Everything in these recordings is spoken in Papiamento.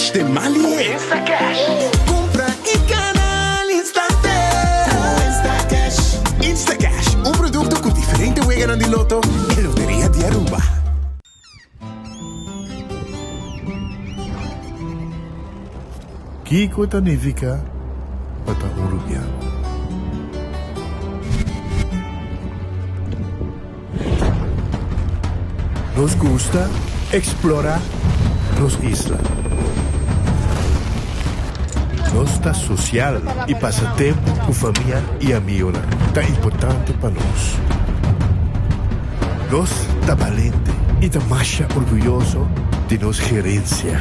Cash den man lihe. Instacash. Cumpra y gana al instante. Instacash. Instacash, un producto cu diferente weganan di loto e Loteria di Aruba. Kiko ta nifiká pa ta un rubiano? Nos gusta eksplorá nos isla. Nos ta sosial i pasa tempu ku famia i amigonan ta importante pa nos. Nos ta balente i ta masha orguyoso di nos gerensia.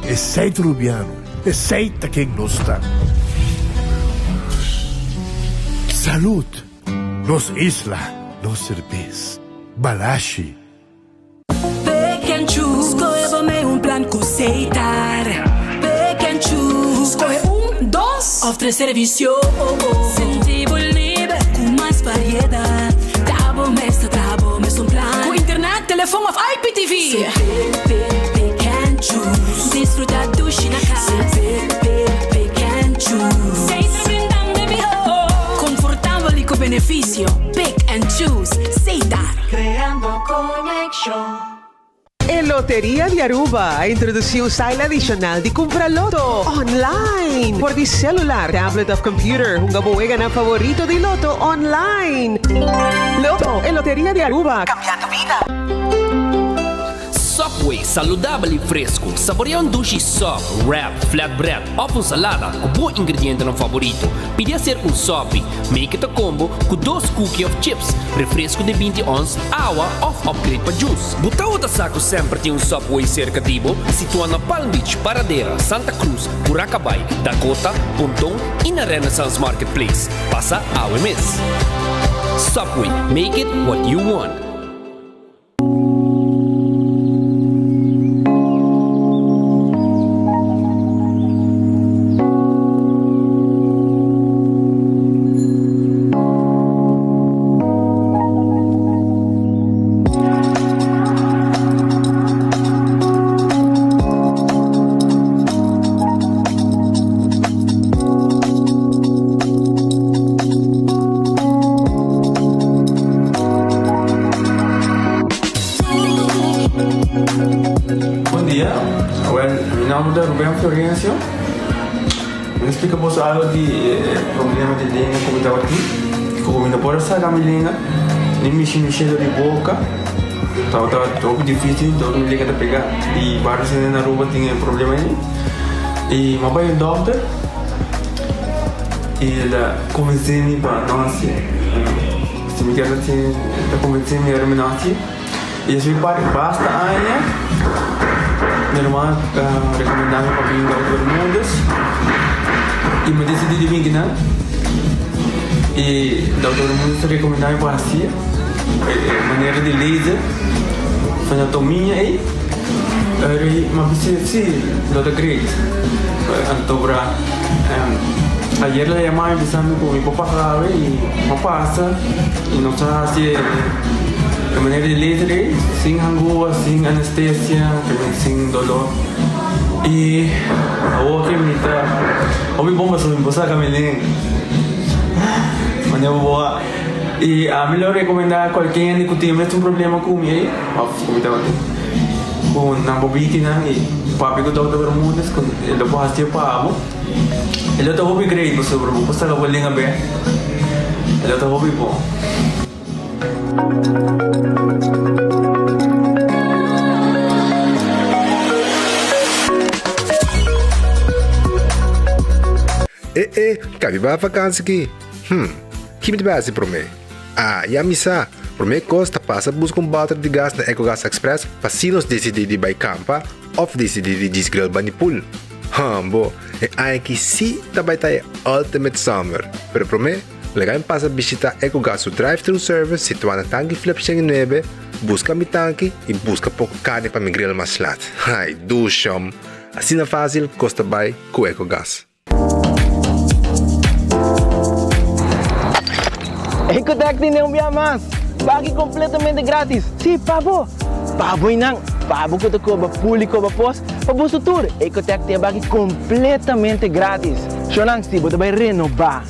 Esei ta Rubiano, esei ta ken nos ta. Salud! Nos isla, nos serbes. Balashi. Pick and choose, skohe bo mei un plan ku Setar. Pick and choose, skohe un, dos òf tres servisio. Sinti bo liber ku mas variedat. Ta bo mes ta traha bo mes un plan. Ku internet, telefon òf IPTV. Se pick, pick, pick and choose. Disfruta dushi na kas. Se pick, pick, pick and choose. Setar brindando e mihó. Konfortabel i ku benefisio. Pick and choose. Setar. Creando conexion. E Loteria di Aruba a introduci un style adicional di cumpra loto online. Por di celular, tablet of computer, hunga bo weganan favorito di loto online. Loto, e Loteria di Aruba, cambiando bida. Subway, saludabel i fresku. Saborea un dushi sub, wrap, flatbread òf un salada ku bo ingredientenan favorito. Pidi hacer un sopi. Make it a combo ku dos cookie òf chips, refresku di 20 ons, awa òf upgrade pa juice. Bo tabata sa ku semper tin un Subway serka di bo? Situá na Palm Beach, Paradera, Santa Cruz, Curacabai, Dakota, Ponton i na Renaissance Marketplace. Pasa awe mes. Subway, make it what you want. Bon dia, awel mi nomber ta Ruben Florencio. Mi ta splika boso algo di e problema di lenga ku mi tabatin. Ku mi no por a saka mi lenga, ni mishi mi shelo di boka. Tabata hopi dificil, dor mi lenga ta pega. I varios hende na Aruba tin e problema ei. I mi a bai un dokter i el a konvensé mi pa no hasié. Si mi kier hasié, el ta konvensé mi ora mi no hasié. I despues di basta aña, mi ruman a rekomendá mi pa bin Dokter Bermudez i mi a disidí di bin kinan. I Dokter Bermudez ta rekomendá mi pa hasié e manera di laser frenotomia ei. Eri mi a bisa si, lo ta great. Anto bra ayer el a yama mi bisa mi ku mi por pasa awe i mi a pasa i nos a hasi e manera di laser ei sin hangua, sin anestesia, sin dolor. I awor ke mi ta hopi bon pasobra mi por saka mi lenga. Manera bo a i ami lo rekomendá kualke hende ku tin mesun problema ku mi ei òf ku mi tabatin ku nan por bini kinan i papia ku Dòkter Bermudez ku e lo por hasié pa bo. E lo ta hopi great pasobra bo por saka bo lenga bèk. E lo ta hopi bon. E e, ka mi bai vakansi ki? Hm, ki mi ta bai hasi promé? Ah, ya mi sa! Promé kos ta pasa buska un bòter di gas na Ecogas Express pa si nos disidí di bai kampa òf disidí di djis grill bani pool. Hòmbo, e aña aki sí ta bai ta e ultimate summer! Pero promé, Laga mi pasa bishita Ecogas su drive-thru service situá na Tanki Flip 109, buska mi tanki i buska poko karni pa mi grill mas lat. Ai, dushom! Asina fásil kos ta bai ku Ecogas. Ecotec tene un bia mas! Baki completamente gratis! Si, pa bo! Pa bo y nan! Pa bo ku ta koba pul i koba pos, pa boso tur, Ecotec tin e baki kompletamente gratis. Shownan, si bo ta bai renobá,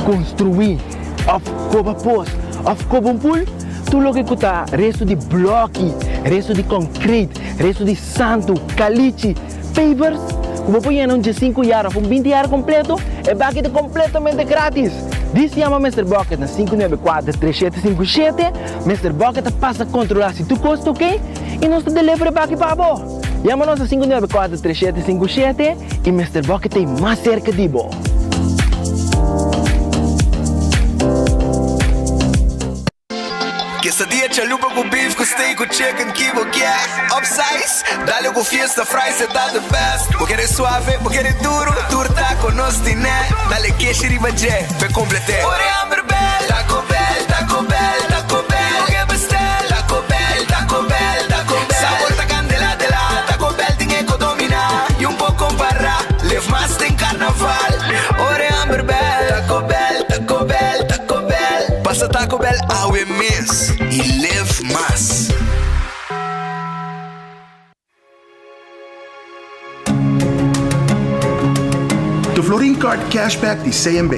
konstruí òf koba pos òf koba un pul, tur loke ku ta restu di blòki, restu di kònkreit, restu di santu, kalichi, pavers, ku bo por yena un diesinku yar òf un binti yar kompleto, e baki ta kompletamente gratis. Dis yama Mister Bucket na 594 3757. Mister Bucket ta pasa kontrolá si tur kos ta oké i nos ta deliver e baki pa bo. Yama nos na 594 3757 i Mister Bucket ta ei mas serka di bo. Quesadilla chalupa cu beef cu steak cu chicken ki bo kier Upsize, dale cu fiesta fries e ta the best Bo kere suave, bo kere duro, tur taco nos tine Dale keshi riba dje, p'e complete Ora e hamber bel, Taco Bell, Taco Bell, Taco Bell Bo ke bestel, Taco Bell, Taco Bell, Taco Bell Sabor ta candela de la, Taco Bell tin e co domina Y un por compara, live mas den carnaval Ora e hamber bel, Taco Bell, Taco Bell, Taco Bell Pasa Taco Bell awe mes y live mas. De Florin Card Cashback di CMB.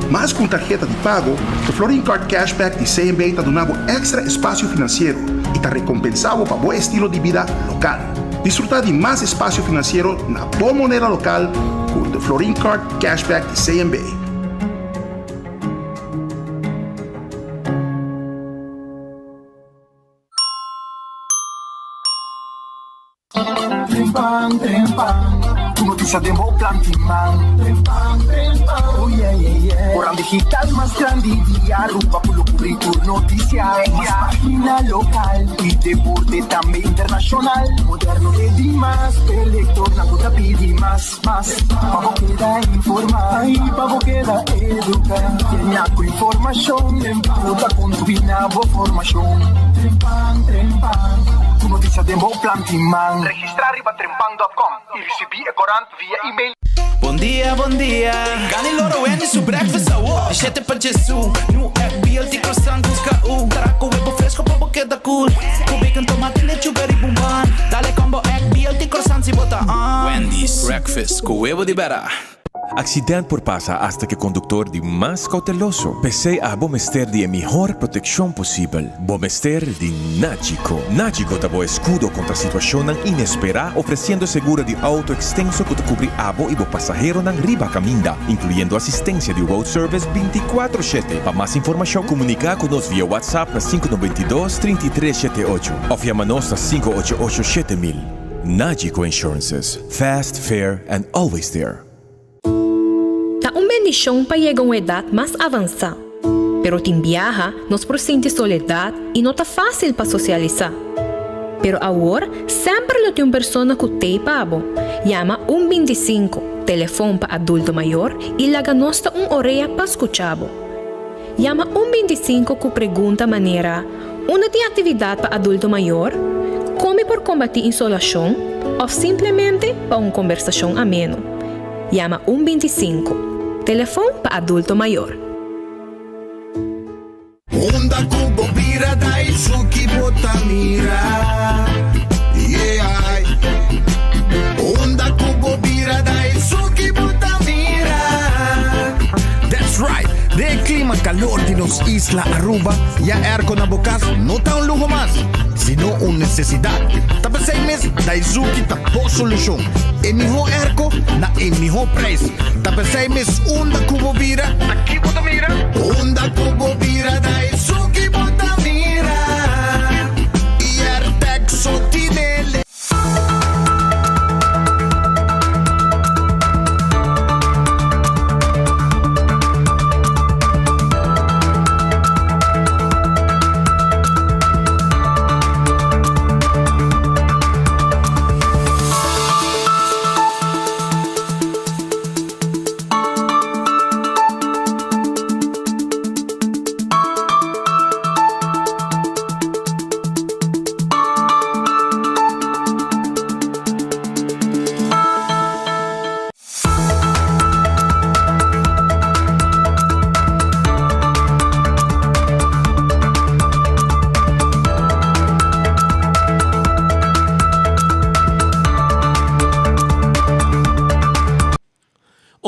Mas ku un tarheta di pago, De Florin Card Cashback di CMB ta duna bo èkstra espasio finansiero i ta rekompensá bo pa bo estilo di bida lokal. Disfrutá di mas espasio finansiero na bo moneda lokal ku De Florin Card Cashback di CMB. Trempan, trempan, ku notisia den bo plan di man. Trempan, trempan, oh yeah, yeah, yeah. Koran digital mas grandi di Aruba ku lo kubri tur notisia. Mas pagina lokal i deporte tambe internashonal. Moderno te dimas, p'e lektornan ku ta pidi mas, mas. Pa bo keda informá i pa bo keda eduká. Yena ku informashon ku ta kontribuí na bo formashon. Trempan, trempan, ku notisia den bo plan di man. Registrá riba trempan dòt kòm i risibí e korant via email. Bon dia, bon dia. Gani loro Wendy su breakfast awo. Di shete pa djesu. New egg, BLT, croissant, busca u. Tara cu webo fresco pa bo keda cool. Cu bacon, tomate, lechuga riba un bun. Dale combo egg, BLT, croissant si bo ta on. Wendy's breakfast cu webo di bera. Accident por pasa hasta cu e conductor di mas cauteloso. P'esey abo mester di e mihor proteccion posibel. Bo mester di Nagico. Nagico ta bo escudo contra situacionnan inespera, ofreciendo seguro di auto extenso cu ta cubri abo y bo pasaheronan riba caminda, incluyendo asistencia di road service binticuatro shete. Pa mas informacion, comunica cu nos via WhatsApp na sinku noventa i dos, trinta i tres shete ocho of yama nos na sinku ocho ocho 7000. Nagico Insurances, fast, fair and always there. Ta un bendishon pa yega un edat mas avansá. Pero tin biaha nos por sinti soledat i no ta fásil pa sosialisá. Pero awor semper lo tin un persona ku t'ei pa bo. Yama un bintisinko, telefon pa adulto mayor, i laga nos ta un orea pa skucha bo. Yama un bintisinko ku pregunta manera, Unda tin aktividat pa adulto mayor? Kon mi por kombatí insolashon? Òf simplemente pa un kombersashon ameno. Yama un bintisinko, telefon pa adulto mayor. Unda ku bo bira Daisuki bo ta mira Yeah Unda ku bo bira Daisuki bo ta mira That's right! Den e clima calor di nos isla Aruba, ya airco na bo cas no ta un luho mas, sino un necesidad. Ta p'esey mes Daizuki ta bo solucion. E miho airco na e miho prijs. Ta p'esey mes unda cu bo bira, ta ki bo ta mira? Unda cu bo bira Daizuki bo ta mira. Y Airtec so tine.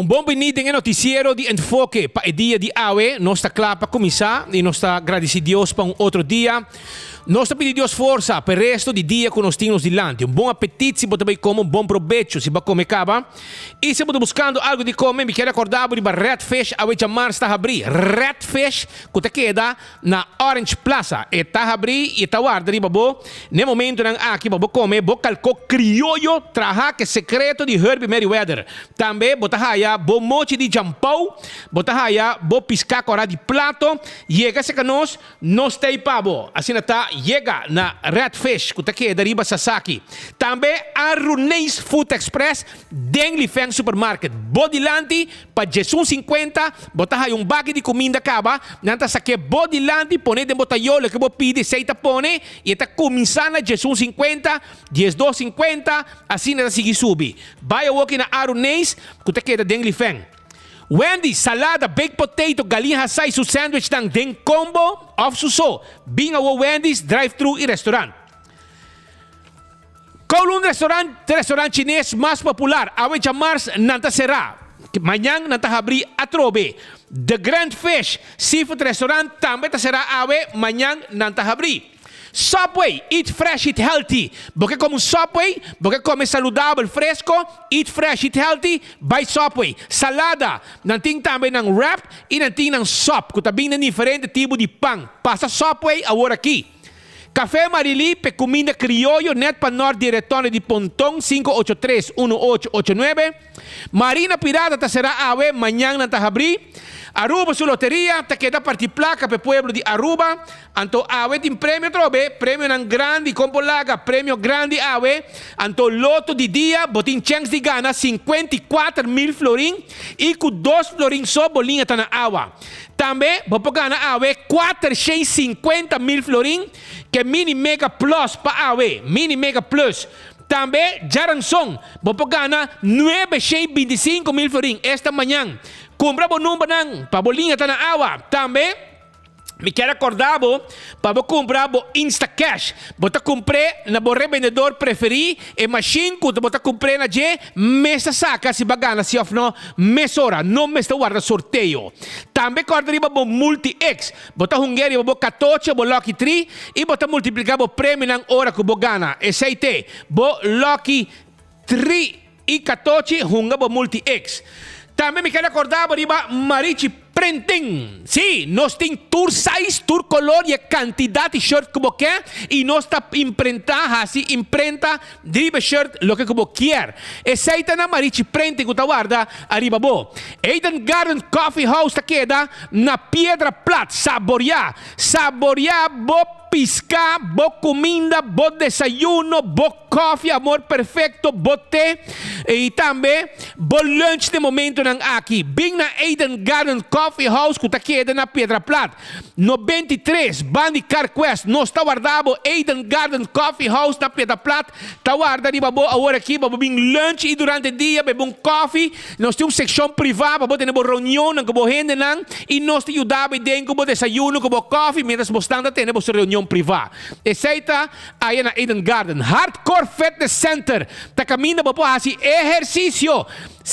Un bon bini den e noticiero di Enfoke pa e dia di awe. Nos ta kla pa kuminsá i nos ta gradisí Dios pa un otro dia. Nos ta pidi Dios forsa pa e resto di dia ku nos tin nos dilanti. Un bon apetit si bo ta bai kome, un bon probecho si bo a kome kaba. I si bo ta buskando algu di kome, mi kier rekordá bo riba Red Fish awe djamars ta habrí. Red Fish ku ta keda na Orange Plaza. E ta habrí i e ta warda riba bo n'e momentunan aki pa bo kome bo kalkó krioyo traha ku e sekreto di Herbie Merryweather. Tambe bo ta haya bo mochi di djampou, bo ta haya bo piská kòrá di plato. Yega serka nos, nos ta ei pa bo. Asina ta yega na Red Fish ku ta keda riba Sasaki. Tambe Aruneis Food Express den Lifeng Supermarket. Bo dilanti Pa djesun sinkuenta, bo ta haya un baki di kuminda kaba, nan ta sak'é bo dilanti, pon'é den bo tayó, loke bo pidi esei ta pone, i e ta kuminsá na djesun sinkuenta, diesdos sinkuenta, asina e ta sigui subi. Bai awoki na Aruneis, ku ta keda den Lifeng. Wendy's, salada, baked potato, galin hasá i su sandwichnan den kombo òf su so. Bin awo Wendy's, drive-thru i restorant. Kowloon Restaurant ta restaurant chines mas popular. Awe djamars nan ta será. Mañan nan ta habrí atrobe. The Grand Fish Seafood Restaurant tambe ta será awe, mañan nan ta habrí. Subway, eat fresh, eat healthy. Bo ke kome un Subway? Bo ke kome saludabel, fresko? Eat fresh, eat healthy, bai Subway. Salada, nan tin tambe nan wrap i nan tin nan sop ku ta bin den diferente tipo di pan. Pasa Subway awor aki. Café Marilí p'e cuminda crioyo net pa nort di Retòne di Ponton 583 1889. Marina Pirata ta será awe, mañan nan ta habrí. Aruba su loteria ta keda parti placa p'e pueblo di Aruba. Anto awe tin premio atrobe, premionan grandi con por laga premio grandi awe. Anto loto di dia bo tin chèns di gana 54 mil florin y cu dos florin so bo liña ta na awa. Tambe bo por gana awe 450 mil florin ke Mini Mega Plus pa awe, Mini Mega Plus. Tambe djaranson bo por gana 925 mil florin esta mañan. Kumpra bo numbernan pa bo liña ta na awa. Tambe mi kier recorda bo pa bo kumpra bo Instacash. Bo ta kumpr'é na bo rebendedor preferí, e machine ku bo ta kumpr'é na dje, mes ta saka si bo a gana si òf no, mesora, no mester warda sorteo. Tambe kòrda riba bo Multi X. Bo ta hung'é riba bo katochi o bo Lucky Three i bo ta multipliká bo premionan ora ku bo gana. Esei te, bo Lucky Three i katochi hunga bo Multi X. Tambe mi kier recorda bo riba Marichi Printing. Sí, nos tin tur size, tur color y e cantidad di shirt cu bo ke y nos ta imprenta, haci imprenta riba e shirt loke cu bo kier. Esey ta na Marichi Printing cu ta warda ariba bo. Eden Garden Coffee House ta keda na Piedra Plat. Saboria, saboria bo pisca, bo cuminda, bo desayuno, bo koffie, amor perfecto, bo te y tambe bo lunch den momentonan aki. Bin na Eden Garden Coffee House cu ta keda na Piedra Plat. 93, bandi Carquest. Nos ta warda bo Eden Garden Coffee House na Piedra Plat. Ta warda riba bo awor aki pa bo bin lunch y durante dia bebe un koffie. Nos tin un seccion priva pa bo tene bo reunionnan cu bo hendenan y nos ta yuda bo den cu bo desayuno cu bo koffie mientras bo stan ta tene bo su reunion priva. Esey ta aya na Eden Garden. Hardcore Fitness Center ta caminda bo por haci ehercicio.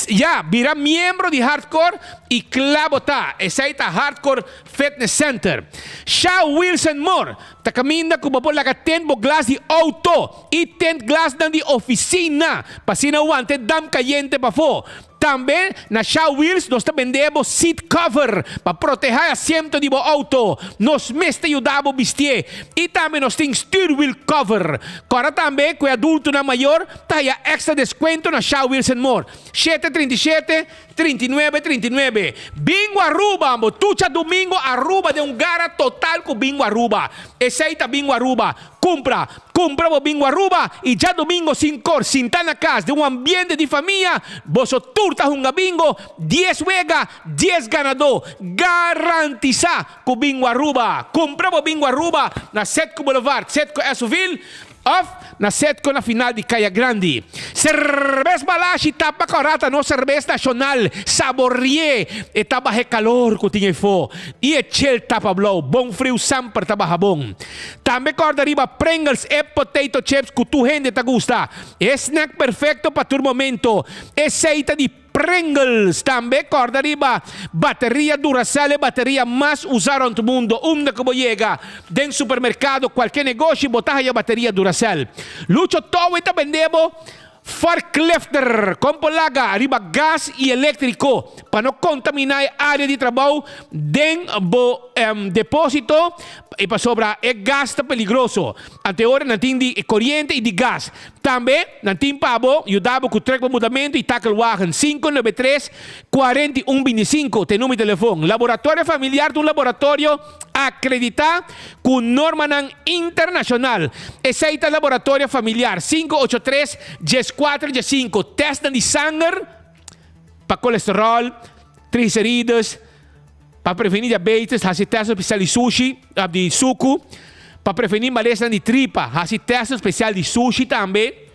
Ya, bira miembro di Hardcore y cla bo ta. Esey ta Hardcore Fitness Center. Sha Wilson Moore ta caminda cu bo por laga tint bo glas di auto y tint glasnan di oficina pa asina wanta e damp cayente pafo. Tambe na Sha Wheels nos ta bende bo seat cover pa proteha e asiento di bo auto. Nos mes ta yuda bo bistié. Y tambe nos tin stuurwiel cover. Cora tambe cu e adultonan mayor ta haya extra descuento na Sha Wheels and More. 737, 39, 39. Bingo Aruba! Bo tucha domingo Aruba den un gara total cu Bingo Aruba. Esey ta Bingo Aruba. Cumpra, cumpra bo Bingo Aruba y djadomingo sin cor, sinta na cas den un ambiente di famia, boso tur ta hunga bingo, 10 wega, 10 ganador. Garantisa cu Bingo Aruba. Cumpra bo Bingo Aruba na Setco Boulevard, Setco Esoville, of na Setco na final di Caya Grandi. Cerbes Balashi tapa corata nos cerbes nacional, saborie e ta baha e calor cu tin eyfo y e chel tapa blauw, bon friu semper ta baha bon. Tambe corda riba Pringles e potato chips cu tur hende ta gusta. E snack perfecto pa tur momento. Esey ta di. Pringles. Tambe corda riba bateria Duracell, e bateria mas usa rond mundo. Unda cu bo yega den supermercado, cualke negoshi, bo ta haya bateria Duracell. Lucho Towe ta bende bo Forklifter con por laga riba gas y electrico pa no contamina e area di trabou den bo deposito y pasobra e gas ta peligroso. Anteora nan tin di coriente y di gas. Tambe nan tin pa bo yuda bo cu truck pa mudamento y takelwagen. 593 41 25 ta e numero di telefon. Laboratorio Familiar ta un laboratorio Acredita cu normanan internacional. Esey ta Laboratorio Familiar 583 14 15. Testnan di sanger pa colesterol, triglicerides, pa preveni diabetes, haci testnan special di sushi, di sucu, pa preveni malesanan di tripa, haci testnan special di sushi tambe.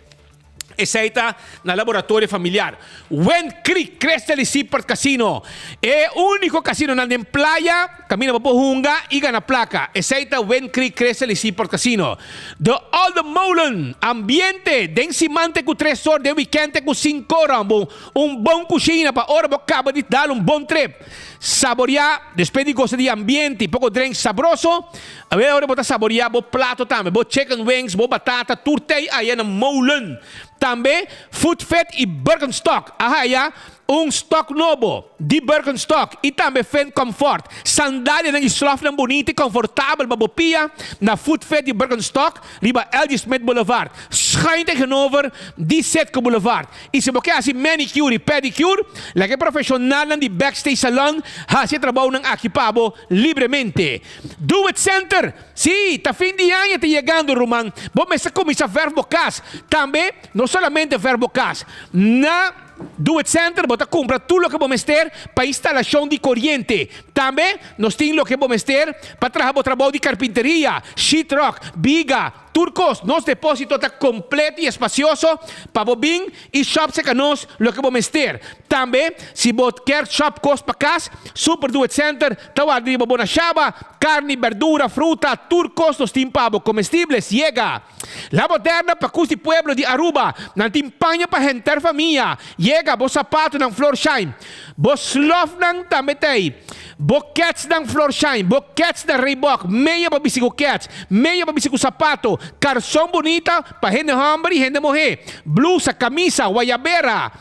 Esei ta na Laboratorio Familiar. Wind Creek Crystal y Seaport Casino, e unico casinonan den playa caminda bo por hunga y gana placa. Esei ta Wind Creek Crystal y Seaport Casino. The Olde Molen, ambiente den siman te cu tres or, den weekend te cu cinco ora. Un bon cushina pa ora bo caba di dal un bon trip. Saborea despues di gosa di ambiente y poco drink sabroso. Awel ora bo ta saborea bo plato tambe, bo chicken wings, bo batata, tur tei aya na molen. Tambe Food Fit y Birkenstock a haya un stock nobo di Birkenstock y tambe Finn Comfort. Sandalianan y slofnan bunita y comfortabel pa bo pia na Food Fit y Birkenstock riba LG Smith Boulevard, schuin tegenover di Citgo Boulevard. Y si bo ke haci manicure y pedicure, laga e profesionalnan di Backstage Salon haci e trabounan aki pa bo libremente. Do It Center! Sí, ta fin di aña ta yegando, ruman. Bo mester cuminsa verf bo cas. Tambe, no solamente verf bo cas. Na Do It Center bo ta cumpra tur loke bo mester pa instalacion di coriente. Tambe, nos tin loke bo mester pa traha bo trabou di carpinteria, sheetrock, biga, Tur kos, nos depósito ta kompleto i espacioso pa bo bin i shop serka nos loke bo mester. Tambe, si bo kier shop kos pa kas, Super Do It Center ta warda riba bo na Shaba, karni, berdura, fruta, tur kos nos tin pa bo. Comestibles, yega! La Moderna pa kus di pueblo di Aruba, nan tin paña pa henter famia. Yega, bo sapatonan Florsheim, bo slofnan tambe t'ei. Bo ketsnan Florsheim, bo ketsnan Reebok, meya pa bisti ku kets, meya pa bisti ku sapato, karson bunita pa hende hòmber i hende muhé, blusa, kamisa, wayabera,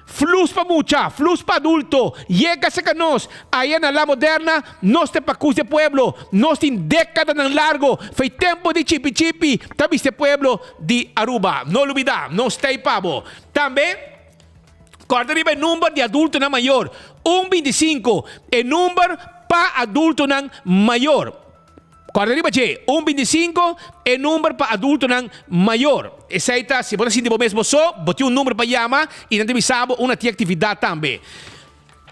flus pa mucha, flus pa adulto, yega serka nos, aya na La Moderna, nos ta e pakus di e pueblo, nos tin dékadanan largo, fei tempu di chipi chipi ta bisti e pueblo di Aruba. No lubidá, nos ta ei pa bo. Tambe. Kòrda riba e number di adultonan mayor, un 25, e number pa adultonan mayor. Kòrda riba dje, un 25, e number pa adultonan mayor. Esei ta, si bo ta sinti bo mes bo so, bo tin un number pa yama i nan ta bisa bo unda tin aktividat tambe.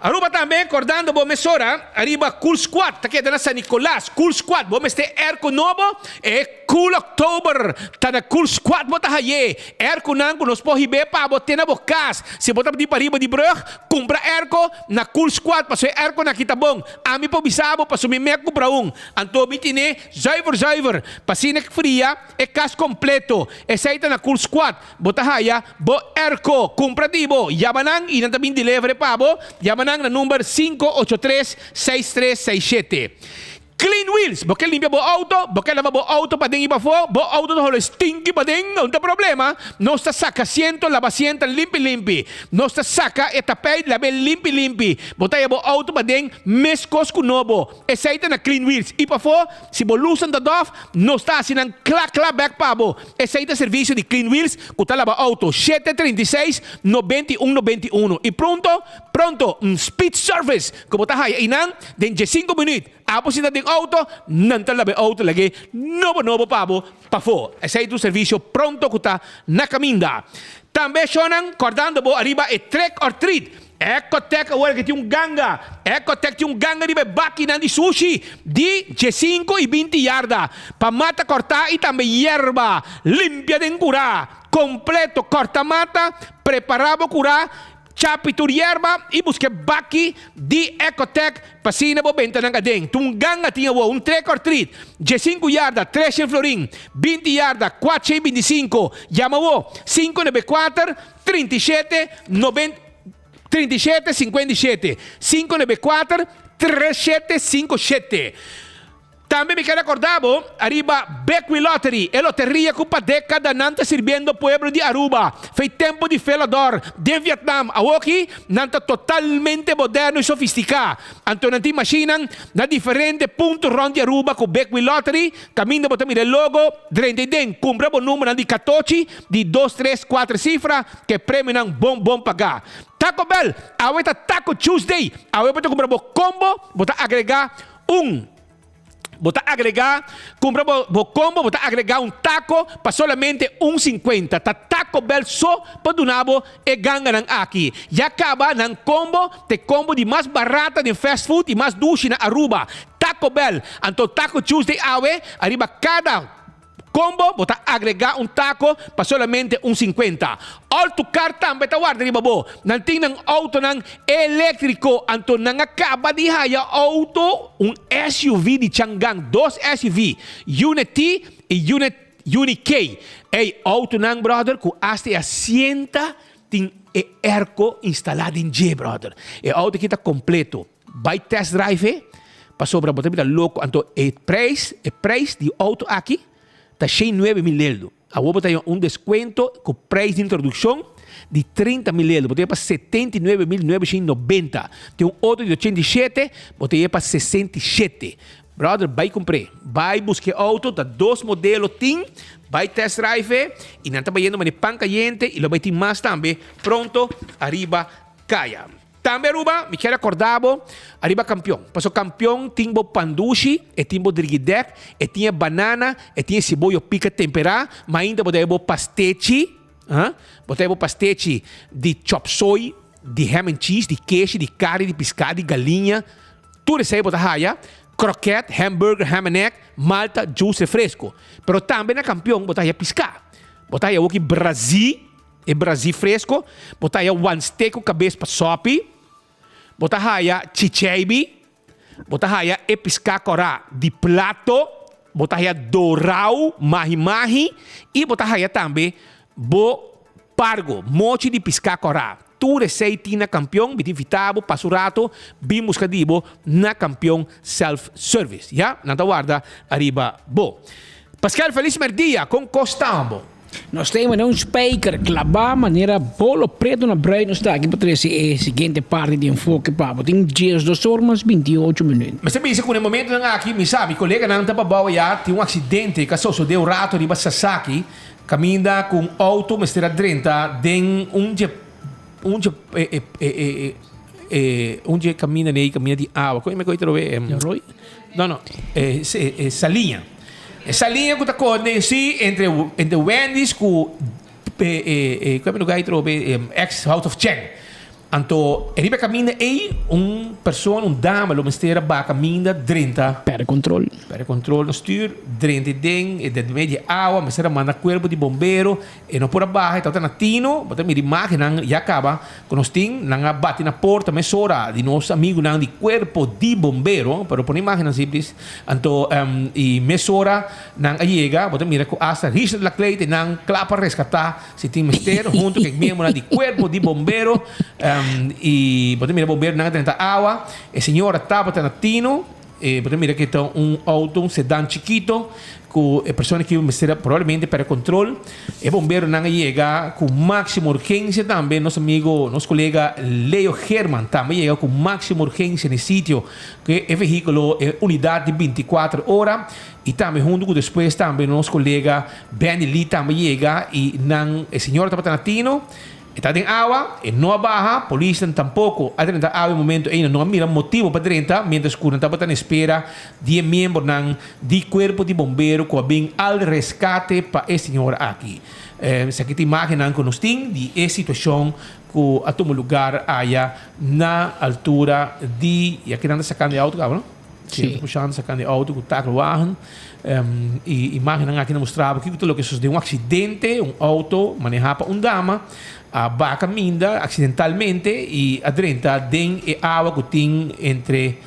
Aruba tambe, kòrdando bo mesora ariba Cool Squad ta keda na San Nicolas. Cool Squad, bo mester airco nobo? E Cool October ta na Cool Squad bo ta haye. Airconan ku nos por hib'é pa bo te na bo kas. Si bo ta di pariba di brug, kumpra airco na Cool Squad pasobra e airconan aki ta bon. Ami por bisa bo pasobra mi me a kumpra un. Anto mi tine zuiver zuiver pa asina fria e kas kompleto. Esei ta na Cool Squad. Bo ta haya bo airco. Cumpra di bo. Yama nan y nan ta bin delivery pa bo. Yama nan na number 583 6367. Clean Wheels. Bo ke limpia bo auto? Bo ke laba bo auto paden y pafó? Bo auto ta holo stinky paden? No ta problema. Nos ta saca asiento, laba asiento limpi limpi. Nos ta saca e tapijt, lab'e limpi limpi. Bo ta haya bo auto paden mescos cu nobo. Esey ta na Clean Wheels. Y pafó, si bo lusnan ta dof, nos ta haci nan cla cla bek pa bo. Esei ta servisio di Clean Wheels ku ta laba outo shete 36 91 91 i pronto pronto un speed service ku bo ta haya einan den diesinco minuut. Abo sinta den outo nan ta laba e outo lag'é nobo nobo pa bo pafó. Esei ta un servisio pronto ku ta na kaminda. Tambe shownan kòrdando bo ariba e trick or treat. Ecotec awor ke tin un ganga. Ecotec tin un ganga riba e bakinan di sushi di diesinco y binti yarda pa mata corta y tambe yerba. Limpia den cura completo, corta mata, prepara bo cura, chapi tur yerba y busca e baki di Ecotec pa asina bo benta nan aden. Tin un ganga tin awor, un trick or treat, diesinco yarda, treshen florin, binti yarda, cuatro binticinco. Yama awor, cinco nebe cuater, 37, 90. 37 57. 594 37 57. Tambe mi ker acorda bo ariba Bequi Lottery, e loteria cu pa decadanan ta sirbiendo pueblo di Aruba. Fey tempo di Felador den Vietnam, awoki nan ta totalmente moderno y sofistica. Anto nan tin mashinnan na diferente punto rond di Aruba cu Bequi Lottery, caminda bo ta mira e logo, drenta y den, cumpra bo numbernan di catochi di dos, tres, cuater cifra, cu e premionan bon bon paga. Taco Bell, awe ta Taco Tuesday, awe bo ta cumpra bo combo, bo ta agrega Un, Bo ta agregá, kumpra bo bo kombo, bo ta agregá un tako pa solamente un sinkuenta. Ta Taco Bell so por duna bo e ganganan aki. Ya kaba nan kombo ta e kombo di mas barata den fast food i mas dushi na Aruba. Taco Bell. Anto Taco Tuesday awe, ariba kada. Combo, bo ta agrega un taco pa solamente un 50. All to car tambe ta warda riba bo. Nan tin nan autonan electrico, anto nan a caba di haya auto, un SUV di Changan, dos SUV, Unit T y Unit Uni K. Ey, autonan brother cu hasta e asienta tin e airco instala den dje brother. E auto aki ta completo. Bai test drive e, pasobra bo ta bira loko. Anto e prijs, e prijs di auto aki ta shen nuebe mil leldo. Awor bo ta haña un deskuento ku prijs di introdukshon di 30 mil leldo. Bo ta haña pa 79.990. Tin un otro di 87, bo ta haña pa 67. Brother, bai kumpr'é. Bai buska e auto, ta dos modelo tin. Bai test drive e i nan ta bayendo manera pan kayente i lo bai tin mas tambe pronto ariba kaya. Tambe Aruba, mi kier acorda bo ariba Campeon. Paso Campeon tin bo pandushi, e tin bo drigidek, e tin e banana, e tin e siboyo pica tempera, ma ainda bo ta bo pastechi, ha? Bo ta bo pastechi di chop soy, di ham and cheese, di keshi, di carne, di pisca, di galiña. Tur esey bo ta haya, kroket, hamburger, ham and egg, malta, juice, refresco. Pero tambe na Campeon bo ta haya pisca. Bo ta haya hoki brazi. E brazí fresco, bo ta haya wansteek ku kabes pa sòpi, bo ta haya chicheibi, bo ta haya e piská kòrá di plato, bo ta haya dorau, mahi mahi, i bo ta haya tambe bo pargo, mochi di piská kòrá. Tur esei tin na Kampion, mi ta invitá bo pasa un rato bin buska di bo na Kampion Self Service. Ya, nan ta warda ariba bo. Paskel, felis mèrdia, kon kos ta bo? Nos ta imagina un spijker klabá manera bolo preto na bruid. Nos ta aki pa trese e siguiente parti di enfoke pa bo. Tin diesdos or mas 28 minuut. Mester bisa ku na e momentonan aki mi sa mi koleganan ta pabou ya tin un aksidente ku a sosodé un rato riba Sasaki kaminda ku un outo mester a drenta den un dje un dje e un dje kaminda nei kaminda di awa kon e me koe trobe no no e saliña. E saliña ku ta kondensí entre entre Wendy's ku e e e kua lugar ei trobe ex House of Cheng. Anto riba e kaminda ei un persona, un dama lo mester a baha kaminda drenta. Perde kontrol. Perde kontrol na stuur, drenta ei den, e den medio di awa, mester a manda kuerpo di bombero. E no por a baha, e tabata na tino, bo ta mira imagennan ya kaba ku nos tin, nan a bati na porta mesora di nos amigunan di kuerpo di bombero, pero pone imagennan si please, anto i mesora nan a yega, bo ta mira ku asta Richard Laclay te nan kla pa reskatá si tin mester huntu ku e miembronan di kuerpo di bombero, i bo ta mira bomberonan a drenta awa, e señora tabata na tino. E bo ta mira ku e ta un outo, un sedan chikito, ku e persona ki mester a probablemente perde kontrol. E bomberonan a yega ku máksimo urgensia tambe. Nos amigo, nos kolega Leo Geerman tambe a yega ku máksimo urgensia na e sitio ku e vehíkulo, e unidat di binti kuater ora. I tambe huntu ku despues tambe nos kolega Benny Lee tambe a yega i nan, e señora tabata na tino. E ta den awa, e no a baha, polisnan tampoko a drenta awa e momento ei, nan no a mira motibo pa drenta, mientras ku nan tabata na espera di e miembronan di kuerpo di bombero ku a bin al reskate pa e señora aki. Esaki ta imagennan ku nos tin di e situashon ku a tuma lugar aya na altura di, ya kinan ta sakando e auto kaba no? Sí, ta pushando sakando e auto ku takelwagen. E imagennan aki na mustra bo kiko ta loke sosode. Un aksidente, un auto manehá pa un dama a baha kaminda aksidentalmente i a drenta den e awa ku tin entre.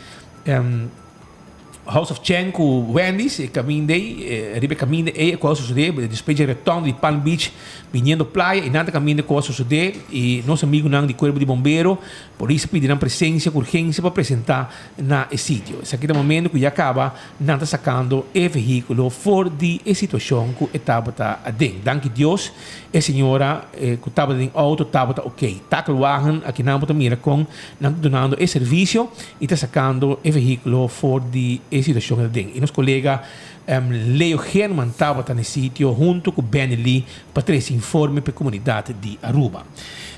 House of Chen ku Wendy's, e kaminda ei, riba e kaminda ei e kos a sosodé, despues dje reton di Palm Beach biniendo playa, einan ta kaminda e kos a sosodé i nos amigunan di Kuerpo di Bombero, polis a pidi nan presensia ku urgensia pa presentá na e sitio. Esaki ta momento ku ya kaba nan ta sakando e vehíkulo for di e situashon ku e tabata aden. Danki Dios e señora ku tabata den outo tabata ok. Takelwagen akinan bo ta mira kon nan ta dunando e servisio i ta sakando e vehíkulo for di e situashon ku ta den. I nos kolega Leo German tabata na e sitio huntu ku Benny Lee pa trese informe pa e komunidat di Aruba.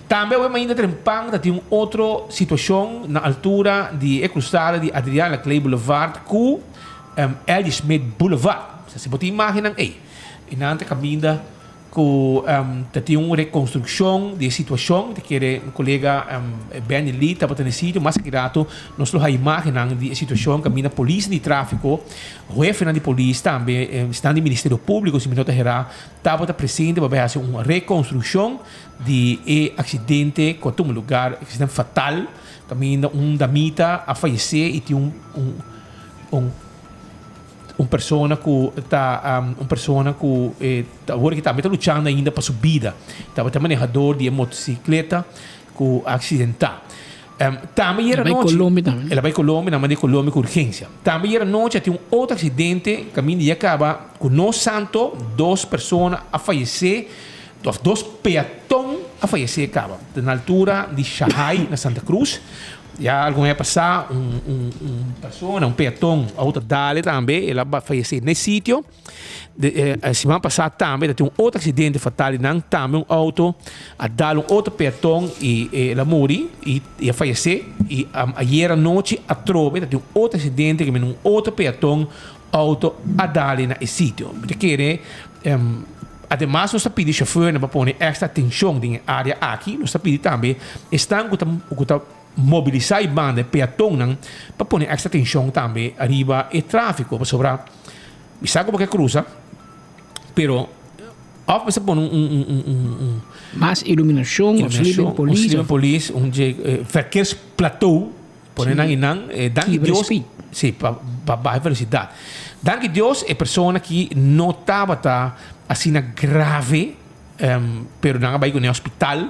Tambe awe mainta trempan ta tin un otro situashon na altura di e krusada di Adriaan Laclé Boulevard ku L.J. Smith Boulevard. Si bo tin imagennan ei, e nan ta kaminda Ku ta tin un rekonstrukshon di e situashon. Ta kere mi kolega Benny Lee tabata na e sitio. Mas aki rato nos lo haña imágennan di e situashon kaminda polis di tráfiko, hefenan di polis tambe esnan di Ministerio Públiko si mi no ta herá tabata presente pa bai hasi un rekonstrukshon di e aksidente ku a tuma lugar, aksidente fatal kaminda un damita a fayesé i tin un un. Un persona ku ta un persona ku awor ki tambe ta luchando ainda pa su bida. Tabata manehador di e motosikleta ku a aksidentá. Tambe ayer anochi. El a bai Colombia tambe. El a bai Colombia, nan manda e Colombia ku urgensia. Tambe ayer anochi a tin un otro aksidente kaminda ya kaba ku no santo dos persona a fayesé òf dos peaton a fayesé kaba. Ta na altura di Shahai na Santa Cruz. Ya algun aña pasá un un un persona, un peaton, auto dale tambe, el a fayesé n'e sitio. De e siman pasá tambe ta tin un otro aksidente fatal di nan, tambe un auto a dal un otro peaton i el a muri i a fayesé. I ayer anochi atrobe ta tin un otro aksidente kaminda un otro peaton auto a dale na e sitio. Mi ta kere ademas nos ta pidi shofèrnan pa pone èkstra atenshon den e área aki, nos ta pidi tambe esnan ku ta ku ta mobilisá e banda, e peatonnan, pa pone èkstra atenshon tambe ariba e tráfiko pasobra mi sa ku bo ke krusa pero òf mester pone un un un un un Mas iluminashon òf slipping polis. Un slipping polis, un dje verkeersplateau. Pone nan i nan, danki Dios, si, pa baha e velocidad. Danki Dios e persona ki no tabata asina grave, pero nan a bai kuné hospital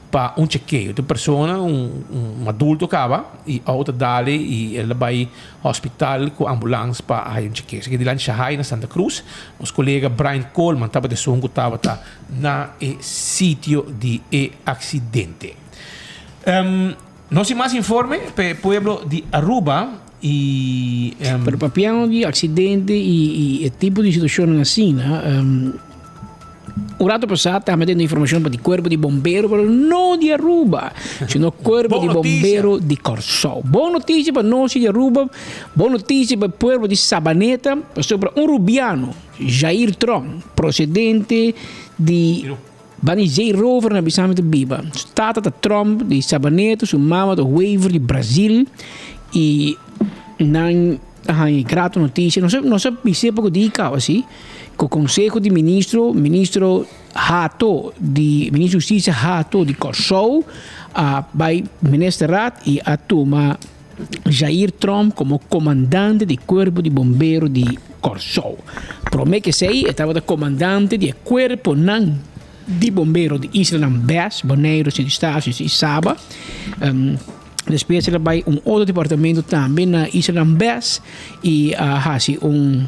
pa un chekeo. E persona, un adulto kaba, i auto a dale i el a bai hospital ku ambulans pa haya un chekeo. Esaki dilanti Shahai na Santa Cruz. Nos kolega Brian Coleman tabata esun ku tabata na e sitio di e aksidente. No sin mas informe pa e pueblo di Aruba y. Pero papiando di accidente y e tipo di situacionnan asina, un rato pasa tambe tende informacion pa di cuerpo di bombero, pero no di Aruba, sino cuerpo di bombero di Corsou. Bon noticia pa nos di Aruba, bon noticia pa e pueblo di Sabaneta, pasobra un Rubiano, Jair Tromp, procedente di. Bani zeerover na bisami ta biba. Su tata ta Trump di Sabaneto, su mama ta Wever di Brazil y nan a haña e grato noticia. Nos a nos a bis'é poko di caba si cu conseho di ministro, ministro Hato di ministro di Husticia Hato di Corsou a bay ministerraad y a tuma Jair Tromp komo komandante di Kuerpo di Bombero di Kòrsou. Promé ku esei e tabata komandante di e kuerponan di bombero di islanan Bes, Boneiru, Sint Eustatius i Saba. Despues el a bai un otro departamento tambe na islanan Bes i a hasi un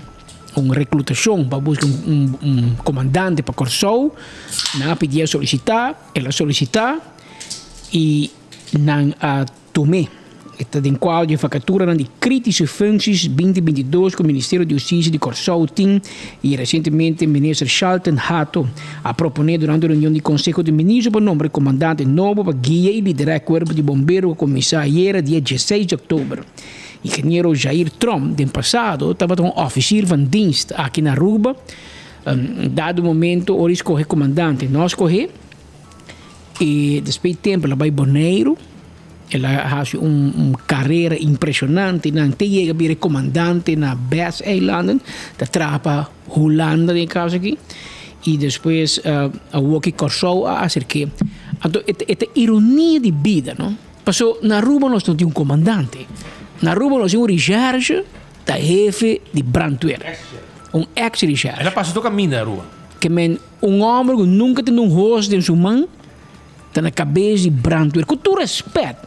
un reklutashon pa buska un un komandante pa Kòrsou. Nan a pidié solisitá, el a solisitá i nan a Tum'é. E ta den kuadro di e vakaturanan di Kritische Functies binti 22 ku Ministerio di Hustisia di Kòrsou tin i resientemente Minister Shalton Hato a proponé durante reunion di Konseho di Ministro pa nombra e komandante nobo pa guia i liderá e kuerpo di bombero ku a kuminsá ayera dia dieseis di òktober. Ingeniero Jair Tromp den pasado tabata un òfisir van dienst aki na Aruba. Dado momento ora i skohe komandante no a skohé. I despues di tempu el a bai Boneiru, el a hasi un un karera impreshonante nan te yega bira e komandante na Bes-eilanden, ta traha pa Hulanda den e kaso aki, i despues awor ki Kòrsou a aserk'é. Anto e ta e ta ironia di bida no, paso na Aruba nos no tin un komandante, na Aruba nos tin un rishèrshe. ta hefe di brandweer. Un ex recherche. El a pasa tur kaminda Aruba. Ke men un homber ku nunka tene un hos den su man ta na kabes di brandweer. Ku tur respet.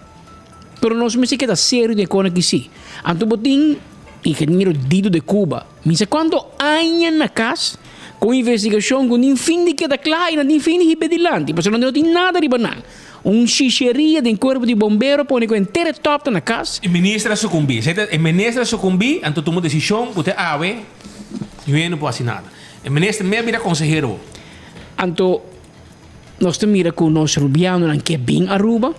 Pero nos mester keda serio den e kos aki si. Anto bo tin ingeniero Dido de Cuba. Mi sa kuantu aña na kas ku investigashon ku nin fin di keda kla i nan tin fin di hiba dilanti pasobra nan no tin nada riba nan. Un shisheria den kuerpo di bombero pone ku henter e tòp ta na kas. E minister a sukumbí. Esei ta e minister a sukumbí anto tuma desishon ku te awe niun no por hasi nada. E minister mes a bira konsehero. Anto nos ta mira ku nos rubianonan ke bin Aruba,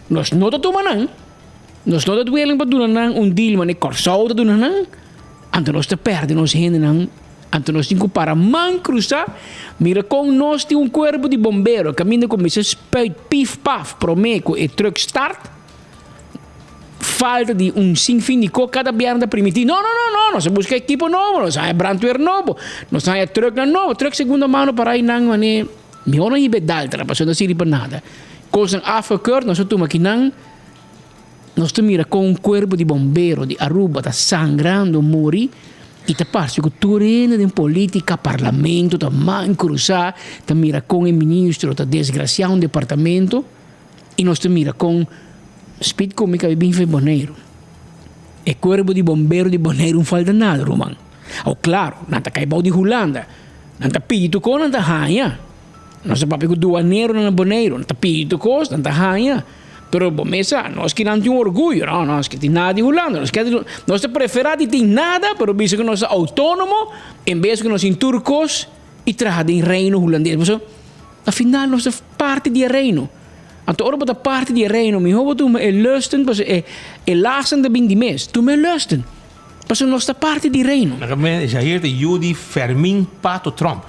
nos no ta tuma nan, nos no ta willing pa duna nan un deal manera Kòrsou ta duna nan. Anto nos ta perde nos hendenan, anto nos tin ku para man krusá, mira kon nos tin un kuerpo di bombero kaminda ku mester spuit pif paf promé ku e trùk start, falta di un sin fin di ko kada bièrnè ta primití, no no no no, nos a buska ekipo nobo, nos a haña brandweer nobo, nos a haña trùknan nobo, trùk segunda mano para einan manera mihó nan hiba e daltra pasobra no sirbi pa nada, kosnan afgekeurd nos a tuma kinan. Nos ta mira kon un kuerpo di bombero di Aruba ta sangrando muri i ta parse ku tur hende den politika, parlamento ta man krusá, ta mira kon e ministro ta desgrasiá un departamento i nos ta mira kon Speed ku mi kabe bin for Boneiru. E kuerpo di bombero di Boneiru no falta nada ruman. Awo klaro, nan ta kai bou di Hulanda, nan ta pidi tur kos nan ta haña. Nos ta papia ku duaneronan na Boneiru, nan ta pidi tur kos, nan ta haña. Pero bo mes sa, nos kinan tin un orguyo, no, nos ke tin nada di Hulanda, nos ke nos ta preferá di tin nada, pero bisa ku nos ta outónomo, en bes ku nos tin tur kos i traha den Reino Hulandes. Pasobra al final nos ta parti di e Reino. Anto ora bo ta parti di e Reino, mihó bo tuma e lusten, pasobra e e lasten ta bin di mes. Tuma e lusten, pasobra nos ta parti di Reino. Jair ta yu di Fermin Pato Tromp.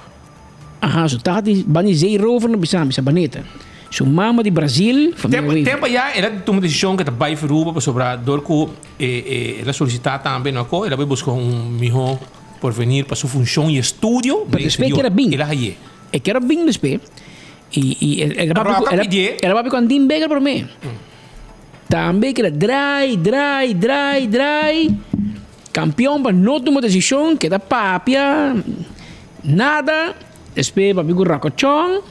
Aha, su tata di ban di zeerover na bisa mi Sabaneta. Su mama di Brazil, familia Tempo, Wever. tempo ya el a tuma desishon ku e ta bai Aruba pasobra dor ku e e el a solisitá tambe no ako el a bai buska un mihó porvenir pa su funshon i estudio Pero den despues exterior. ker a bin. El a haye. E ker a bin despues i i el el a papia ku Rock a el a pidié. el a papia ku Andin Becker promé. Tambe ker a drai drai drai drai. Kampion pa no tuma desishon keda papia nada despues papia ku rokochon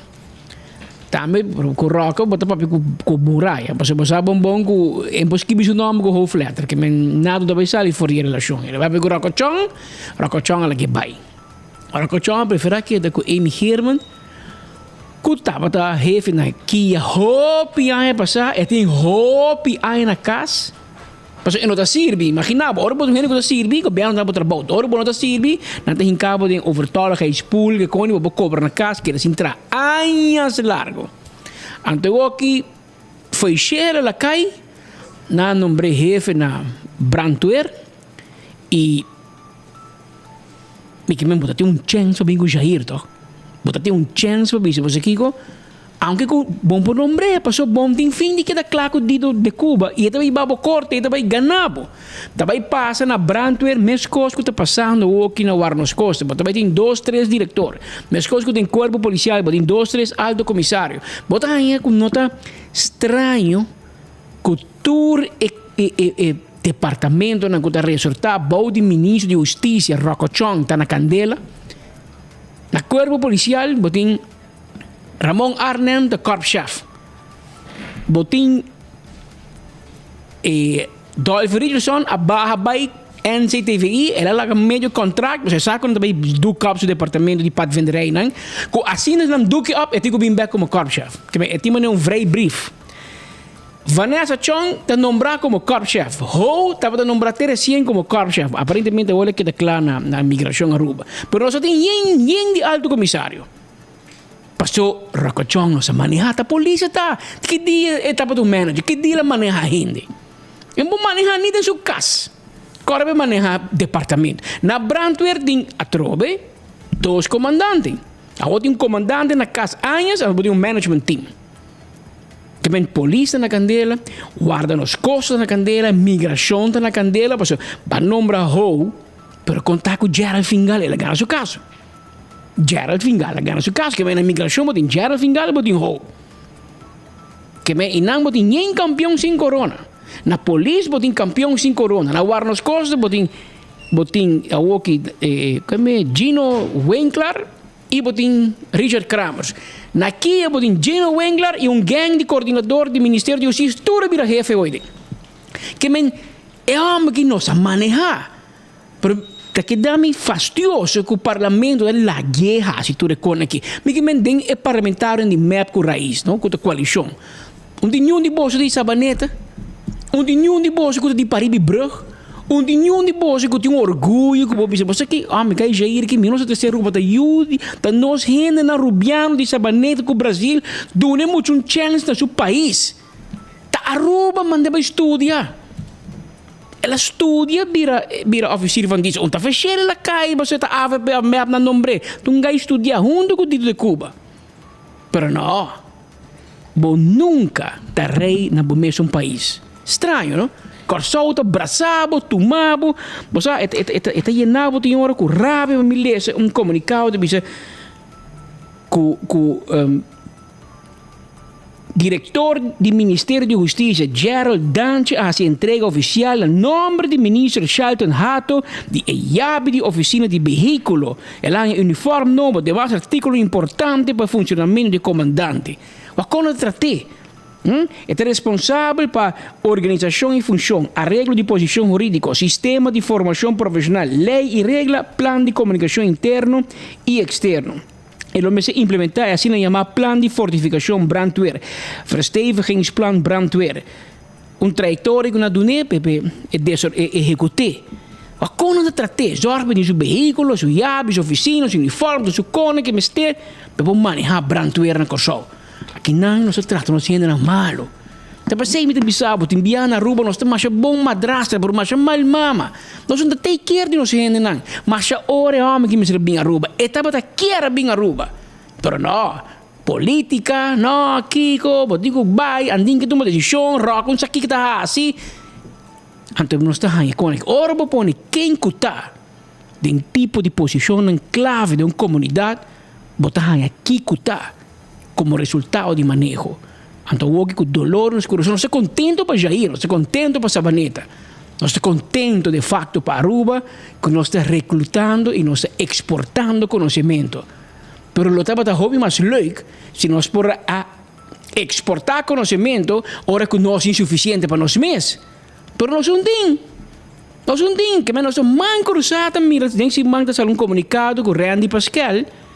tambe ku roko bo ta papia ku muraya pasobra bo sa bon bon ku e por skibi su nomber ku hoofdletter ke men nada no ta bai sali for di e relashon e papia ku rokochon rokochon a lag'e bai rokochon a prefera keda ku Amy Geerman ku tabata hefe na kia hopi aña pasa e tin hopi aña na kas. Pasobra e no ta sirbi. Imagina bo, ora bo ta un hende ku ta sirbi, gobièrnu ta duna bo trabou. Ora bo no ta sirbi, nan ta hinka bo den overtolligheidspool, ke koni bo por kobra na kas, keda sin traha añas largu. Anto awoki Foishera la kai, nan a nombr'é hefe na brandweer i mi ke men bo ta tin un chèns pa bin ku Jair tòg. Bo ta tin un chèns pa bisa bo sa kiko? Aunke ku bon por nombr'é, paso bon tin fin di keda kla ku Dido de Cuba i e ta bai hiba bo korte, e ta bai gana bo. Ta bai pasa na brandweer meskos ku ta pasando awoki na Warnos Costa. Bo ta bai tin dos tres direktor. Meskos ku den kuerpo polisial bo tin dos tres alto komisario. Bo ta haña ku no ta straño ku tur e e departamentonan ku ta resortá bou di ministro di hustisia Rocco Chong ta na kandela. Na kuerpo polisial bo tin. Ramon Arnhem ta korpschef. Bo tin e Dolphy Richardson a baha bai NCTVI, el a laga medio contract, pasobra e sa ku nan ta bai doek op su departamento di padvinderijnan, ku asina nan doek e op e tin ku bin bek komo korpschef. E tin manera un vrijbrief. Vanessa Chong ta nombrá komo korpschef. Ho tabata nombrá te resien komo korpschef. Aparentemente awor el a keda kla na Migrashon Aruba. Pero nos a tin yen yen di alto komisario. Paso Rocochon no sa maneha ta polis e ta. Ki dia e tabata un manager? Ki dia el a maneha hende? E no por maneha ni den su kas. Kòrda pa e maneha departamento. Na brandweer tin atrobe dos komandante. Awor tin un komandante na kas añas, awor tin un management team. Te men polis ta na kandela, warda nos kosta ta na kandela, migrashon ta na kandela, pasobra ba nombra Ho, pero konta ku Gerald Fingal el a gana su kaso. Gerald Fingal a gana su kaso, ke men na migrashon bo tin Gerald Fingal bo tin Ho. Ke men einan bo tin yen kampion sin korona. Na polis bo tin kampion sin korona, na warda nos kosta bo tin. Bo tin awoki kome Gino Winklar y bo tin Richard Kramers. Na kia bo tin Gino Winklar y un gang di coordinador di Ministerio di Husticia tur a bira hefe hoy den. Ke men e homber ki no sa maneha. Pero ta keda mi fastioso ku parlamento ta lag'é hasi tur e kon aki. Mi ke men den e parlamentarionan di mep ku Raiz no, ku ta koalishon. Un di niun di boso di Sabaneta, un di niun di boso ku ta di Paribi Brug, un di niun di boso ku tin un orguyo ku bo bisa bo sa ki oh mi kai Jair ki mi no sa trese Aruba ta yu di ta nos hendenan Rubiano di Sabaneta ku Brasil duna e mucha un chèns na su pais. Ta Aruba manda bai studia. El a studia bira bira officier van dienst. Un ta feshel el a kai pasobra ta avp of mep nan nombr'é. Ta un gai studia hunto ku Dito de Cuba. Pero no. Bo nunka ta rei na bo mesun pais. Straño no? Kòrsou ta brasa bo, tuma bo. Bo sa e ta e ta yena bo tin ora ku rabia pa mi lesa un komunikado ta bisa ku ku Direktor di Ministerio di Hustisia Gerald Dantje a hasi entrega ofisial na nòmber di Minister Shalton Hato di e yabi di ofisina di behíkulo. El a haña unifòrm nobo, demas artíkulo importante pa e funshonamentu di e komandante. Wak kon lo ta trat'é? E ta responsabel pa organisashon i funshon, areglo di posishon hurídiko, sistema di formashon profeshonal, lei i regla, plan di komunikashon interno i eksterno. E lo mester implementá e asina yamá Plan di Fortifikashon Brandweer, Verstevigingsplan Brandweer, un trayektoria ku nan a dun'é pa e e ehekut'é. Ma kon nan ta trat'é? Zòrg pa e tin su vehíkulo, su yabi, su ofisina, su uniform, tur su kosnan ku e mester pa e por manehá brandweer na Kòrsou. Akinan nos ta trata nos hendenan malu. Ta p'esei mi ta bisa bo, tin bia na Aruba nos ta masha bon madrastra pero masha mal mama. Nos no ta take care di nos hendenan. Masha ora e hòmber ki mester a bin Aruba, e tabata kier a bin Aruba. Pero no, politica, no, kiko, bo tin ku bai, andin ke tuma desishon, ròk un sa kiko ta hasi. Anto nos ta haña kon. Ora bo pone ken ku ta den tipo di posishonnan klave den un komunidat, bo ta haña kiko ta komo resultado di maneho. Anto awoki ku dolor nos kurason, nos ta kontento pa Jair, nos ta kontento pa Sabaneta, nos ta kontento de fakto pa Aruba ku nos ta reklutando i nos ta eksportando konosementu. Pero lo tabata hopi mas leuk si nos por a eksportá konosementu ora ku nos tin sufisiente pa nos mes. Pero nos un tin. Nos un tin. Ke men nos ta man krusá ta mira den siman ta sali un komunikado ku Randy Paskel,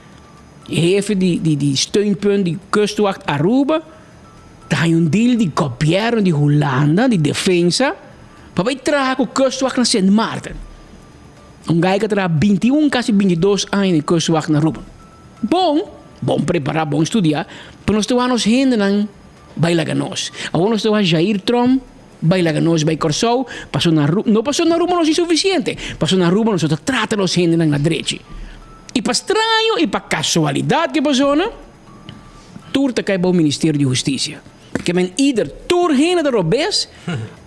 Hefe di di di steunpunt di Kustwacht Aruba ta haña un deal di gobièrnu di Hulanda di defensa pa bai traha ku Kustwacht na Sint Maarten. Un guy ku a traha 21 kasi 22 aña di Kustwacht na Aruba. Bon, bon prepará, bon studiá, pero nos ta wak nos hendenan bai laga nos. Awor nos ta wak Jair Tromp bai laga nos bai Kòrsou, pasobra na Aruba, no pasobra na Aruba nos insuficiente, pasobra na Aruba nos no ta trata nos hendenan na drechi. I pa straño i pa kasualidat ke persona, tur ta kai bou Ministerio di Hustisia. Ke men ider tur hende ta robes,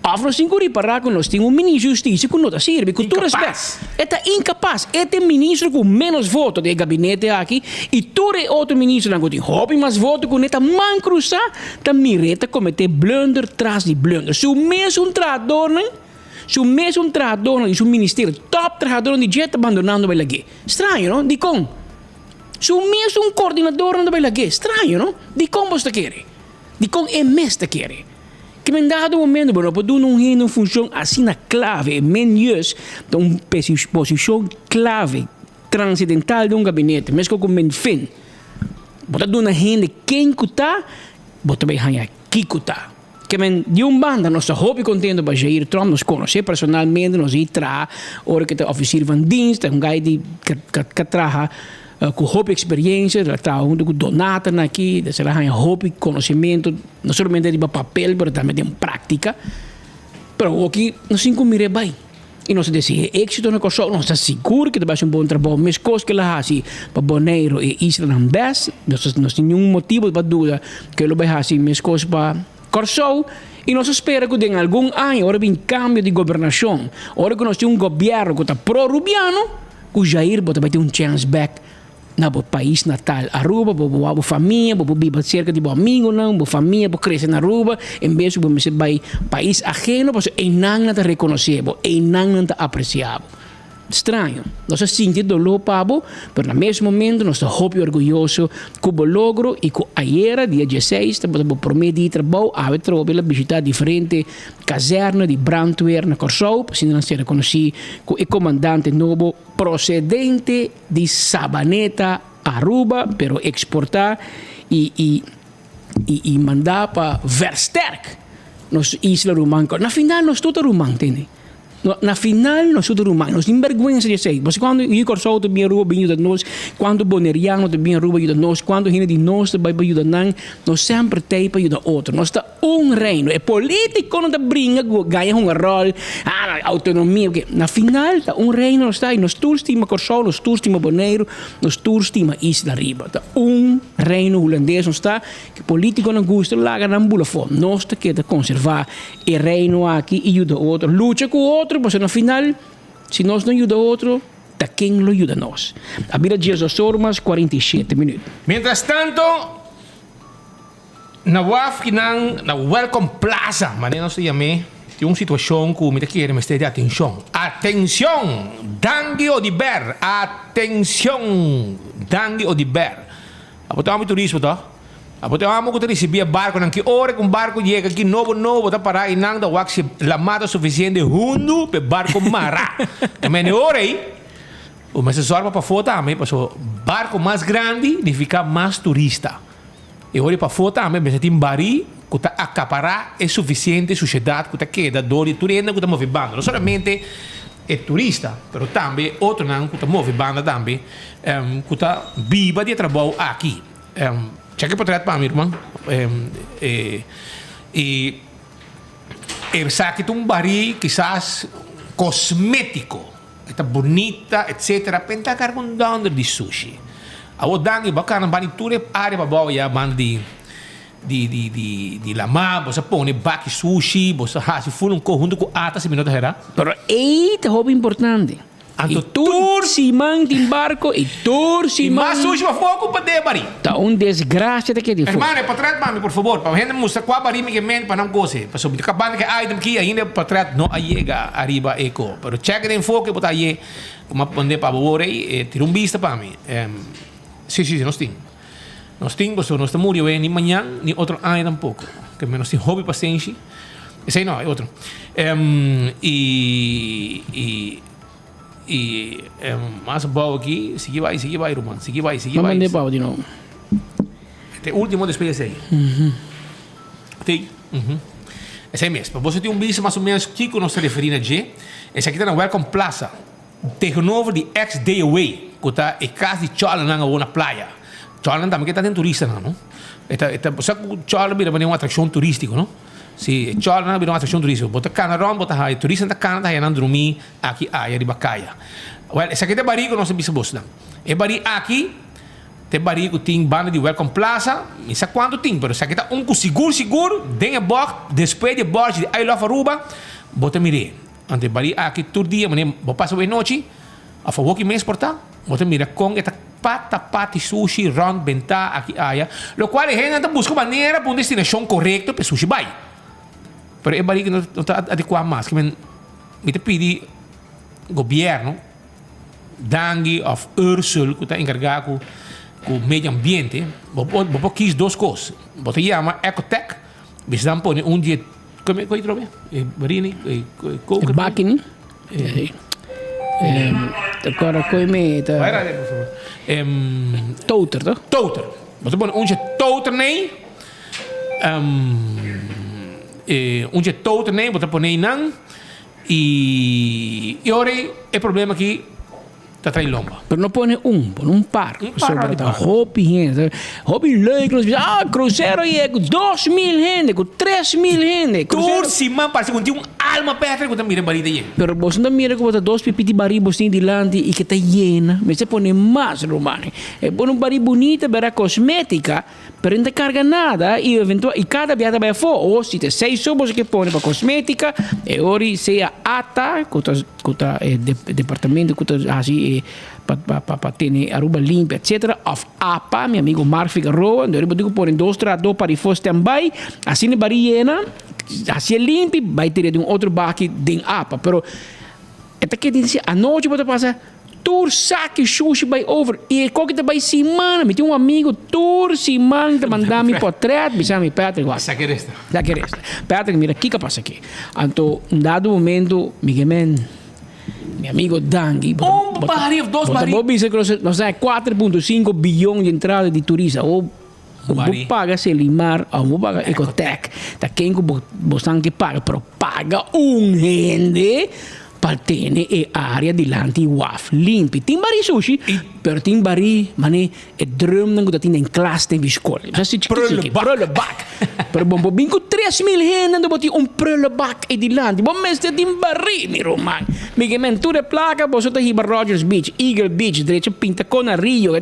òf nos tin ku ripará ku nos tin un Ministro di Hustisia ku no ta sirbi, ku tur respèt, e ta inkapas. E ta e ministro ku ménos voto den e gabinete aki i tur e otro ministronan ku tin hopi mas voto ku ne ta man krusá, ta mir'é ta kometé blunder tras di blunder. Su mesun trahadornan. Su mesun trahadornan di su ministerio, top trahadornan di dje ta bandonando bai lag'é. Straño, no? Dikon? Su mesun koordinadornan ta bai lag'é. Straño, no? Dikon boso ta kere? Dikon e mes ta kere? Ke men dado momento bo no por duna un hende un funshon asina klave, e men juist ta un posishon klave, transendental den un gabinete, meskos ku men fin. Bo ta duna hende ken ku ta, bo ta bai haña kiko ta. Ke men, di un banda nos ta hopi kontento pa Jair Tromp, nos konosé personalmente, nos i traha ora ke ta ofisier van dienst, ta un gai di ka traha ku hopi eksperiencia, el a traha huntu ku Donata na aki, des el a haña hopi konosementu, no solamente riba papel pero tambe den práktika. Pero awoki nos tin ku mir'é bai i nos ta dese'é éksito na Kòrsou, nos ta sigur ke ta bai hasi un bon trabou, meskos ke el a hasi pa Boneiru i e islanan bes, nos no tin niun motibu pa duda ke lo bai hasi meskos pa Kòrsou i nos ta spera ku den algun aña ora bin kambio di gobernashon, ora ku nos tin un gobièrnu ku ta pro Rubiano, ku Jair bo ta bai tin un chèns bèk na bo pais natal Aruba, bo bo wak bo famia, bo por biba cerca di bo amigonan, bo famia por crece na Aruba, en bes cu bo mester bay pais ajeno pasobra eynan nan ta reconoce bo, eynan nan ta aprecia bo. Straño. Nos a sinti e doló pa bo, pero na mes momento nos ta hopi orguyoso ku bo logro i ku ayera, dia dieseis, tabata bo promé dia di trabou. Awe trobe el a bishitá diferente kazèrna di brandweer na Kòrsou, pa asina nan ser rekonosí ku e komandante nobo prosedente di Sabaneta, Aruba, pero eksportá i i i mandá pa versterk nos isla ruman. Na final nos tur ta ruman, tende. Na final nos tur ta ruman. Nos tin bèrgwensa di esei. Pasobra kuantu yu Kòrsou ta bin Aruba bin yuda nos, kuantu boneriano ta bin Aruba yuda nos, kuantu hende di nos ta bai pa yuda nan, nos semper t'ei pa yuda otro. Nos ta un reino. E polítikonan ta bringa ku gaña hunga ròl, ah, outonomia, oke. Na final ta un reino nos ta i nos tur stima Kòrsou, nos tur stima Boneiru, nos tur stima Isla Riba. Ta un reino hulandes nos ta, ku polítikonan gusta laga nan bula afó. Nos ta keda konservá E reino aki i yuda otro. Lucha ku otro, pasobra na final, si nos no yuda otro, ta ken lo yuda nos? A bira diesdos or mas 47 minüt. Mientras tanto, na waf kinan na Welcome Plaza, manera nos ta yam'é, tin un situashon ku mi ta kere mester di atenshon. Atenshon! Dangui Odiber! Atenshon! Dangui Odiber! Abo ta hopi turismo to? Abo ta e homo ku ta risibí e barkunan. Ki ora ku un barku yega aki nobo nobo ta pará i nan ta wak si lamá ta sufisiente hundu pa e barku mará. Ta mende ora ei, bo mester sòrg pa pafó tambe, pasobra barku mas grandi nifiká mas turista. E ora ei pafó tambe mester tin barí ku ta akapará e sufisiente sushedat ku ta keda dor di tur hende ku ta move banda. No solamente e turista, pero tambe otronan ku ta move banda tambe ku ta biba di e trabou aki. Check e portret pa mi ruman. Y esaki ta un barí kisas cosmético. E ta bunita etcetera pero e ta carga un donder di sushi. Awor danki bo a cana bani tur e area pabao ya banda di di di di lama bo sa pone baki sushi bo sa haci ful un co hunto cu ata si mi no ta hera. Pero ey ta hopi importante. Anto I tur siman tin barco i tur siman. I mas sushi pa foco pa de bari. Ta un desgracia ta keda di foco. Hermano e portret mami por favor pa hende mustra cua bari mi ke ment pa nan goze pasobra mi ta cabando ke item aki ainda e portret no a yega ariba e co pero check den foco bo ta haye como a pone pa bo wor ey e tira un bista pa mi si si si nos tin nos tin pasobra nos ta muri awe ni mañan ni otro aña tampoco ke nos tin hopi pasenshi esey no e otro i i i mas abou aki sigui bai sigui bai ruman sigui bai sigui bai. Manda e abou di nobo. Te ultimo despues esey. Te esey mes pa boso tin un bista mas o menos kiko nos ta referi na dje esaki ta na Welcome Plaza tegenover di ex Day Away ku ta e kas di chòlanan awor na playa chòlanan tambe ke ta den turistanan no e ta e ta sa ku chòla bira manera un atrakshon turistiko no. Si e chòlnan a bira un atrakshon turístiko, bo ta kana rònt, bo ta haya turistan ta kana ta haya nan drumí aki aya riba kaya. Wèl, esaki ta e barí ku nos a bisa bosnan. E barí aki ta e barí ku tin banda di Welcome Plaza, mi sa kuantu tin, pero esaki ta un ku sigur sigur den e bògt, despues di e bòrchi di I Love Aruba, bo ta mir'é. Anto e barí aki tur dia manera bo pasa bo e nochi, òf awoki mes por ta, bo ta mira kon e ta pata pati sushi rònt bentá aki aya, lokual e hendenan ta buska manera pa un destinashon korekto pa e sushi bai. Pero e barí no ta adekuá mas. Kimen mi ta pidi gobièrnu, Dangui òf Ursul ku ta enkargá ku ku medio ambiente, bo por bo por kis dos kos. Bo ta yama Ecotec, bisa nan pone un di e Come coi trobe? E barini, e koker. E bakini. Te acorda coi me ta. Vai radio, por favor. Toter, toch? Toter. Bo ta pone untje toter nei. Untje toter nei, bo ta pone nan. I ora e problema aki Ta trae lomba. Pero no pone un, pone un par. Un par Pasobra ta hopi hende. Hopi leuk nos bisa, ah, crucero yega cu 2000 hende, cu 3000 hende. Tur siman parse cu tin un alma pèrdè cu ta mira e barita yen. Pero boso no ta mira cu bo ta dos pipi di bari bos tin dilanti y cu ta yena. Mester pone mas, ruman. E pone un bari bunita, bera cosmetica. Pero e no ta carga nada y eventual y cada bia ta bay afo o si ta esey so boso ke pone pa cosmetica e ori sea ata cu ta cu ta e departamento cu ta haci e pa pa pa tene Aruba limpio etcetera of apa mi amigo Mark Figaroa endo ori bo tin cu pone dos trahador pa rifo stand by asina e bari yena haci e limpi bay tira den otro baki den apa pero. E ta keda disi anochi bo ta pasa tur saki shushi bai over y e koki ta bai siman. Mi tin un amigo tur siman ta manda mi potret bisa mi Patrick wak. Sa ke resta. Sa ke resta. Patrick mira kiko a pasa aki. Anto un dado momento mi ke men mi amigo danki. Un bari of dos bari. Bo ta bisa ku nos ta 4.5 biyon di entrada di turista. Bo paga Selimar of bo paga Ecotec ta ken ku bo bosnan ke paga pero paga un hende pa tene e area dilanti waf limpi. Tin bari sushi pero tin bari mane e drumnan ku ta tin den klas den skol. Sa si chiki chiki prullenbak. Pero bo por bin ku 3000 hende anto bo tin un prullenbak ei dilanti bo mester tin bari mi ruman. Mi ke men tur e plaka boso ta hiba Rogers Beach, Eagle Beach, drecha pinta kona Rio.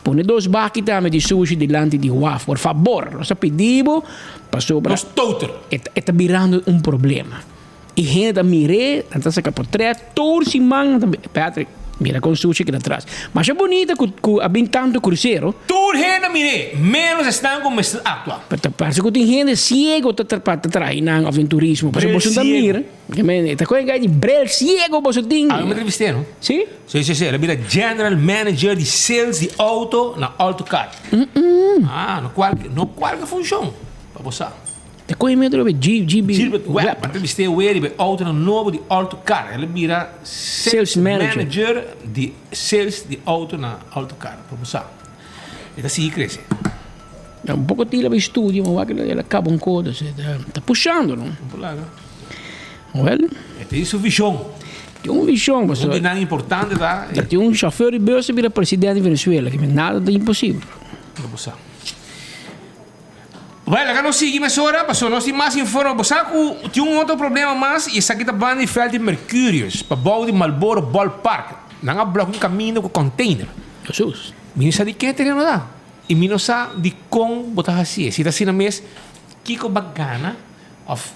Pone dos baki tambe di sushi dilanti di waf, por fabor. Nos ta pidi bo pasobra Nos toter. e ta birando un problema. I hende ta mir'é, nan ta saka potret, tur siman nan ta bi-, Patrick, mira kon sushi keda tras. Masha bunita ku ku a bin tantu krusero. Tur hende a mir'é, ménos esnan ku mester aktua. Pero ta parse ku tin hende siego ta ta traha nan òf den turismo. Pasobra Bril boso ta siego. mira. E ta koe gai di bril siego boso tin. Awe mi entrevisté no? Si? Si, si, si. El a bira general manager di sales di auto na Autocar. Ah, no kualke, no kualke funshon, pa bo sa. Ta koe mi otro be G, GB Gilbert Webb. Webb. Mi entrevisté awe riba e autonan nobo di Autocar. El a bira Sales sales manager. manager di sales di auto na Autocar, pa bo sa. E ta sigui krese. Ya un poco tila bay studio, ma wak el a caba un codo, e ta pushando no. Un polaga. Well. E tin su vision. Tin un vision, pasobra. Un di nan importante ta. Ta tin un chauffeur di bus a bira presidente di Venezuela, ki nada ta imposibel. No bo sa. Well, laga nos sigui mesora, pasobra nos tin mas informe. Bo sa cu tin un otro problema mas y esaki ta banda di veld di Mercurius, pabou di Marlboro Ballpark. Nan a blokia un caminda cu container. Jesus. Mi no sa di ken e tereno ta. I mi no sa dikon bo ta hasié. Si ta asina mes, kiko bo a gana? Òf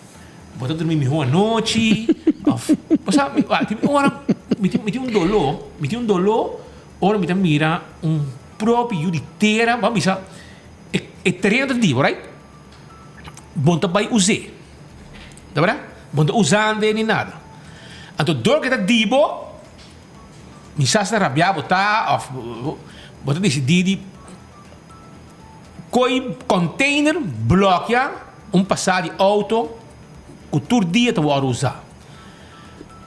bo ta drumi mihó anochi? Òf, bo sa, mi tin ora mi tin mi tin un doló, mi tin un doló ora mi ta mira un propio yu di tera, bo a bisa e e tereno ta di bo, right? Bo no ta bai us'é, ta bèrdat? Bo no ta usand'é ni nada. Anto dor ke ta di bo. Mi sa si ta rabia bo ta of bo ta disidí di koi container blokia un pasá di auto ku tur dia ta wòrdu usá.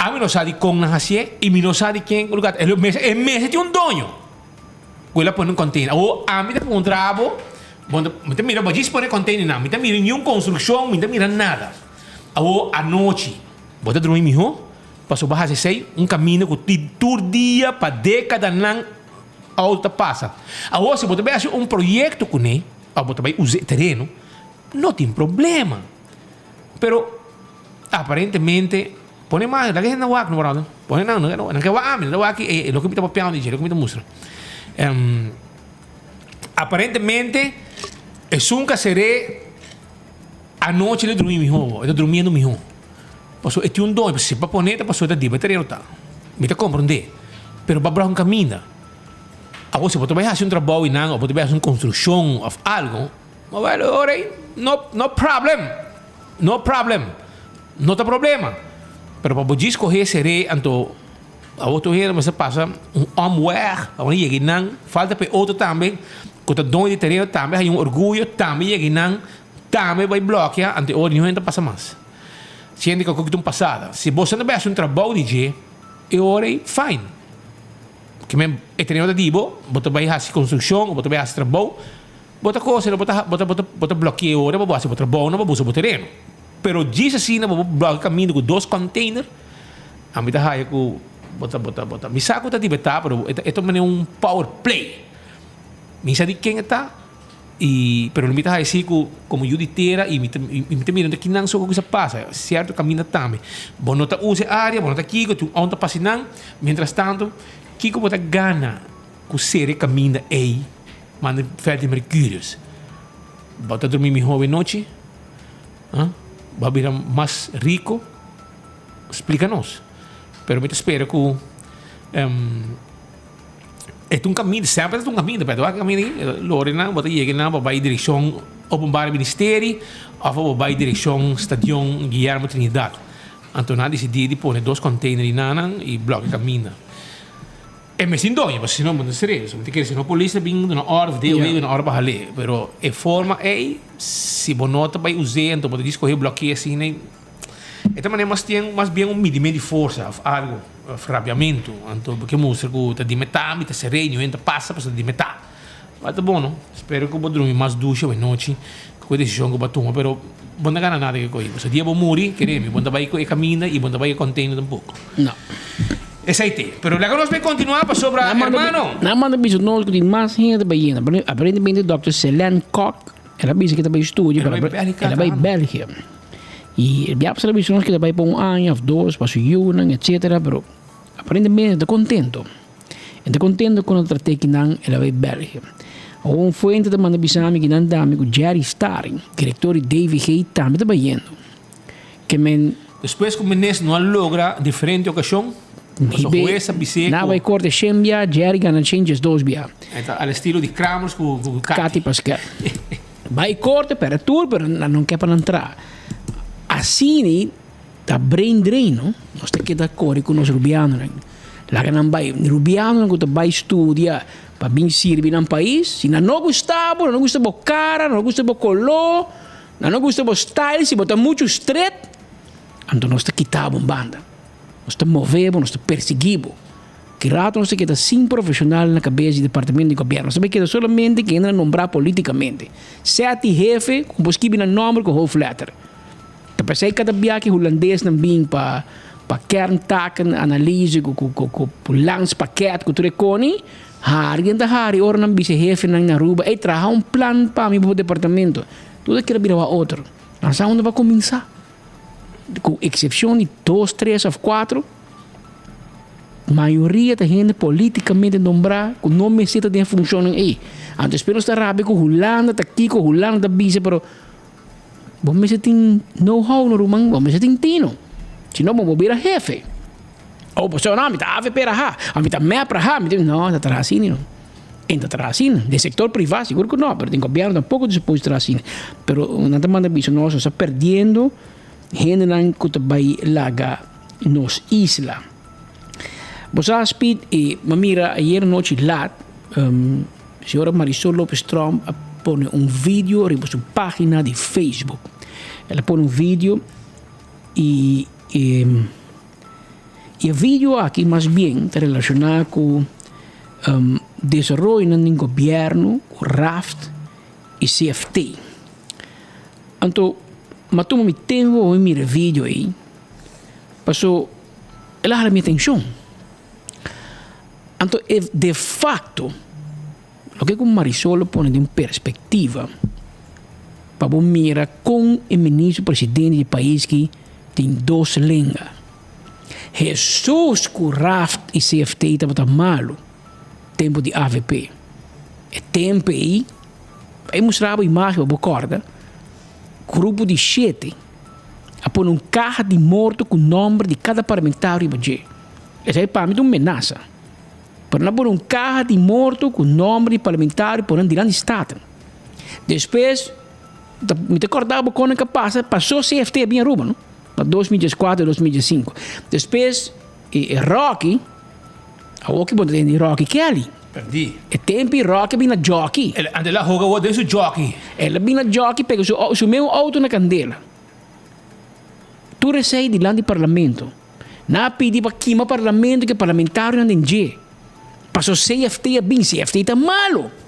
Ami no sa di kon nan hasié i mi no sa di ken lugar e mester e mester tin un doño ku el a pone un container. Awor ami ta puntra bo, bo mi ta mira bo djis pone container nan, mi ta mira niun konstrukshon, mi ta mira nada. Awor anochi bo ta drumi mihó? Pasobra bo hasi esei un kaminda ku tin tur dia pa dékadanan outo ta pasa. Awor si bo ta bai hasi un proyekto kuné òf bo ta bai usa e tereno, no tin problema. Pero aparentemente pone mas, laga hende wak no bròder, pone nan, nan ke wak ami, nan ta wak e loke mi ta papiando di dje, loke mi ta mustra. Aparentemente esun ku a ser'é anochi lo drumi mihó, e ta drumiendo mihó. Pasobra e tin un doño, si pa pone ta pasobra ta diba e tereno ta. Mi ta komprondé, pero bo a bra un kaminda. Awor si bo ta bai hasi un trabou einan òf bo ta bai hasi un konstrukshon òf algu, bo bai ora ei, no no problem, no problem, no ta problema. Pero pa bo djis kohe ser'é anto awor tur hende mester pasa un omweg pa bo yega einan, falta pa e otro tambe ku ta doño di tereno tambe haña un orguyo tambe yega einan, tambe bai blòkia anto e ora niun hende ta pasa mas. Siente ku ta un pasada. Si boso ta bai hasi un trabou di dje, e ora ei fine. Ke men e tereno ta di bo, bo ta bai hasi konstrukshon o bo ta bai hasi trabou, bo ta kose, bo ta bo ta bo ta blòkia e ora pa bo hasi bo trabounan pa bo usa bo tereno. Pero djis asina bo por blòkia kaminda ku dos kònteiner, ami ta haya ku bo ta bo ta bo ta mi sa ku ta dibetá pero e ta e ta manera un power play. Mi sa di ken e ta. I pero mi ta haci si cu como yu di tera y mi ta mi ta mira kinan so cu sa pasa cierto caminda tambe bo no ta usa e area bo no ta kico tin un ta pasa nan mientras tanto kico bo ta gana cu cera e caminda ey manda veld di mercurius bo ta drumi miho awe nochi ah bo a bira mas rico splica nos pero mi ta spera cu. E ta un kaminda, semper ta un kaminda, pero wak kaminda aki, lorinan bo ta yega nan bo bai direkshon Openbare Ministerie òf bo bai direkshon Stadion Guillermo Trinidad. Anto nan a disidí di pone dos container di nanan i blòkia kaminda. E mes tin doño, pasobra si no bo no ta ser'é. So mi ta kere si no polis ta bin duna òrdu of DOW duna òrdu pa hal'é. Pero e forma ei, si bo no ta bai us'é anto bo ta djis kohe blòkia asina ei, e ta manera mas tien mas bien un midimento di forsa of algu, of rabiamentu. Anto bo ke mustra ku ta di metá mi ta ser'é i niun hende ta pasa pasobra ta di metá. But ta bon no. Spero ku bo drumi mas dushi awenochi ku e desishon ku bo a tuma, pero bo no ta gana nada ku e ko'i. Pasobra dia bo muri, kere mi, bo no ta bai ku e kaminda i bo no ta bai ku e container tampoco. No. Esei te. Pero laga nos bay continua pasobra, hermano. Nan manda bisa nos ku tin mas hende ta bai yenda. Aparentemente Dòkter Selene Kok, el a bisa ku e ta bai studia, pero el a bai België. I el biaha el a bisa nos ku e ta bai pa un aña òf dos pa su yunan, etcetera, pero aparentemente e ta kontento. E ta kontento ku nan ta trat'é kinan el a bai België. Awor un fuente ta manda bisa mi kinan tambe ku Jerry Staring, direktor di DVG, tambe ta bai yendo. Ke men. Despues ku minister no a logra diferente okashon, pasobra hues a bis'é ku. Na bai korte shen bia, Jerry gana shen diesdos bia. E ta al estilo di Kramers ku Kati. Kati Paskel. Bai korte, pèrdè tur, pero nan no ke pa nan traha. Asina ta brain drain, no? Nos ta keda kore ku nos rubianonan. Laga nan bai. Rubianonan ku ta bai studia pa bin sirbi nan pais, si nan no gusta bo, nan no gusta bo kara, nan no gusta bo koló, Nan no gusta bo style, si bo ta muchu stret, anto nos ta kita bo un banda. Nos ta move bo, nos ta persegui bo. Ki rato nos ta keda sin profesional na kabes di departamento di gobierno. Nos ta bay keda solamente ku hende nan nombrá politikamente. Seti hefe ku bo skibi nan nomber ku hoofdletter. Ta p'esei kada bia ku hulandesnan bin pa pa kerntaken analyse ku ku ku ku landspakket ku tur e koni, hari nan ta hari ora nan bisa e hefenan na Aruba, ey traha un plan pa mi pa bo departamento. Tur a keda bira wak otro. Nan sa unda pa kuminsá. Ku eksepshon di dos, tres òf kuatro, mayoria ta hende politikamente nombrá ku no mester ta den e funshonnan ei. Anto espe nos ta rabia ku Hulanda ta kiko, Hulanda ta bisa, pero bo mester tin know how no ruman, bo mester tin tino. Si no bo por bira hefe. Oh, pasobra no, mi ta avp raha, mi ta mep raha, mi ta, no, ta traha asina no. En ta traha asina. Den sector priva sigur cu no, pero den gobierno tampoco ta supuesto traha asina. Pero nan ta manda bisa nos, nos ta perdiendo hendenan cu ta bay laga nos isla. Bo sa Speed, e mi a mira ayer nochi laat, señora Marisol Lopez Tromp a pone un video riba su pagina di Facebook. El a pone un video y e. E video aki mas bien ta relashoná ku desaroyonan den gobièrnu ku raft i CFT. Anto mi a tuma mi tempu pa mi mira e video ei paso el a hala mi atenshon. Anto e de fakto loke ku Marisol a pone den perspektiva pa bo mira kon e minister presidente di pais aki tin dos lenga. Hesus ku raft i CFT tabata malu tempu di avp. E tempu ei, e mustra bo imagen pa bo kòrda, grupo di shete a pone un kaha di morto ku nòmber di kada parlamentario riba dje. Esei pa mi ta un menasa. Pero nan a pone un kaha di morto ku nòmber di parlamentario pone nan dilanti Staten. Despues Mi ta kòrda bo kon a pasa, pasó CFT a bin Aruba no, na 2014, 2015. Despues e Rocky, awor ki bo ta tende di Rocky Kelly. Perdí. E tempu Rocky a bin na jockey. Anto el a hoga awor den su jockey. El a bin na jockey pega su su meun auto na kandela. Tur esei dilanti parlamento. Nan a pidi pa kima parlamento ke parlamentarionan den dje. Paso CFT a bin, CFT ta malo.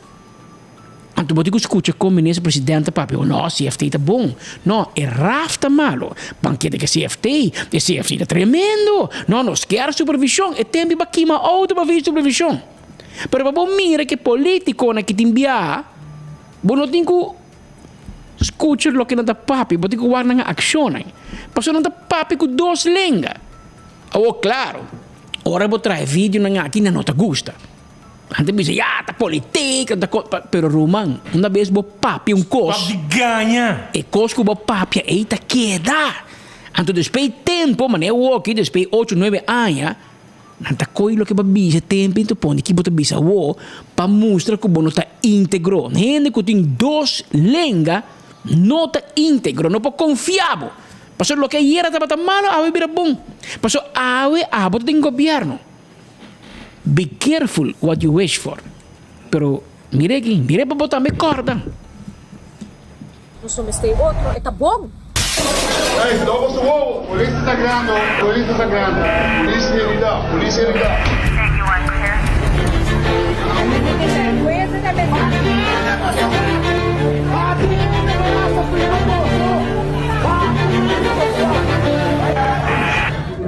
Anto bo tin ku skucha kon minister president ta papia, no, CFT ta bon, no, e raf ta malo, ban keda ku e CFT, e CFT ta tremendo, no, nos kier supervishon, e tempu pa kima outo pa bin supervishon. Pero pa bo mira ku e politikonan ki tin biaha, bo no tin ku skucha loke nan ta papia, bo tin ku wak nan akshonnan, pasobra nan ta papia ku dos lenga. Awor klaro, ora bo traha e videonan aki nan no ta gusta. Nan ta bisa, ya, ta politik, ta ko, pero ruman, una bes bo papia un kos. Pap di gaña! E kos ku bo papia ei ta keda. Anto despues di tempu, manera awoki, despues di ocho, nuebe aña, nan ta koy loke bo a bisa tempu i ta pone ki bo ta bisa awo pa mustra ku bo no ta íntegro. Hende ku tin dos lenga no ta íntegro, no por konfia bo. Pasobra loke ayera tabata malo awe bira bon. Pasobra awe abo ta den gobierno. Be careful what you wish for. Pero mira aki, mira pa bo tambe corda. Nos no mester otro, e ta bon. Ey, no boso wowo! Polis ta sangrando, polis ta sangrando, polis herida, polis herida.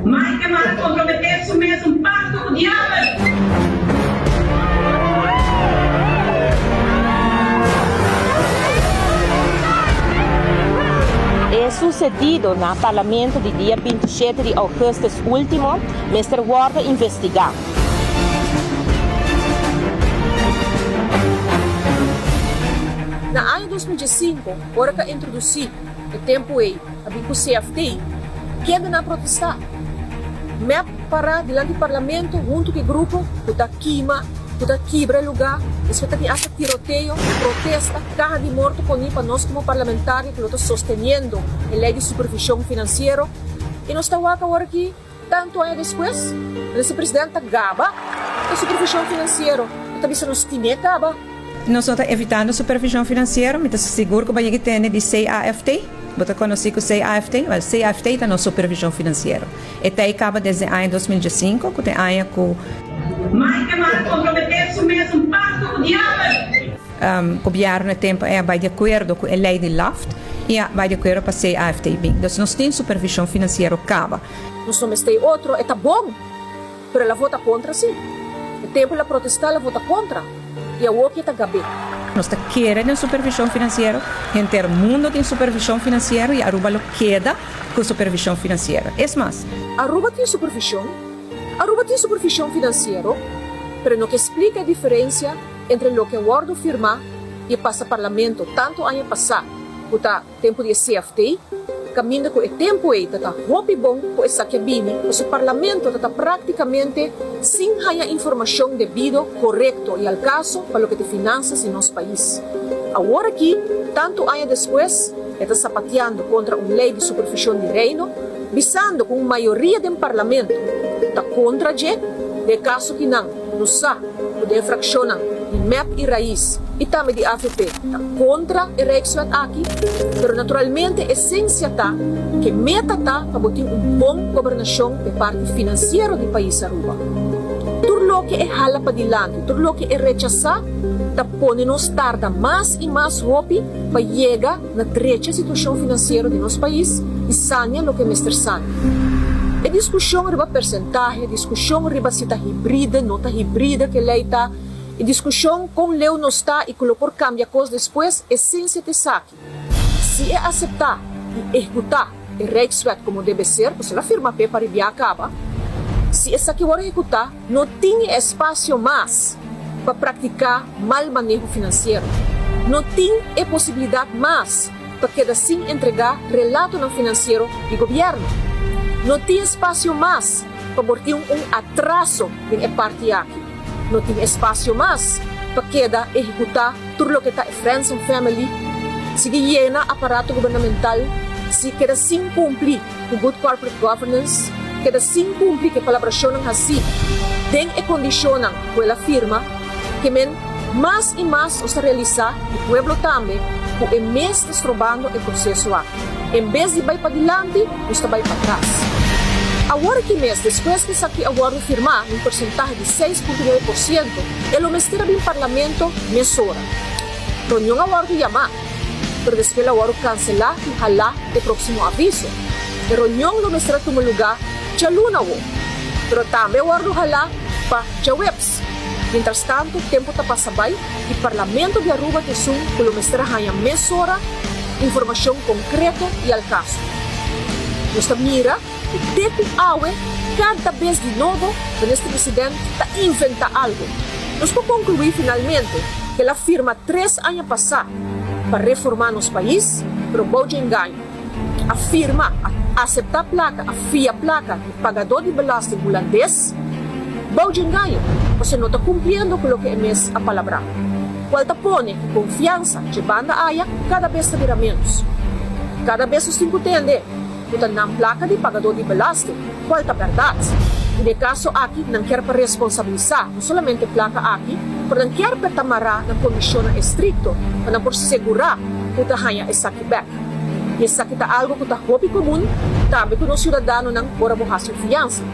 Mike mara komprometé su mes un pakto ku diabel. E sucedido na Parlamento di dia 27 di augustus ultimo mester wordo investiga. Na aña 2015, ora ku a introdusí e tempu ei a bin ku CFT, kende nan a protestá? Mep pará dilanti parlamento huntu ku e grupo ku ta kima, ku ta kibra e lugá, despues ta tin asta tiroteo, protesta, kaha di morto poní pa nos komo parlamentario ku lo ta sosteniendo e lei di supervishon finansiero. I nos ta wak awor aki, tantu aña despues, nos presidente ta gaba e supervishon finansiero, e ta bisa nos tin'é kaba. Nos no ta evitando supervision financiero, mi ta sigur cu bo a yega tende di CAFT. Bo ta conoci cu CAFT? Wel, CAFT ta nos supervision financiero. E ta e caba desde aña 2015, cu ta e aña cu. Mike mara compromete su mes un pacto cu diabel. Gobierno e tempo ey a bay di acuerdo cu e ley di LAFT y a bay di acuerdo pa CAFT bin. Dus nos tin supervision financiero caba. Nos no mester otro, e ta bon. Pero el a vota contra si. E tempo el a protesta el a vota contra y awoki e ta gab'é. Nos ta kere den supervision financiero, henter mundo tin supervision financiero y Aruba lo keda cu supervision financiero. Es mas. Aruba tin supervision? Aruba tin supervision financiero, pero no ke splica e diferencia entre loke a wordo firma y e pasa parlamento tanto aña pasa cu ta Tempu di e CFT, kaminda ku e tempu ei ta ta hopi bon ku esaki a bini, pasobra parlamento ta ta práktikamente sin haña informashon debido, korekto i al kaso pa loke ta e finansas di nos pais. Awor aki, tantu aña despues, e ta sapateando kontra un lei di supervishon di Reino, bisando ku un mayoria den parlamento ta kontra dje, den e kaso ki nan no sa ku den e frakshonnan di mep i Raiz i tambe di avp ta kontra e Rijkswet aki, pero naturalmente esensia ta ku e meta ta pa bo tin un bon gobernashon p'e parti finansiero di pais Aruba. Tur loke e hala padilanti, tur loke e rechasá ta pone nos tarda mas i mas hopi pa yega na drecha situashon finansiero di nos pais i sania loke mester sania. E diskushon riba persentahe, diskushon riba si ta hibride, no ta hibride ke lei ta, e diskushon kon leu nos ta i ku lo por kambia kos despues, esensia ta esaki. Si e aseptá i ehekutá e Rijkswet komo debe ser, pasobra el a firma p'e pa ribiá kaba, si esaki wòrdu ehekutá, No tin e espasio mas pa praktiká mal maneho finansiero. No tin e posibilidat mas pa keda sin entregá relatonan finansiero di gobièrnu. No tin espasio mas pa por tin un atraso den e parti aki. No tin espasio mas pa keda ehekutá tur loke ta e friends and family, sigui yena aparato gubernamental, si keda sin kumpli ku good corporate governance keda sin kumpli ku e palabrashonnan hasí den e kondishonnan ku el a firma, ke men mas i mas nos ta realisá, i pueblo tambe, ku e mes ta strobando e proseso aki. En bes di bai padilanti, nos ta bai patras. Awor aki mes, despues ku esaki a wòrdu firmá na un porsentahe di 6.9%, e lo mester a bin Parlamento mesora. Reunion a wòrdu yamá. pero despues la wòrdu kanselá i halá te próksimo aviso. E reunion lo mester a tuma lugá djaluna awo, pero tambe a wòrdu halá pa djaweps. Mientrastantu tempu ta pasa bai i Parlamento di Aruba ta esun ku lo mester a haña mesora informashon konkreto i al kaso. Nos ta mira ku te ku awe kada bes di nobo Minister President ta inventá algu. Nos por konkluí finalmente ku el a firma tres aña pasá pa reformá nos pais, pero bou dje engaño. A firma, a aseptá plaka, a fia plaka di pagadó di belasting hulandes bou dje engaño, pasobra no ta kumpliendo ku loke e mes a palabrá, kual ta pone ku konfiansa dje banda aya kada bes ta bira ménos. Kada bes nos tin ku tende. ku ta nan plaka di pagadó di belasting, kual ta bèrdat. I den e kaso aki nan kier pa responsabilisá no solamente plaka aki, pero nan kier pa e ta mará na kondishonnan estrikto pa nan por segurá ku ta haña esaki bèk. I esaki ta algu ku ta hopi komun tambe ku nos siudadanonan ora bo hasi un fiansa.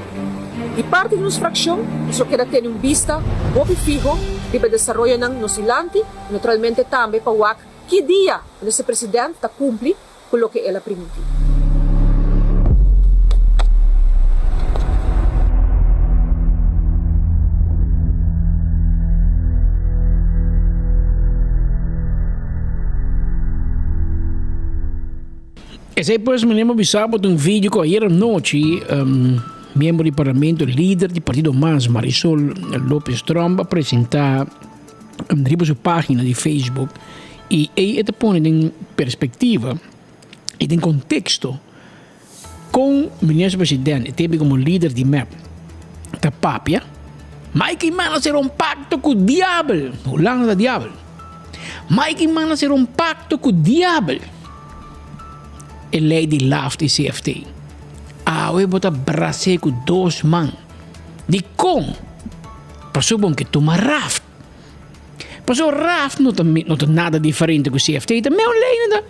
Di parti di nos frakshon nos lo keda tene un bista hopi fiho riba e desaroyonan nos dilanti i naturalmente tambe pa wak ki dia Minister President ta kumpli ku loke el a primintí. Esei pues meneer bo bisa bo ta un video ku ayer anochi miembro di parlamento lider di partido mas Marisol Lopez Tromp a presenta riba su pagina di Facebook y ey e ta pone den perspectiva y den contexto con minister president e tebe como lider di mep ta papia Mike Eman a cera un pacto cu diabel Hulanda ta diabel Mike Eman a cera un pacto cu diabel e ley di LAFT y CFT awe bo ta brase cu dos man dicon Pasobra bo ke tuma raft. Pasobra raft no ta no ta nada diferente ku CFT, ta meun lei nan ta.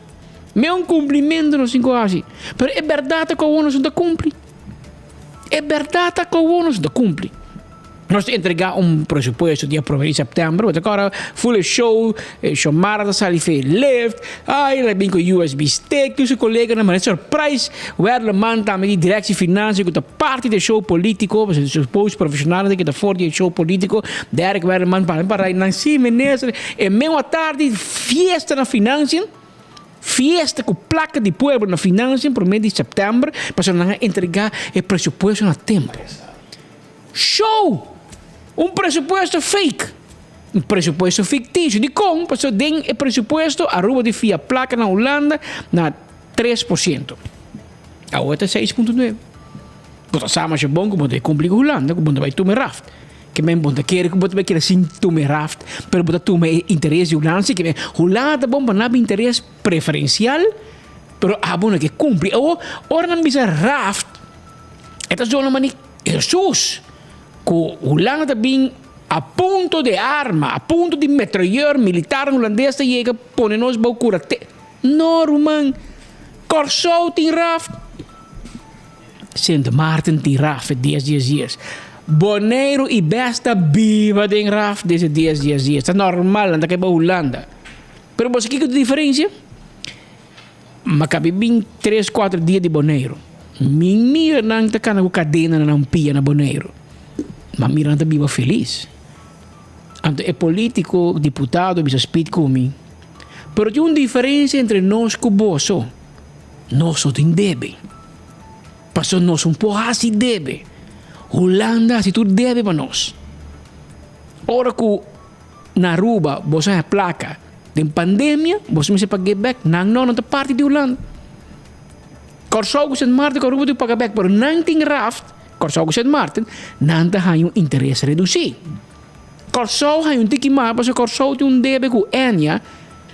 Meun kumplimentu nos tin ku hasi. Pero e bèrdat ta ku awor nos no ta kumpli. E bèrdat ta ku awor nos no ta kumpli. Nos ta entregá un presupuesto dia promé di sèptèmber, bo ta kòrda ful e show, e Xiomara ta sali fe lift, ay el a bin ku USB stick, tur su koleganan manda surprise, Werleman tambe di Directie Financiën ku ta parti di e show politico, pasobra suppose profesionalnan ta keda for di e show politico, Derek Werleman para mi para nan si minister, e meun atardi fiesta na Financiën, fiesta ku plaka di pueblo na Financiën prome di september, pasobra nan a entrega e presupuesto na tempo. Show! Un presupuesto fake! Un presupuesto ficticio. Dicon? Pasobra den e presupuesto Aruba di fia placa na Hulanda na 3%. Awor ta 6.9. Bo ta sa masha bon cu bo ta cumpli cu Hulanda cu bo ta bay tuma e raft. Ke men bo ta kere cu bo ta bay keda sin tuma e raft, pero bo ta tuma e interes di Hulanda. Si ke men Hulanda ta bon pa naba interes preferencial, pero abo no ke cumpli. Awor, ora nan bisa raft, e ta zona mani Hesus cu Hulanda ta bin a punto de arma, a punto di metrayeur, militarnan hulandes ta yega pone nos bou cura te. No ruman, Corsou tin raft, Sint Maarten tin raft e dies dies dies, Boneiru y Bes ta biba den raft desde dies dies dies, ta normal nan ta kai bou Hulanda. Pero bo sa kico ta diferencia? Ma kabi bin tres kuater dia di Boneiru. Mi mira nan ta kana ku kadena na nan pia na Boneiru. Ma mira nan ta biba felis. Anto e politiko, diputado bisa spit ku mi, Pero tin un diferensia entre nos ku boso. Nos no tin debe. Pasobra nos no por hasi debe. Hulanda hasi tur debe pa nos. Ora ku Na Aruba boso haña plaka den pandemia boso mester pag'é bek nan no nan ta parti di Hulanda Kòrsou ku Sint Maarten ku Aruba tin ku paga bek pero nan tin raft Kòrsou ku Sint Maarten nan ta haña un interes redusí Kòrsou haña un tiki mas pasobra Kòrsou tin un debe ku Ennia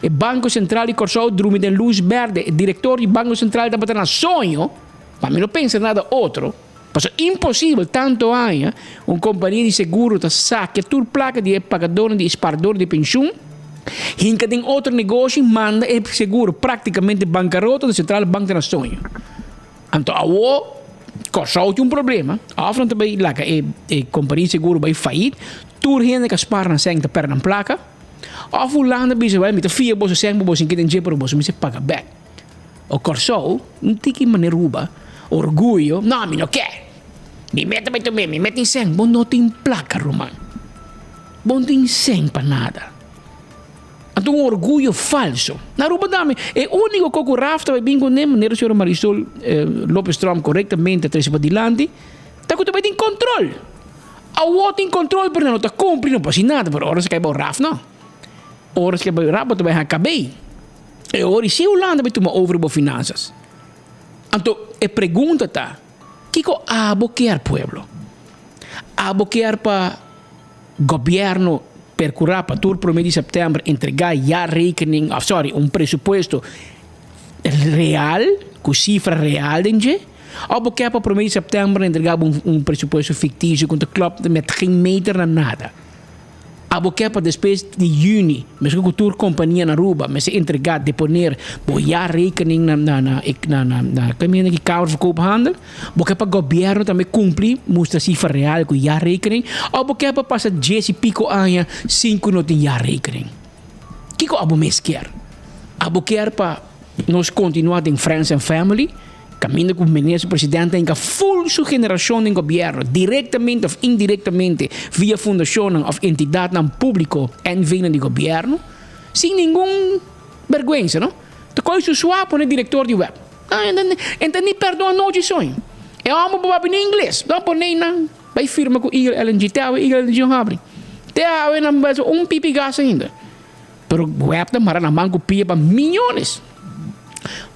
e Banko Sentral di Kòrsou drumi den lus bèrdè e direktor di Banko Sentral tabata na soño pa mi no pensa nada otro. Pasobra imposibel tanto aña un kompania di seguro ta sakia tur plaka di e pagadornan di e spardornan di penshun, hinka den otro negoshi, manda e seguro praktikamente bankarota, di Centrale Bank ta na soño. Anto awo Kòrsou tin un problema, òf nan ta bai laga e e kompania di seguro bai fayit, tur hende ku a spar nan sèn ta pèrdè nan plaka, òf Hulanda bisa wèl mi ta fia boso sèn pa boso hinka den dje pero boso mester paga bèk. O Kòrsou, un tiki manera Aruba, orguyo, no, mi no ke. Mi meta bai tum'é, mi meta tin sèn. Bo no tin plaka, ruman. Bo no tin sèn pa nada. Anto un orguyo falso. Na Aruba tambe, e úniko kos ku Raf ta bai bin kuné, manera señora Marisol Lopez Tromp korektamente a trese padilanti, ta ku ta bai tin kontrol. Awor tin kontrol, pero nan no ta kumpli, no por hasi nada. Pero ora sa kai bou Raf no. Ora sa kai bou Raf, bo ta bai haña kabei. E ora si Hulanda bai tuma over bo finansas. Anto e pregunta ta, kiko abo kier pueblo? Abo kier pa gobierno percura pa tur prome di september entrega jaarrekening of sorry un presupuesto real, ku sifra real den dje? Òf bo ke pa promé di sèptèmber nan entregá bo un presupuesto fiktisio ku no ta klòp met geen meter na nada? Abo ke pa despues di yüni, meskos ku tur kompania na Aruba mester entregá, deponer bo jaarrekening na na na na na na kaminda ki Kamer van Koophandel? Bo ke pa gobièrnu tambe kumpli mustra sifra real ku jaarrekening? Òf bo ke pa pasa dies i piko aña sin ku no tin jaarrekening? Kiko abo mes kier? Abo kier pa nos kontinuá den friends and family? Caminda cu minister presidente a hinca full su generacion den gobierno, directamente of indirectamente via fundacionnan of entidadnan publico NV nan di gobierno, sin ningun berguensa no. Ta coy su swa pone director di web. En ta ni perdon anochi soño. E homber bo papia ni ingles, dan pone nan bay firma cu Eagle LNG. Te awe Eagle LNG no habri. Te awe nan basa un pipi gas ainda. Pero web ta mara nan man cu pia pa millones.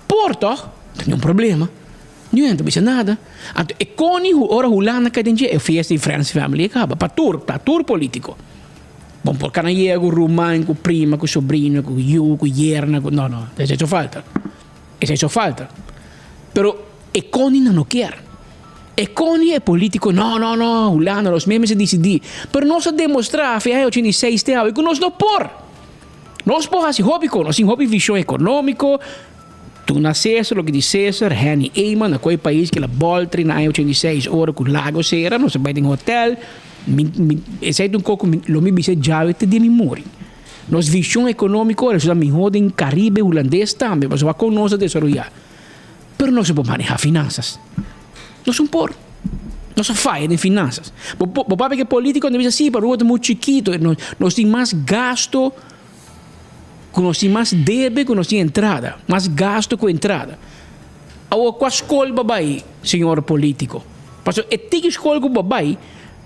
Por toch, ta niun problema. Niun hende ta bisa nada. Anto e koni hu ora Hulanda kai den dje, e fiesta di Friends Family e kaba. Pa tur, pa tur politico. Bon por kana yega cu ruman, cu prima, cu sobrino, cu yu, cu yerna, cu no no, esei so falta. Esei so falta. Pero e koni nan no kier. E koni e politico no no no, Hulanda nos mes mester dicidi. Pero nos a demostra fi aña 86 te awe cu nos no por. Nos por haci hopi cos, nos tin hopi vision economico, Duna Cesar loke di Cesar, Henny Eman a coge pais kila boltri na aña 86 ora cu lago cera, nos a bay den hotel, mi, mi, esey ta un cos cu mi, lo mi bisa djawe te dia mi muri. Nos vision economico resulta miho den Caribe Hulandes tambe, pasobra con nos a desaroya. Pero nos no por maneha finanzas. Nos no por. Nos a faya den finanzas. Bo, bo papia ke politico nan bisa si, pero Aruba ta muy chikito, nos, nos tin mas gasto ku nos tin mas debe ku nos tin entrada, mas gasto ku entrada. Awor kua skol bo bai, señor politico? Pasobra e tiki skol ku bo bai,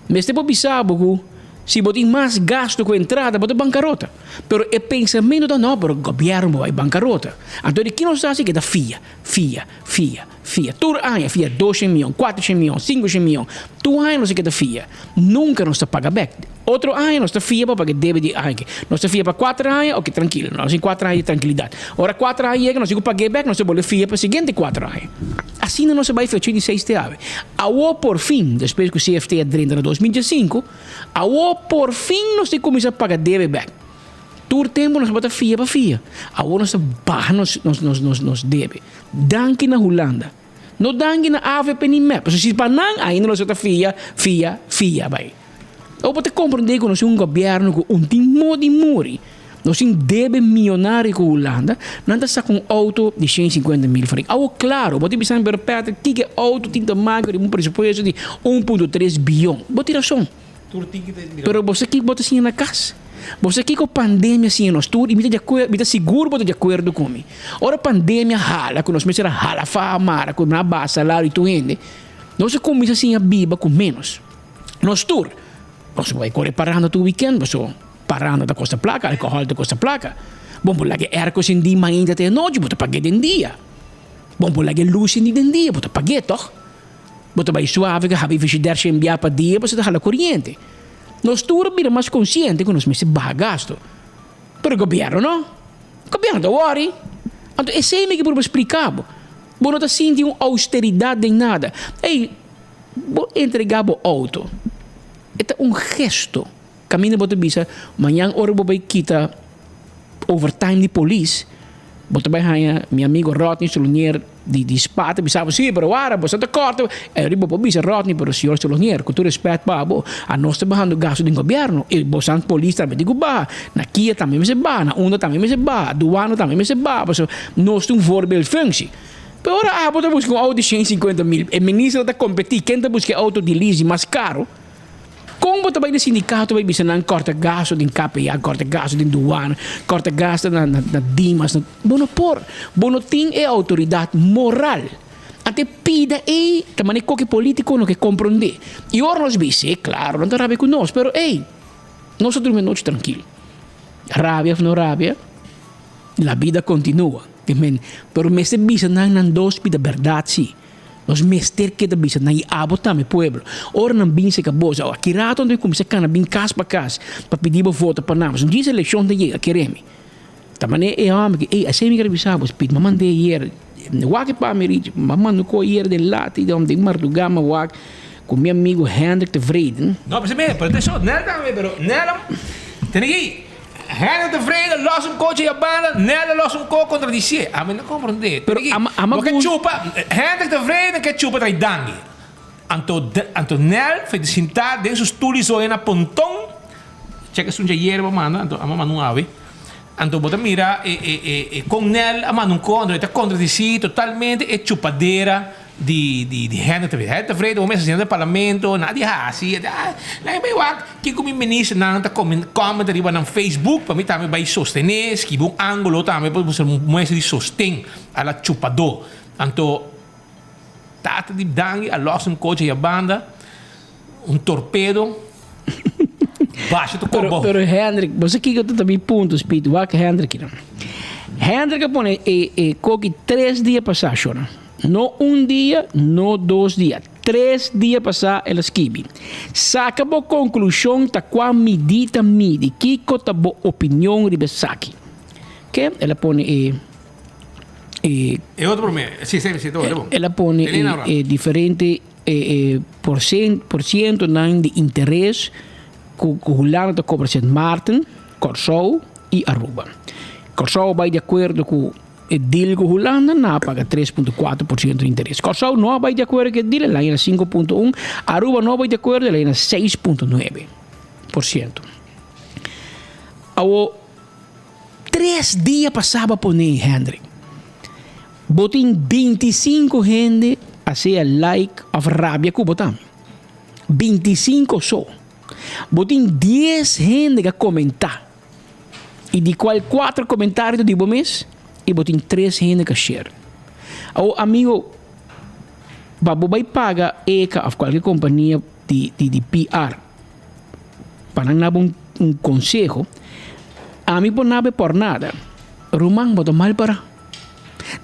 mester por bisa bo ku si bo tin mas gasto ku entrada, bo ta bankarota. Pero e pensamentu ta no, pero gobièrnu bo bai bankarota. Anto di ki nos ta hasi? Ke ta fia, fia, fia, fia. Tur aña fia doshen mion, kuatershen mion, sinkoshen mion. Tur aña nos a keda fia. Nunka nos ta paga bèk. Otro aña nos ta fia pa paga debe di aña aki. Nos ta fia pa kuater aña, oke trankil. Nos tin kuater aña di trankilidat. Ora kuater aña yega nos tin ku pag'é bèk, nos ta bolbe fia pa siguiente kuater aña. Asina nos a bai fecha di seis te awe. Awor por fin, despues ku CFT a drenta na 2015, awor por fin nos tin kuminsá paga debe bèk. Tur tempu nos tabata fia pa fia. Awor nos ta baha nos nos nos nos debe. Danki na Hulanda. No danki na avp ni mep. Pasobra si pa nan ainda nos ta fia, fia, fia bai. Awor bo ta komprendé ku nos tin un gobièrnu ku un tin modi muri. Nos tin debe mionario ku Hulanda. Nan ta saka un outo di 150 mil florin. Awor klaro, bo ta bisa mi, pero Patrick, kiko e outo tin ta maka riba un presupuesto di 1.3 bion? Bo tin rason. Pero bo sa kiko bo ta siña na kas? Bo sa kiko pandemia siña nos tur? I mi ta di akuer, mi ta sigur bo ta di akuerdo ku mi. Ora pandemia hala, ku nos mester a hala faha mara, ku nan a baha salario di tur hende, nos a kuminsá siña biba ku ménos. Nos tur. Nos bai kore paranda tur wikènt, pasobra paranda ta kosta plaka, alkohòl ta kosta plaka. Bon bo laga e airco sendí mainta te anochi, bo ta pag'é den dia. Bon bo laga e lus sendí den dia, bo ta pag'é tòg. Bo ta bai suave ku habi frishider shen bia pa dia pasobra ta hala koriente. Nos tur a bira mas konsiente ku nos mester baha gasto. Pero gobièrnu no. Gobièrnu ta wòri. Anto esei mi ke purba splika bo. Bo no ta sinti un ousteridat den nada. Ey, bo entregá bo outo. E ta un gesto. Kaminda bo ta bisa, mañan ora bo bai kita overtime di polis, bo ta bai haña mi amigo Rodney Solonier di di spa ta bisa bo, si, pero wara, bo sa ta kòrta. E ora bo por bisa Rodney, pero señor Solonier, ku tur respèt pa bo, anos ta bahando gasto den gobièrnu, i bo san polis tambe tin ku baha, na kia tambe mester baha, na unda tambe mester baha, duana tambe mester baha, pasobra nos ta un voorbeeldfunctie. Pero ora abo ta buska un outo di 150 mil, e minister ta kompetí ken ta buska e outo di leasing mas karo. Kon bo ta bai na sindikato bai bisa nan kòrta gasto den KPA, kòrta gasto den duana, kòrta gasto na na Dimas, na bo no por. Bo no tin e outoridat moral. Ante pida ei ta manera koke politiko no ke komprondé. I ora nos bis'é, klaro nan ta rabia ku nos, pero ei, nos ta durmi anochi trankil. Rabia òf no rabia, la bida kontinua. Pero mester bisa nan nan dos pida bèrdat si. Nos mester keda bisa nan i abo tambe pueblo. Ora nan bin seka bo, sa aki rato nan ta kuminsá kana bin kas pa kas pa pidi bo vota pa nan. Pasobra un dia elekshon ta yega, kere mi. Ta manera e hòmber ki, ey, asei mi kere bisa bo, Speed, m'a mand'é ayer, wak e pa mi Richie, m'a manda un kos ayer den lati, den mardugá m'a wak ku mi amigu Hendrik Tevreden. No, pero si pero ta eso, Nel tambe, pero Nel, tene ki, Hendrik Tevreden los un kochi ya banda, Nel a los un ko kontra di sie, ami no komprondé, tene ki, bo ke chupa, Hendrik Tevreden ke chupa trai dangui, anto, anto Nel fe di sintá den su stul di zoya na ponton, Check esun dje yerba manda, anto a manda un awe. Anto bo ta mira e e e e kon Nel a manda un kon, anto e ta kontradisí totalmente e chupadera di di di Henry Tevreden. Henry Tevreden bo mester sinta den parlamento, nadie hasi, ah laga mi bai wak kiko mi ministernan ta comment riba nan Facebook pa mi tambe bai sostené, skibi un angulo tambe pa mustra un muestra di sosten a la chupadó. Anto tata di Dangui a lòs un kochi ahi a banda. Un torpedo basha ta Pero, kobo. pero Hendrik, bo sa kiko ta mi punto, Speed? Wak Hendrik kinan. Hendrik a pone e, e koki tres dia pasá, shona. No un dia, no dos dia. Tres dia pasá el a skibi. Saka bo konklushon ta kua midí ta midi. Kiko ta bo opinion riba esaki? Ke? El a pone e, e. E otro promé. Si, si, si, ta bon. El a pone Tene na e, e diferente. E porcientonan di interes ku Hulanda ta kobra Sint Maarten, Kòrsou i Aruba. Kòrsou a bai di akuerdo ku e deal ku Hulanda, nan a paga 3.4 porciento di interes. Kòrsou no a bai di akuerdo ku e deal, el a yena 5.1. Aruba no a bai di akuerdo, el a yena 6.9 porciento. Awo, tres dia pasá bo a pone, Hendrik. Bo tin bintisinko hende a sea like of rabia ku bo tambe. Bintisinko so. Bo tin dies hende ku a komentá i di kual kuater komentario ta di bo mes i bo tin tres hende ku a share. Awor amigo pa bo bai paga eka of kualke kompania di di PR pa nan daba un un konseho ami por nabe por nada. Ruman bo ta mal pará.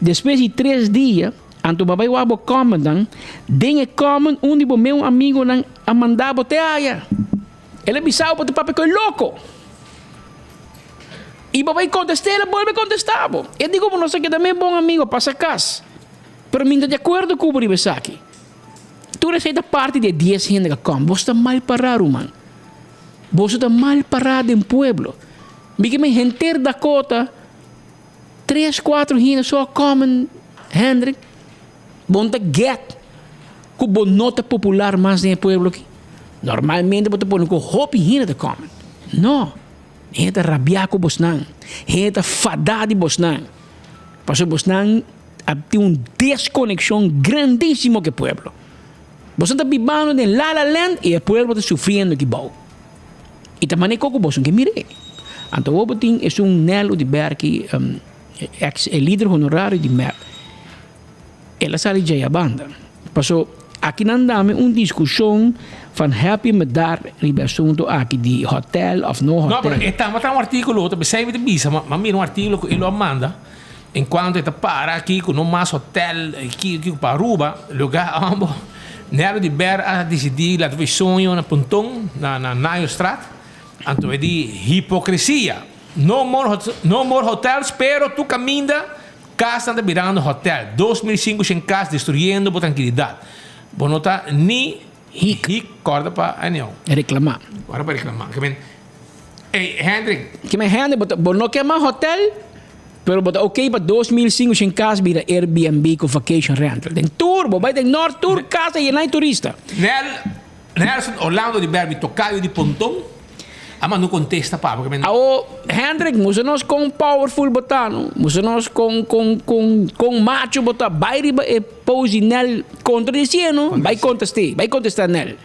Despues di tres dia, anto bo a bai wak bo comment-nan, den e comment un di bo meun amigonan a manda bo te aya. El a bisa bo ta papia ku e loko. I bo bai kontest'é, el a bolbe kontestá bo. E di ku bo no sa keda mes bon amigo, pasa kas. Pero mi no ta di akuerdo ku bo riba esaki. Tur esei ta parti di e dies hende ku a kòm. Boso ta mal pará, ruman. Boso ta mal pará den pueblo. Mi ke men henter Dakota. Tres cuatro hende so a comen Hendrik, bo no ta get cu bo no ta popular mas den e pueblo aki. Normalmente bo ta pone cu hopi hende ta comen. No, hende ta rabia cu bosnan, hende ta fada di bosnan, pasobra bosnan a tin un desconexion grandisimo cu e pueblo. Bosnan ta bibando den la la land y e pueblo ta sufriendo aki bou. I ta manera ku boso ke mir'é. Anto awor bo tin esun Nelo di Berki, eks e lider honorario di mep, el a sali djei a banda. Paso aki nan dame un diskushon van happy me dar riba e asunto aki di hotel of no No, pero hotel. e tabata un artíkulo, ta besei mi ta bisa, ma mira un artíkulo ku e lo a manda en kuanto e ta para aki ku no mas hotel aki aki pa Aruba, lugar ambo. Nero di Ber a disidí laga bay soño na Ponton, na na Nayostraat. Anto e di hipocresia. No more no more hotels pero tur caminda casnan ta birando hotel. 2500 cas destruyendo bo trankilidad. Bo no ta ni hik corda pa anyhow. Reclama. Corda pa reclama. Ke men ey Hendrik. Ke men Hendrik bo ta bo no ke mas hotel? Pero bo ta ok pa 2005 shen kas bira Airbnb ku vacation rental. Den tur, bo bai den nort tur kas ta yena di turista. Nel, Nelson Orlando di Berbi tocayo di Ponton a manda un contesta pa bo. Awo, Hendrik, mustra nos kon powerful bo ta, no? Mustra nos kon, kon, kon, kon macho bo ta. Bai riba e post di Nel contradicié, no? Bai contest'é, bai contestá Nel.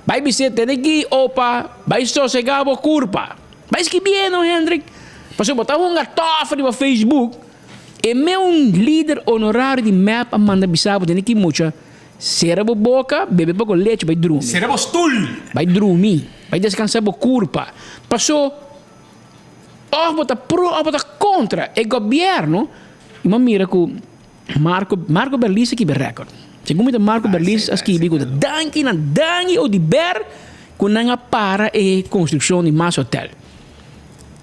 Bai bis'é, tene ki, opa, bai sosegá bo curpa. Bai skibié no Hendrik, pasobra bo ta hunga tòf riba Facebook, e meun lider honorario di mep a manda bisa bo tene ki mucha, sera bo boka, bebe poko lechi bai drumi. Sera bo stul! Bai drumi, bai deskansa bo kurpa, paso òf bo ta pro òf bo ta kontra e gobièrnu, i bo a mira ku Marco, Marco Berlis a kibi record. Segun mi ta Marco Berlis a skibi ku ta danki na Dangui Oduber ku nan a para e konstrukshon di mas hotel.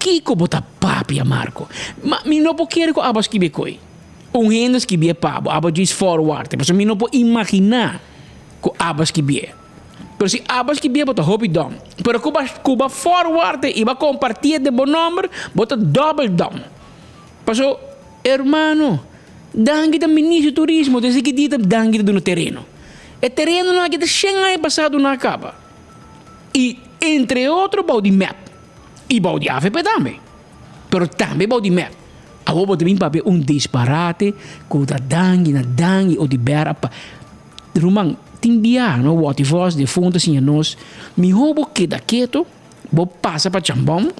Kiko bo ta papia, Marco? Ma mi no por kere ku abo a skibi e koi. Un hende a skibié pa bo, abo djis forward e, pasobra mi no por imaginá ku abo a skibié. Pero si abo a skibié bo ta hopi dòm. Pero ku bo ku bo a forward e i bo a kompartié den bo nòmber, bo ta dòbel dòm. Paso, hermano, Dangui ta ministro di turismo, desde ki dia ta Dangui ta duna tereno? E terenonan aki ta shen aña pasá duna kaba. I entre otro bou di mep i bou di avp tambe. Pero tambe bou di mep. Awor bo ta bin papia un disparate ku ta Dangui na Dangui Oduber a pa. Ruman, tin bia no Watty Vos defunto a siña nos, mihó bo keda keto, bo pasa pa chambon,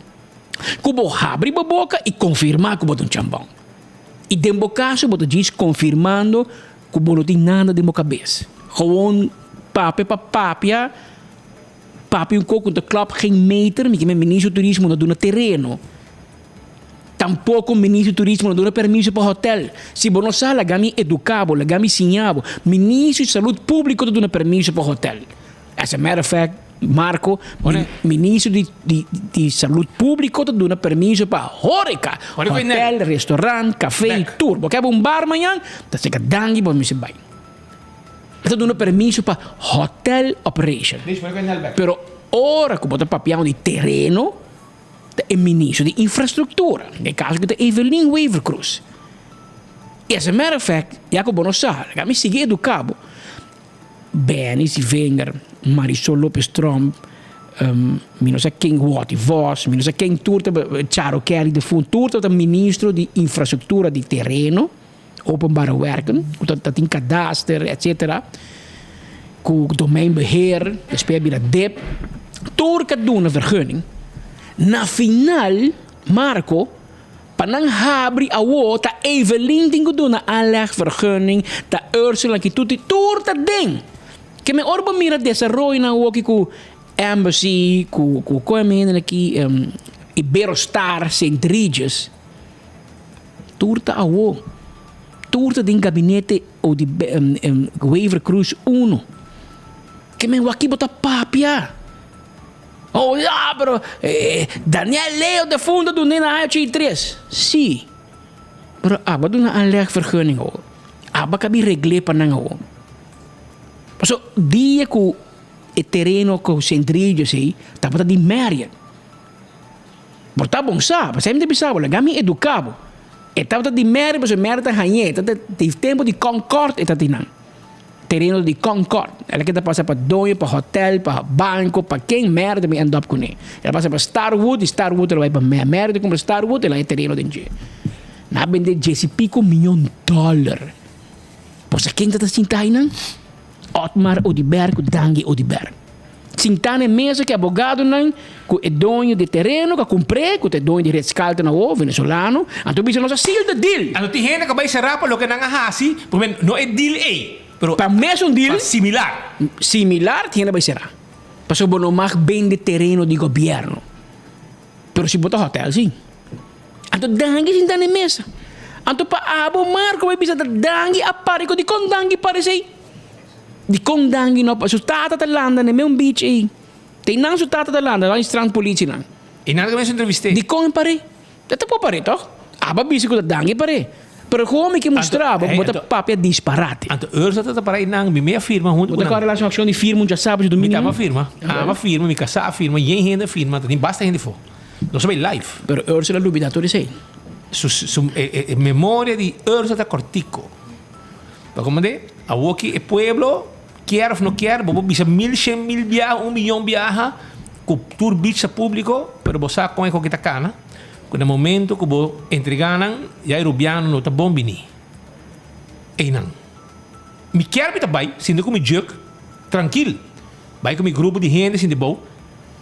ku bo habri bo boka i konfirmá ku bo ta un chambon. I den bo kaso bo ta djis konfirmando ku bo no tin nada den bo kabes. Gewoon papia pa papia, papia un kos ku ta klòp geen meter, mi ke men ministro di turismo no duna tereno. Tampoko ministro di turismo no duna permiso pa hotel. Si bo no sa laga mi eduká bo, laga mi siña bo. Ministro di salud públiko ta duna permiso pa hotel. As a matter of fact, Marco, ministro di di di salud públiko ta duna permiso pa horeca, hotel, restaurant, café, tur. Bo keba un bar mañan, ta seka danki bo mester bai. E ta duna permiso pa hotel operation. Pero ora ku bo ta papiando di tereno, ta e ministro di infrastructura, den e caso aki ta Evelyn Wever-Croes. Y as a matter of fact, ya cu bo no sa, laga mi sigui educa bo, Benny Sievinger, Marisol Lopez Tromp, mi no sa ken Watty Vos, mi no sa ken tur ta, Charo Kelly de Fun, tur tabata ministro di infrastructura di tereno, openbare werken, cu ta tin kadaster, etcetera, cu domeinbeheer, despues a bira dip, tur ka duna vergunning. Na final, Marco, pa nan habri awo, ta Evelyn tin cu duna aanlegvergunning, ta Ursula ki tuti, tur ta den. Ke men ora bo mira desaroyonan awo ki cu Embassy, cu cu con e menen aki, Iberostar, Sint Regis, Tur ta awo. Tur ta den gabinete o di Wever Croes uno. Ke men waki bo ta papia. Oh ya pero Daniel Leo defunto duna na aña ochenta i tres. Si. Pero aba duna aanlegvergunning awo. Aba ka bin regle pa nan awo. Paso dia ku e tereno ku Sint Regis ei tabata di Marriott. Bo ta bon sa, pasobra mi ta bisa bo, laga mi educa bo. E tabata di Mary pasobra Mary ta hañ'é, e tabata di tempo di Concord e tabata nan. Tereno di Concord. El a keda pasa pa doño, pa hotel, pa banco, pa ken Mary ta bin end up kuné. El a pasa pa Starwood, di Starwood el a bai pa Mary. Mary ta kumpra Starwood, el a haña tereno den dje. Nan a bende djes i pico miyon dollar. Bo sa ken tabata sinta einan? Otmar Oduber ku Dangui Oduber. Sintá na e mesa ku e abogadonan, ku e doño di e tereno ku a kumpr'é, ku ta e doño di Ritz-Carlton awor, venezolano, anto bisa nos a seal the deal. Anto tin hende ku a bai será pa loke nan a hasi, por no e deal ei, pero Pa mesun deal. Pa similar. Similar tin hende a bai será. Pasobra bo no mag bende tereno di gobièrnu. Pero si bo ta hotel si. Anto Dangui sinta na e mesa. Anto pa abo Marco bai bisa ta Dangui a pari ku dikon Dangui pari esei? Dikon Dangui no pari? Su tata ta landa na e meun beach ei. Te einan su tata ta landa, nan strand politie nan. E nan ta mester entrevist'é. Dikon e pari? E ta por pari tòg? Abo a bisa ku ta Dangui pari. Pero gewoon mi ke mustra bo ku bo ta papia disparate. Anto Ursula ta para einan, mi mi a firma huntu ku nan. Bo ta kòrda laatste akshon di firma un djasabu djadumingu? Mi taba firma. Abo a firma, mi kasá a firma, yen hende a firma, ta tin basta hende afó. Nos a bai live. Pero Ursula lubida tur esei. Su su e e memoria di Ursula ta kortiko. Pa komand'é? Awoki e pueblo kier of no kier bo por bisa mil shen mil biaha un miyon biaha ku tur beach ta publiko pero bo sa kon e koki ta kana ku na momento ku bo entrega nan ya e rubiano no ta bon bini einan. Mi kier mi ta bai sinti ku mi juk trankil bai ku mi grupo di hende sinti bou.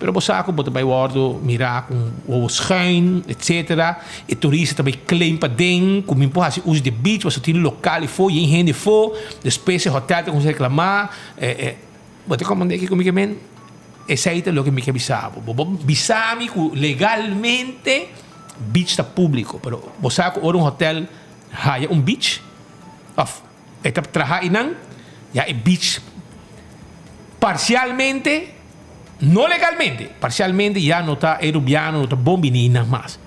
Pero bo sa ku bo ta bai wòrdu mirá ku un wowo schuin, etsetera. E turista ta bai claim paden ku mi por hasi uso di e beach pasobra tin lokal afó, yen hende afó. Despues e hotel ta kuminsá reklamá. Bo ta komprendé kiko mi ke men? Esei ta loke mi ke bisa bo. Bo por bisa mi ku legalmente beach ta públiko, pero bo sa ku ora un hotel haya un beach òf e ta traha einan, ya e beach parsialmente. No legalmente, parcialmente ya no ta e Rubiano no ta bon bini nan mas.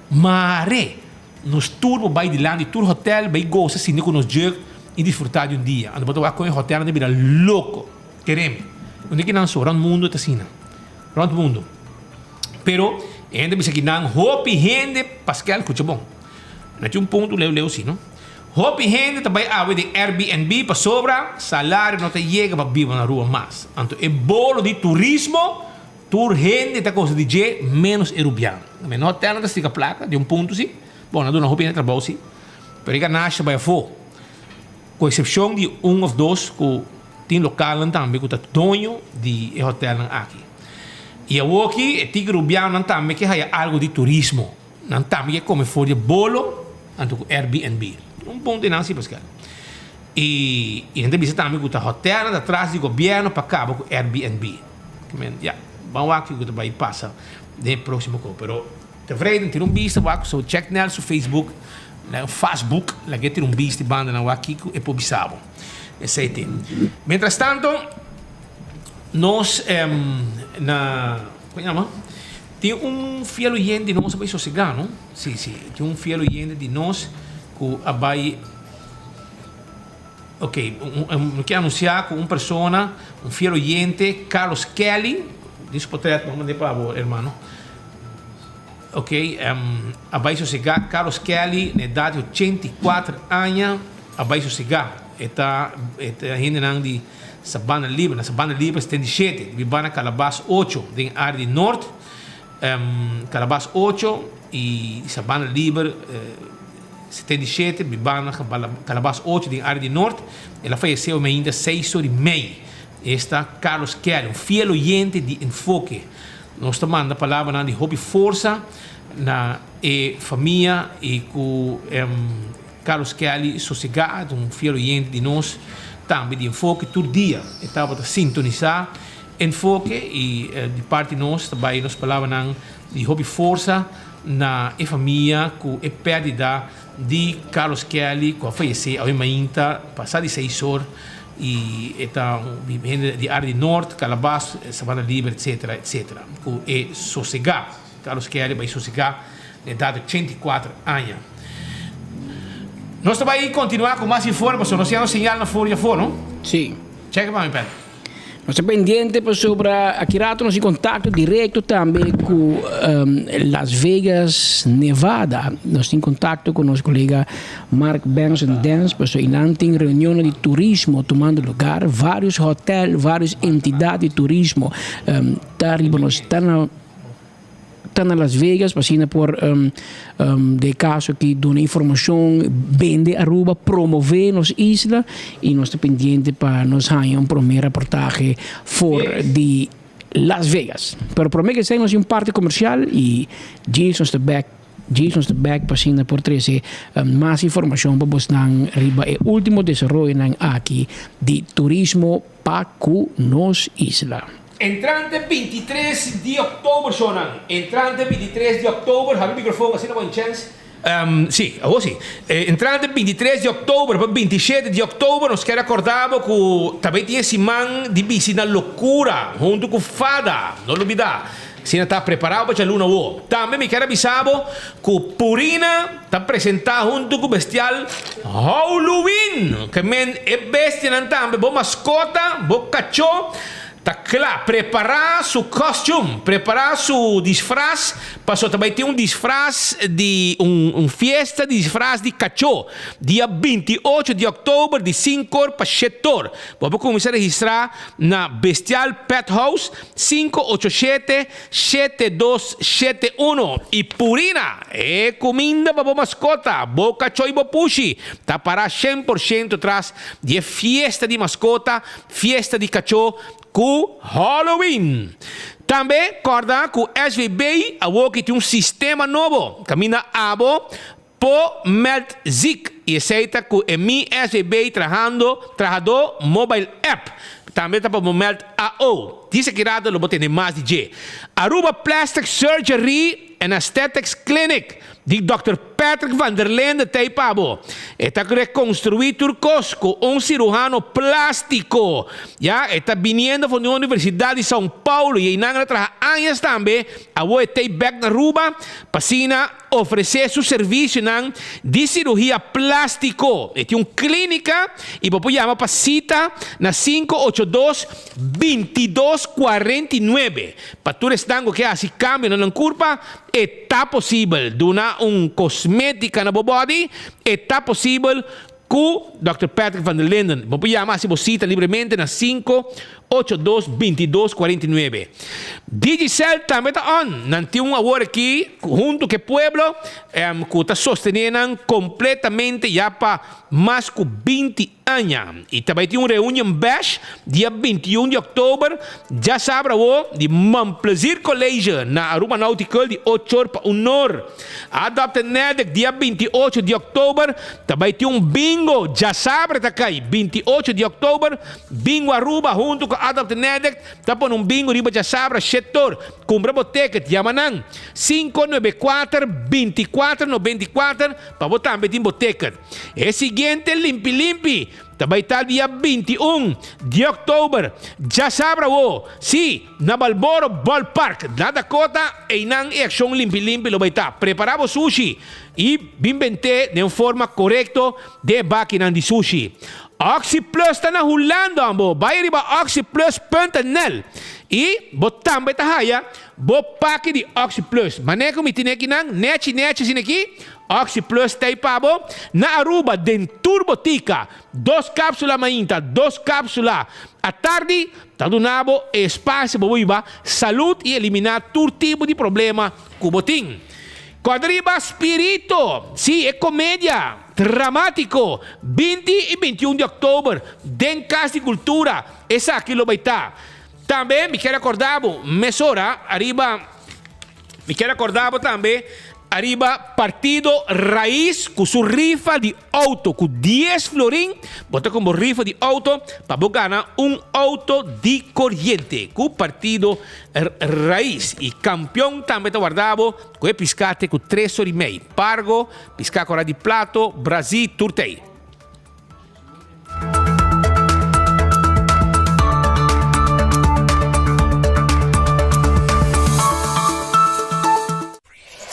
Mare, nos tur por bai dilanti tur hotel bai goza sinti cu nos jeugd y disfruta di un dia. Anto bo ta wak con e hotelnan ta bira loco. Keremi, unda ki nan so? Rond mundo ta asina. Rond mundo. Pero e hende bisa ki nan hopi hende, Paskel, scucha bon. Na tin un punto leu leu si no. Hopi hende ta bai awe den Airbnb pasobra salario no ta yega pa biba na rua mas. Anto e bolo di turismo tur hende ta gosa di dje menos e rubiano. No hotelnan ta stika plaka di un punto si. Bon nan duna hopi hende trabou si. Pero e ganashi ta bai afo. Ku eksepshon di un of dos ku tin lokalnan tambe ku ta doño di e hotelnan aki. I awoki e tiki rubianonan tambe ke haya algu di turismo. Nan tambe ke kome for di e bolo anto ku Airbnb. Un punto einan si Pascal. I i nan ta bisa tambe ku ta hotelnan ta tras di gobièrnu pa kaba ku Airbnb. Ke men ya, ban wak kiko ta bai pasa den e próksimo ko. Pero tevreden tira un bista wak so check nel su Facebook, na Fasbook laga e tira un bista e bandanan wak kiko e por bisa bo. Esei tin. Mientras tanto nos na, kon yama? Tin un fiel oyente di nos a bai sosegá, no? Sí, sí. Tin un fiel oyente di nos ku a bai. Ok, mi ke anunsiá ku un persona, un fiel oyente, Carlos Kelly, di su potret bo a mand'é pa bo, hermano. Ok, a bai sosegá. Carlos Kelly, na edat di 84 aña, a bai sosegá. E ta, e ta hendenan di. Sabana Libre, na Sabana Libre 77, di biba na Calabas 8, den área di Noord, Calabas 8 i Sabana Libre 77, biba na Calabas 8, den área di Noord. El a fayesé ome ainda seis or i mei. Esta Carlos Kelly, un fiel oyente di Enfoke. Nos ta manda palabranan di hopi forsa na e famia i ku. Carlos Kelly sosegá, ta un fiel oyente di nos, tambe di Enfoke. Tur dia e tabata sintonisá Enfoke i di parti nos ta bai nos palabranan di hopi forsa na e famia ku e pèrdida di Carlos Kelly ku a fayesé awe mainta pasá di seis or i e ta un hende di área di Nort, Calabas, Sabana Liber etcetera etcetera ku e sosegá. Carlos Kelly bai sosegá na edat di 84 aña. Nos ta bai kontinuá ku mas informe pasobra nos ya nos señal na for djafó, no? Sí. Chèke pa mi, Pet. Nos ta pendiente pasobra aki rato nos tin kontakto direkto tambe ku Las Vegas, Nevada. Nos tin kontakto ku nos kolega Mark Benson Dens pasobra einan tin reunionnan di turismo tumando lugar. Vários hòtèl, vários entidat di turismo ta riba nos, ta na. ta na Las Vegas pa asina por den caso aki duna informacion, bende Aruba, promove nos isla y nos ta pendiente pa nos haña un prome reportahe for di Las Vegas. Pero prome ke esei nos tin un parte comercial y djis nos ta bek, djis nos ta bek pa asina por trece mas informacion pa bosnan riba e ultimo desaroyonan aki di turismo pa cu nos isla. Entrante 23 di òktober shownan. Entrante 23 di òktober, habri mikrofon asina bo in chèns. Sí, awor sí. Entrante 23 di òktober pa 27 di òktober nos kier akordá bo ku ta bai tin e siman di bisti na lokura huntu ku fada. No lubidá. Asina ta prepará bo pa djaluna awor. Tambe mi kier a bisa bo ku Purina ta presentá huntu ku bestial Howluwin. Ke men e bestianan tambe bo maskota, bo kachó. Ta kla, prepará su costume, prepará su disfras, paso ta bai tin un disfras di un un fiesta di disfras di kachó, dia 28 di òktober di sinkor pa shetor. Bo por kuminsá registrá na Bestial Pet House, 587 7271. I Purina, e kuminda pa bo maskota, bo kachó i bo pushi, ta pará 100% tras di e fiesta di maskota Fiesta di kachó ku Halloween. Tambe kòrda ku SVB awoki tin un sistema nobo kaminda abo por meld ziek i esei ta ku e Mi SVB Trahando Trahadó Mobile App. Tambe ta pa bo meld AO. Di esaki rato lo bo tene mas di dje. Aruba Plastic Surgery and Aesthetics Clinic. Di Dòkter Patrick van der Linde t'ei pa bo. E ta rekonstruí tur kos ku un siruhano plástiko. Ya, e ta biniendo for di Universidat di São Paulo i einan el a traha añas tambe. Awor e t'ei bèk na Aruba pa asina ofresé su servisionan di siruhia plástiko. E tin un klínika i bo por yama pa sita na 582 22 49. Pa tur esnan ku ke hasi kambio na nan kurpa, E ta posibel duna un kosmétika na bo body? E ta posibel ku Dòkter Patrick van der Linden. Bo por yama hasi bo sita libremente na 582 22 49. Digicel tambe ta on. Nan tin un awor aki huntu ku e pueblo ku ta sostené nan kompletamente ya pa mas ku 20 Aña y ta bay tin un reunion bash dia 21 di october djasabra awo di Mon Plaisir College na Aruba Nautical di ocho or pa un or. Adopt a Nedek dia 28 di october ta bay tin un bingo djasabra ta cay 28 di october Bingo Aruba hunto cu Adopt a Nedek ta pone un bingo riba djasabra shete or. Cumpra bo ticket yama nan 594 24 94 pa bo tambe tin bo ticket. E siguiente Limpi Limpi ta bai ta dia 21 di oktober, djasabra awo, sí, na Balboro Ballpark, na Dakota, einan e akshon Limpi Limpi lo bai ta. Prepará bo sushi i bin bent'é den forma korekto den e bakinan di sushi. OxyPlus ta na Hulanda ambo, bai riba oxyplus.nl i bo tambe ta haya bo paki di OxyPlus. Manera ku mi tene akinan, nechi nechi asina aki, Oxi Plus t'ei pa bo na Aruba den tur botica. Dos capsula mainta, dos capsula atardi ta duna bo e espacio pa bo biba salud y elimina tur tipo di problema cu bo tin. Corda riba Spirito, si e comedia dramatico, 20 y 21 di october den Cas di Cultura esaki lo bay ta. Tambe mi kier acorda bo mesora ariba. Mi kier acorda bo tambe ariba Partido Raiz cu su rifa di auto cu dies florin bo ta con bo rifa di auto pa bo gana un auto di coriente cu Partido Raiz y Campeon tambe ta warda bo cu e piscate cu tres ora y mei pargo pisca cora di plato Brazi tur tey.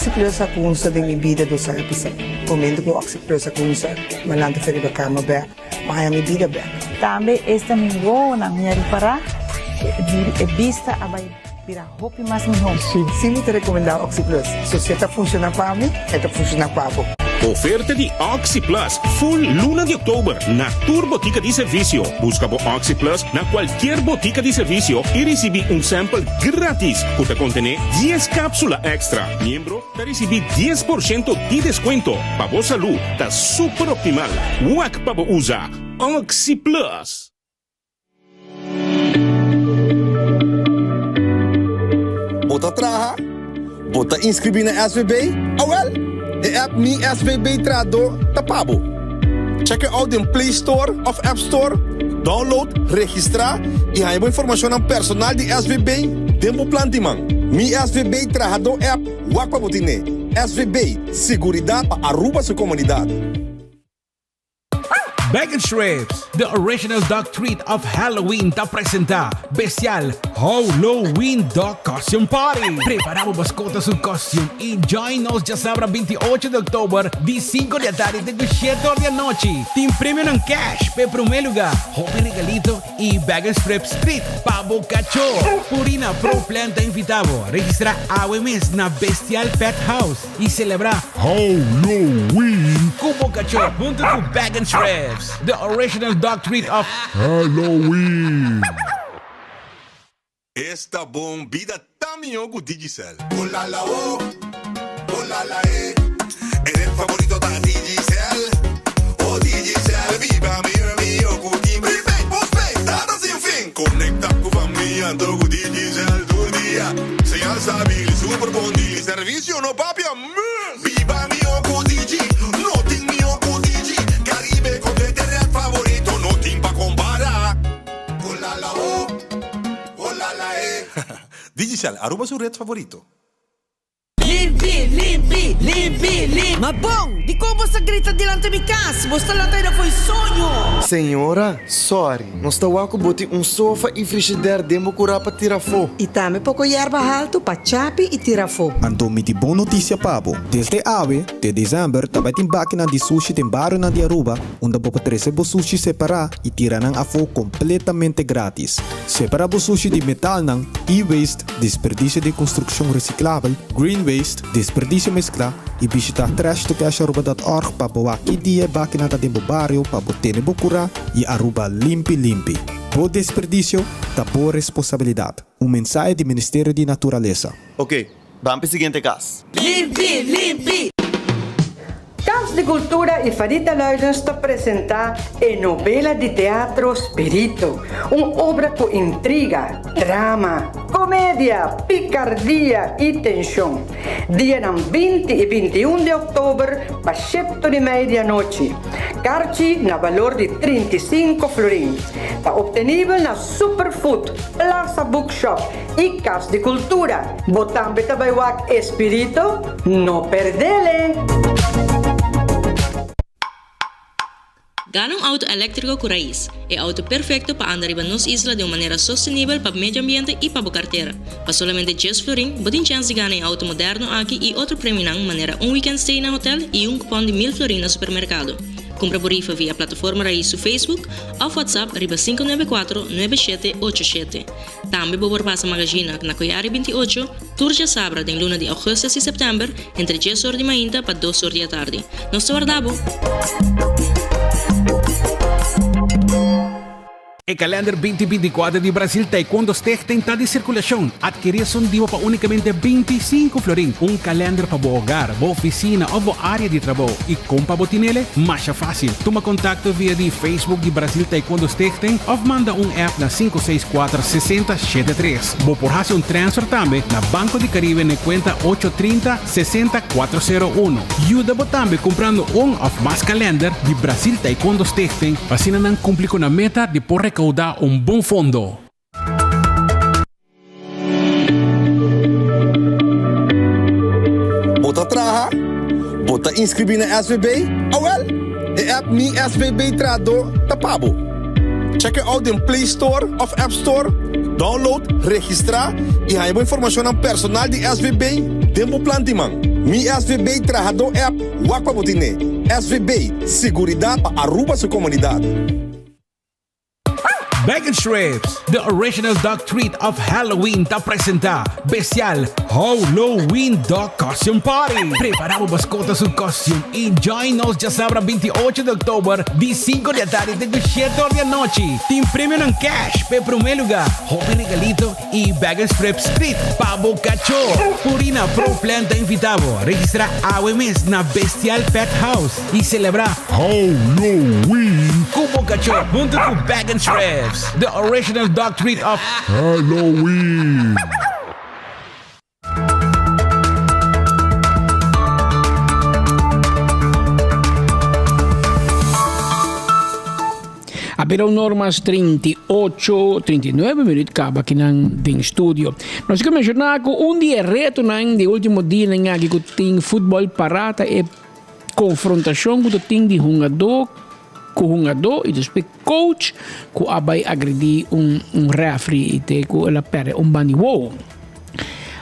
Oxyplus a kunsa den mi bida dos aña pasa. Momento ku Oxyplus a kunsa, mi a lanta for riba kama bek, mi a haña mi bida bek. Tambe esta mi wowonan mi a ripará e bista a bai bira hopi mas mihó. Sí mi ta rekomendá Oxyplus. So si e ta funshoná pa mi, e ta funshoná pa bo. Oferta di OxyPlus full luna di oktober na tur botica di servicio. Busca bo OxyPlus na cualkier botica di servicio y ricibi un sample gratis cu ta contene dies capsula extra. Miembro ta ricibi 10% di descuento. Pa bo salud ta super optimal. Wak pa bo usa OxyPlus! Bo ta traha? Bo ta inscribí na SVB? Awel, e app Mi SVB Trahadó ta pa bo. Check e out den Play Store of App Store, download, registrá i haña bo informashonnan personal di SVB den bo plan di man. Mi SVB Trahadó app, wak pa bo tine. SVB, siguridat pa Aruba su komunidat. Bag and Strips, the original dog treat of Halloween ta presenta bestial Halloween Dog Costume Party. Prepara bo mascota su costume y join nos djasabra 28 di october di 5 di atardi te cu 7 or di anochi. Tin premionan cash p'e prome lugar, hopi regalito y Bag and Strips treat pa bo cacho. Purina Pro Plan ta invita bo registra awe mes na Bestial Pet House. Y celebra Halloween cu bo cachor hunto cu Bag and Strips, the original dog treat of Halloween. Esta bon bida ta mihó ku Digicel. Olala oh, olala eh. E red favorito ta Digicel. Oh Digicel, biba mihó mihó ku tin prepaid, postpaid, data sin fin. Konekta ku famia anto ku Digicel tur dia. Señal stabil y super bon deal. Servicio no papia mes. Biba mihó ku Digi, no tin mihó ku Digi. Caribe kontra e red favorito, no tin pa kompara. Olala oh, olala eh. Digicel, Aruba su red favorito. Limpi, limpi, limpi, limpi. Ma bon, dikon bo sa grita dilanti mi kas? Bo sta lanta aida fo'i soño. Señora, sorry, nos ta wak ku bo tin un sofa i frishider den bo kurá pa tira afó. I tambe poko yerba haltu pa chapi i tira afó. Anto mi tin bon notisia pa bo. Desde awe te desèmber ta bai tin bakinan di sushi den barionan di Aruba unda bo por trese bo sushi separá i tira nan afó kompletamente grátis. Separá bo sushi di metalnan, e-waste, desperdisio di konstrukshon resiklabel, green waste, desperdisio mesklá i bishitá trashtocasharuba.org pa bo wak ki dia e bakinan ta den bo bario pa bo tene bo kurá i Aruba limpi limpi. Bo desperdisio ta bo responsabilidat. Un mensahe di Ministerio di Naturalesa. Ok, ban p'e siguiente kas. Limpi, limpi. Cas di Cultura y Farita Luidens ta presenta e novela di teatro Spirito, un obra cu intriga, drama, comedia, picardia y tension. Dianan 20 y 21 di october pa shepto di mei di anochi. Carchi na balor di 35 florin. Ta obtenibel na Superfood, Plaza Bookshop y Cas di Cultura. Bo tambe ta bay wak Espirito? No perdele! Gana un auto eléktriko ku Raiz, e auto perfekto pa anda riba nos isla den un manera sostenibel pa medio ambiente i pa bo kartera. Pa solamente djes florin, bo tin chèns di gana e auto moderno aki i otro premionan manera un weekend stay na hotel i un kupòn di mil florin na supermerkado. Kumpra bo rifa via Plataforma Raiz su Facebook òf WhatsApp riba 594 9787. Tambe bo por pasa Magazina na Koyari 28, tur djasabra den luna di augustus i september entre djes or di mainta pa dos or di atardi. Nos ta warda bo! E kalender 2024 di Brasil Taekwondo Stichting ta di sirkulashon. Adkerí esun dibo pa únikamente 25 florin. Un kalender pa bo hogar, bo ofisina òf bo área di trabou. I kon pa bo tinele? Masha fásil. Tuma kontakto via di Facebook di Brasil Taekwondo Stichting òf manda un app na 564 60 73. Bo por hasi un transfer tambe na Banco di Caribe na e kuenta ocho trinta 60 401. Yuda bo tambe kumprando un òf mas kalender di Brasil Taekwondo Stichting pa asina nan kumpli ku nan meta di por rekoudá un bon fondo. Bo ta traha? Bo ta inskribí na SVB? Awèl, e app Mi SVB Trahadó ta pa bo! Check e out den Play Store òf App Store, download, registrá i haña bo informashonnan personal di SVB den bo plan di man. Mi SVB Trahadó app wak pa bo tine. SVB, siguridat pa Aruba su komunidat. Bag and Strips, the original dog treat of Halloween ta presenta bestial Halloween Dog Costume Party. Prepara bo mascota su costume y join nos djasabra 28 di october di 5 di atardi te cu 7 or di anochi. Tin premionan cash p'e prome luga, hopi regalito y Bag and Strips treat pa bo cacho. Purina Pro Plan ta invita bo registra awe mes na Bestial Pet House. Y celebra Halloween cu bo cachor hunto cu Bag and Strips, the original dog treat of Halloween. A bira un normas 38, 39 minuut caba akinan den studio. Nos ke menciona cu un di e retonan di ultimo dianan aki cu tin futbol para ta e Konfrontashon ku ta tin di hungadó ku hungadó i despues coach ku a bai agredí un un refri i te ku el a pèrdè un ban di wowo.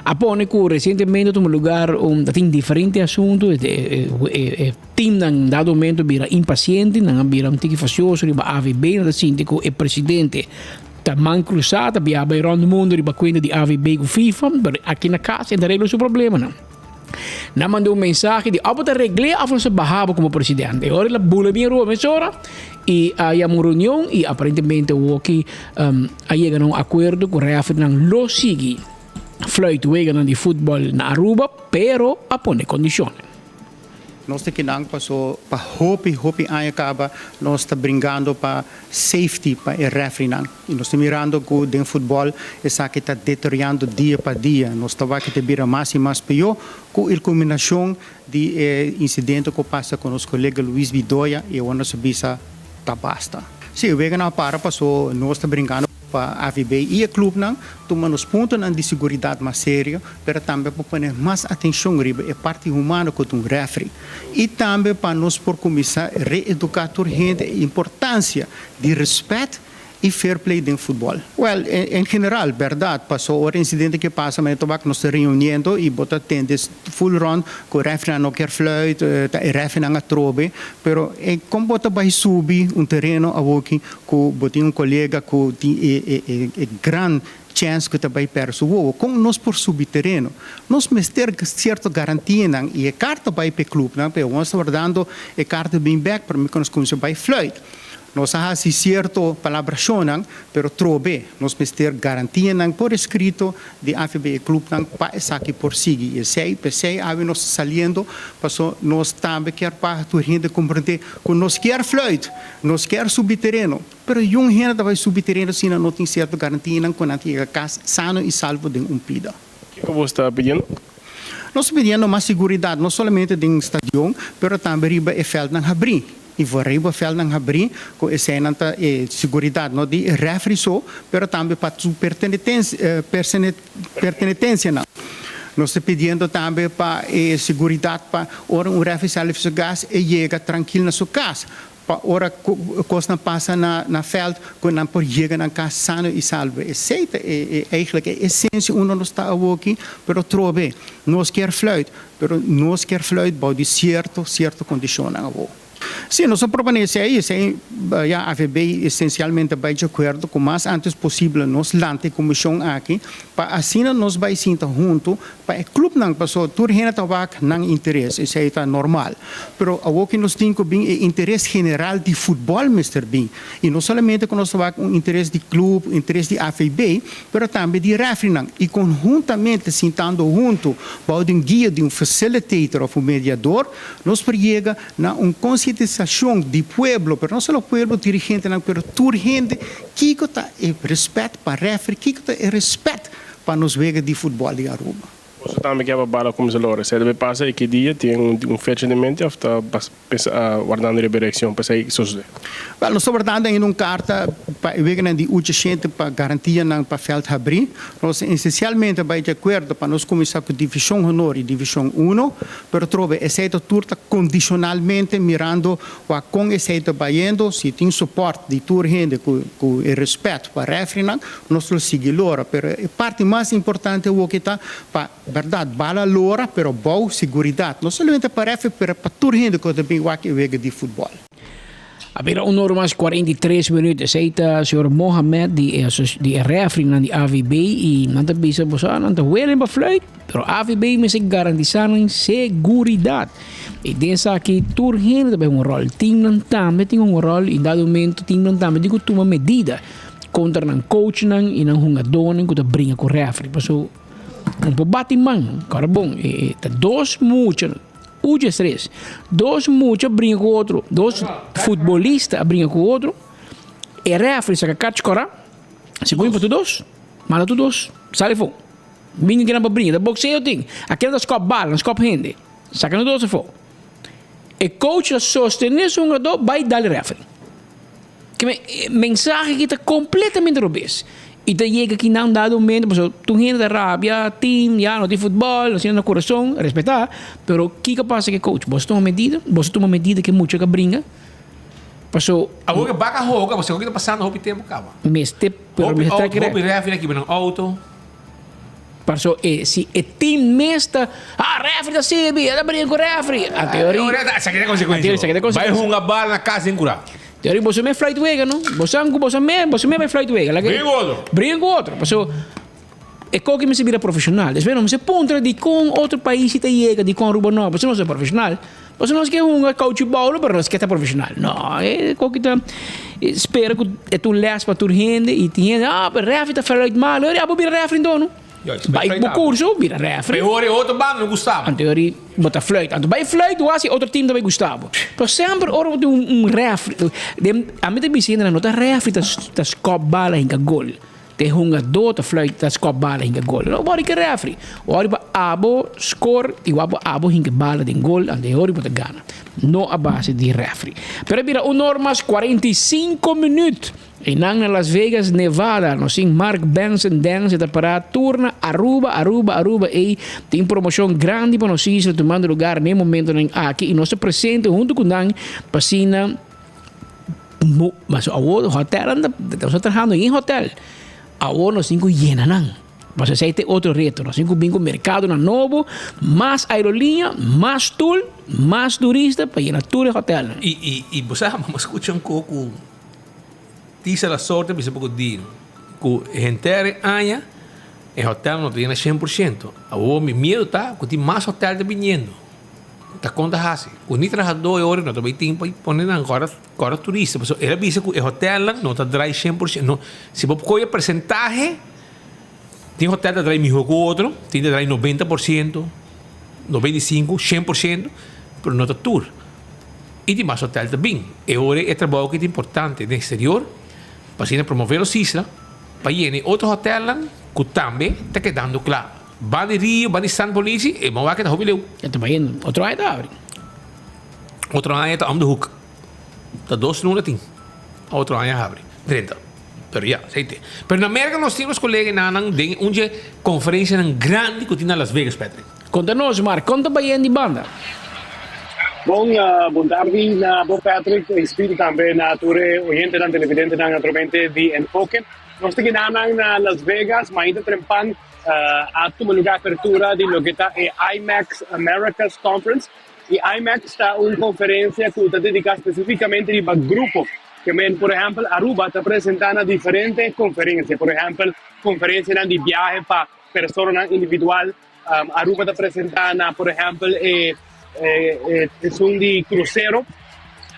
A pone ku resientemente a tuma lugar un ta tin diferente asuntu e e timnan dado momento bira impasiente nan a bira un tiki fasioso riba AVB nan ta sinti ku e presidente ta man krusá ta biaha bai rònt mundu riba kuenta di AVB ku FIFA pero aki na kas e ta regla su problemanan. Nan manda un mensahe di abo ta regl'é of nos ta baha bo komo presidente. E ora el a bula bin Aruba mesora i a yama un reunion i aparentemente awoki a yega na un akuerdo ku refernan lo sigui fluit weganan di futbòl na Aruba pero a pone kondishonnan. Nos ta kinan paso pa hopi hopi aña kaba nos ta bringando pa safety pa e refrinan y nos ta mirando cu den futbol esaki ta deteriando dia pa dia. Nos ta wak ta bira mas y mas peor cu el culminacion di e incidente cu pasa cu nos colega Luis Bidoya y awor nos a bisa ta basta. Si e weganan a para paso nos ta bringando. Pa AVB i e klupnan tuma nos puntonan di siguridat mas serio, pero tambe pa pone mas atenshon riba e parti humano ku ta un rèfri. I tambe pa nos por kuminsá reeduká tur hende e importansia di rèspèt i fair play den futbòl. Wèl, en general, bèrdat, paso ora insidente ke pasa manera tobak nos ta reuniendo i bo ta tende full rònt ku rèfrinan no kier fluit, ta e rèfrinan atrobe, pero kon bo ta bai subi un tereno awoki ku bo tin un kolega ku tin e e e gran chèns ku ta bai pèrdè su wowo. Kon nos por subi tereno? Nos mester sierto garantianan i e karta bai pa e klupnan, pero nos ta wardando e karta bin bèk promé ku nos kuminsá bai fluit. Nos a hasi sierto palabrashonnan, pero trobe nos mester garantianan por eskrito di AVB e klupnan pa esaki por sigui. I esei, p'esei awe nos ta saliendo, paso nos tambe kier pa tur hende komprendé ku nos kier fluit. Nos kier subi tereno, pero yun hende ta bai subi tereno si nan no tin sierto garantianan ku nan ta yega kas sano i salvo den un pida. Kiko bo sta pidiendo? Nos ta pidiendo mas siguridat, no solamente den stadion, pero tambe riba e veldnan habrí. I for riba veldnan habrí, ku eseinan ta e siguridat no di e refri so, pero tambe pa su pertenetensianan. Nos ta pidiendo tambe pa e siguridat pa ora un refri sali for su gas e yega trankil na su kas, pa ora ku kosnan pasa na na vèlt ku nan por yega nan kas sano i salvo. Esei ta e eigentlik e esensia unda nos ta awoki, pero trobe nos kier fluit, pero nos kier fluit bou di sierto sierto kondishonnan awo. Sí, nos a proponé esei, esei ya AVB esensialmente bai di akuerdo ku mas antes posibel nos lanta e komishon aki pa asina nos bai sinta huntu pa e klupnan, pasobra tur hende ta wak nan interes, esei ta normal. Pero awor ku nos tin ku bin e interes general di futbòl mester bin i no solamente ku nos ta wak un interes di klup, interes di AVB, pero tambe di rèfrinan i konhuntamente sintando huntu bou di un guia di un facilitator òf un mediador nos por yega na un konsientisashon di pueblo, pero no solo pueblo, dirigentenan, pero tur hende, kiko ta e respet pa refri, kiko ta e respet pa nos wega di futbòl di Aruba. Boso tambe ke aba bala kuminsá lora. Esei ta bay pasa e ki dia? Tin un fecha den mente òf ta pensa wardando riba e reakshon pa esei sosodé? Wèl, nos ta wardando ainda un karta pa e weganan di ucha shente pa garantianan pa vèlt habrí. Nos esensialmente a bai di akuerdo pa nos kuminsá ku Divishon Honor i Divishon Uno, pero trobe esei ta tur ta kondishonalmente mirando wak kon esei ta bayendo. Si tin sopòrt di tur hende ku ku e rèspèt pa rèfrinan, nos lo sigui lora. Pero e parti mas importante awoki ta pa bèrdat bala lora pero bou siguridat, no solamente pa rèfri pero pa tur hende ku ta bin wak e wega di futbòl. A bira un ora mas 43 minuut. Esei ta señor Mohamed di e di e refrinan di AVB y nan ta bisa boso ah nan ta willing pa fluit, pero AVB mester garantisa nan seguridad. Y den esaki tur hende ta bay un rol. Teamnan tambe tin un rol y dado momento teamnan tambe tin cu tuma medida contra nan coachnan y nan hungadornan cu ta bringa cu refri. Paso no por bati man, kora bon, e ta dos mucha. Uchi estrés. Dos mucha bringa ku otro. Dos futbolista a bringa ku otro. E refri saka karchi kora. Segun pa tur dos. Manda tur dos. Sali afó. Bini kinan pa bringa. Ta bokseo tin. Akela ta skòp bala, no skòp hende. Saka nan dos afó. E coach ta sostené su hungadó bai dal e refri. Keme e mensahe aki ta completamente robes. Y ta yega aki na un dado momento pasobra tur hende ta rabia, team, ya no tin futbol, no tin na corazon, respeta, pero kico a pasa cu e coach? Boso tuma medida? Boso tuma medida cu e mucha ka bringa? Paso. Awor ke baka hoga, bo sa ki ta pasando hopi tempo kaba. Mester, pero Hopi mester auto, kere. hopi refri a kibra nan auto. Paso e si e team mes ta, ah refri ta sirbi, e ta bringa cu refri. A teoria. Teoria ta, esaki ta consecuencia. Esaki ta consecuencia. Bai hunga bal na cas den cura. Teoria boso me fluit wega no. Boso san cu boso me, boso me bai fluit wega. Bringa cu otro. Bringa cu otro. Paso e koki mester bira profesional. Despues no mester puntra dicon otro pais si ta yega, dicon Aruba no. Paso nos ta profesional. Paso nos ke hunga couchi boulo pero nos ke ta profesional. No, e koki ta spera cu e ta un les pa tur hende y tin hende, ah, pero refri ta fluit malo. Abo bira refri anto no. Bai bo curso, bira refri. Peor e otro banda no gusta bo. Anto ori bo ta fluit. Anto bai fluit wak si otro team ta bai gusta bo. Pero semper ora bo tin un refri, den, ami ta bisa hende nan no ta refri ta ta skop bala hinka gol. Ta e hungadó ta fluit ta skòp bala hinka gol. No wòrdu ku e rèfri. Wòrdu pa abo skor i wak pa abo hinka bala den gol anto e ora bo ta gana. No a base di rèfri. Pero a bira un or mas 45 minüt. Einan na Las Vegas, Nevada, nos tin Mark Benson Dance e ta pará tur na Aruba, Aruba, Aruba. Ei tin promocion grandi pa nos isla tumando lugar n'e momentonan aki i nos ta presente hunto cu nan pa asina Mas awor hotelnan ta, nos ta trahando den hotel. Awor nos tin cu yena nan. Pasobra esei ta e otro reto. Nos tin cu bin cu mercadonan nobo, mas aeroliña, mas stoel, mas turista pa yena tur e hotelnan. I, i, i bo sa, bo scucha un coco. Tisa la sorte bisa poko di ku henter e aña e hotel no ta yena 100%. Awor mi miedu ta ku tin mas hotel ta biniendo. Ta kon ta hasi? Ku ni trahadó e ora no ta bai tin pa pone nan kòrda kòrda turista. Pasobra el a bisa ku e hotelnan no ta drai 100%. No, si bo kohe e persentahe tin hotel ta drai mihó ku otro, tin ta drai 90%, 95, 100%, pero no ta tur. I di mas hotel ta bin. E ora e trabou aki ta importante den exterior pa asina promove nos isla pa yena e otro hotelnan ku tambe ta kedando kla. Ban di Rio, ban di San Polici, e mawaki ta hopi leu. E ta bayendo. Otro aña ta abri. Otro aña ta om de hoek. Ta dos luna tin. Otro aña habri. Drenta. Pero ya, esei te. Pero na Merka nos tin nos koleganan den un dje konferensianan grandi ku tin na Las Vegas, Patrick. Konta nos, Mark, kon ta bayen di banda? Bon, bon tardi na bo Patrick i Speedy tambe na tur e oyentenan, televidentenan naturalmente di Enfoke. Nos ta kinanan na Las Vegas, mainta trempan a tuma lugar apertura di loke ta e IMAX Americas Conference. E IMAX ta un konferensia ku ta dediká spesifikamente riba grupo. Ke men, por ehèmpel, Aruba ta presentá na diferente konferensia. Por ehèmpel, konferensianan di biahe pa personanan individual. Aruba ta presentá na, por ehèmpel, e esun di krusero.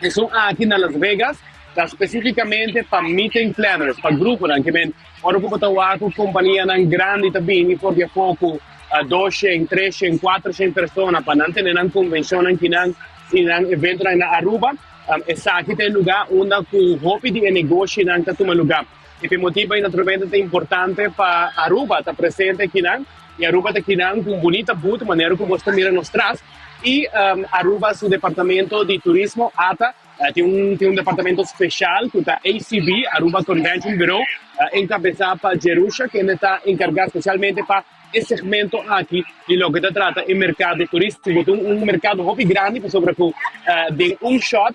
Esun aki na Las Vegas ta spesifikamente pa meeting planners, pa gruponan. Ke men, ora ku bo ta wak ku kompanianan grandi ta bini for di afó ku 200, 300, 400 persona pa nan tene nan konvenshonnan kinan i nan eventonan na Aruba. Esaki ta e lugá unda ku hopi di e negoshinan ta tuma lugá. I pa e motibu ei naturalmente ta importante pa Aruba ta presente akinan i Aruba ta akinan ku un bunita booth manera ku bos ta mira nos tras i Aruba su departamento di turismo ata tin un tin un departamento speshal ku ta ACB, Aruba Convention Bureau, enkabesá pa Jerusha kende ta enkargá spesialmente pa E segmento aki di loke ta trata e merkado turístiko ta un merkado hopi grandi pasobra ku den un shòt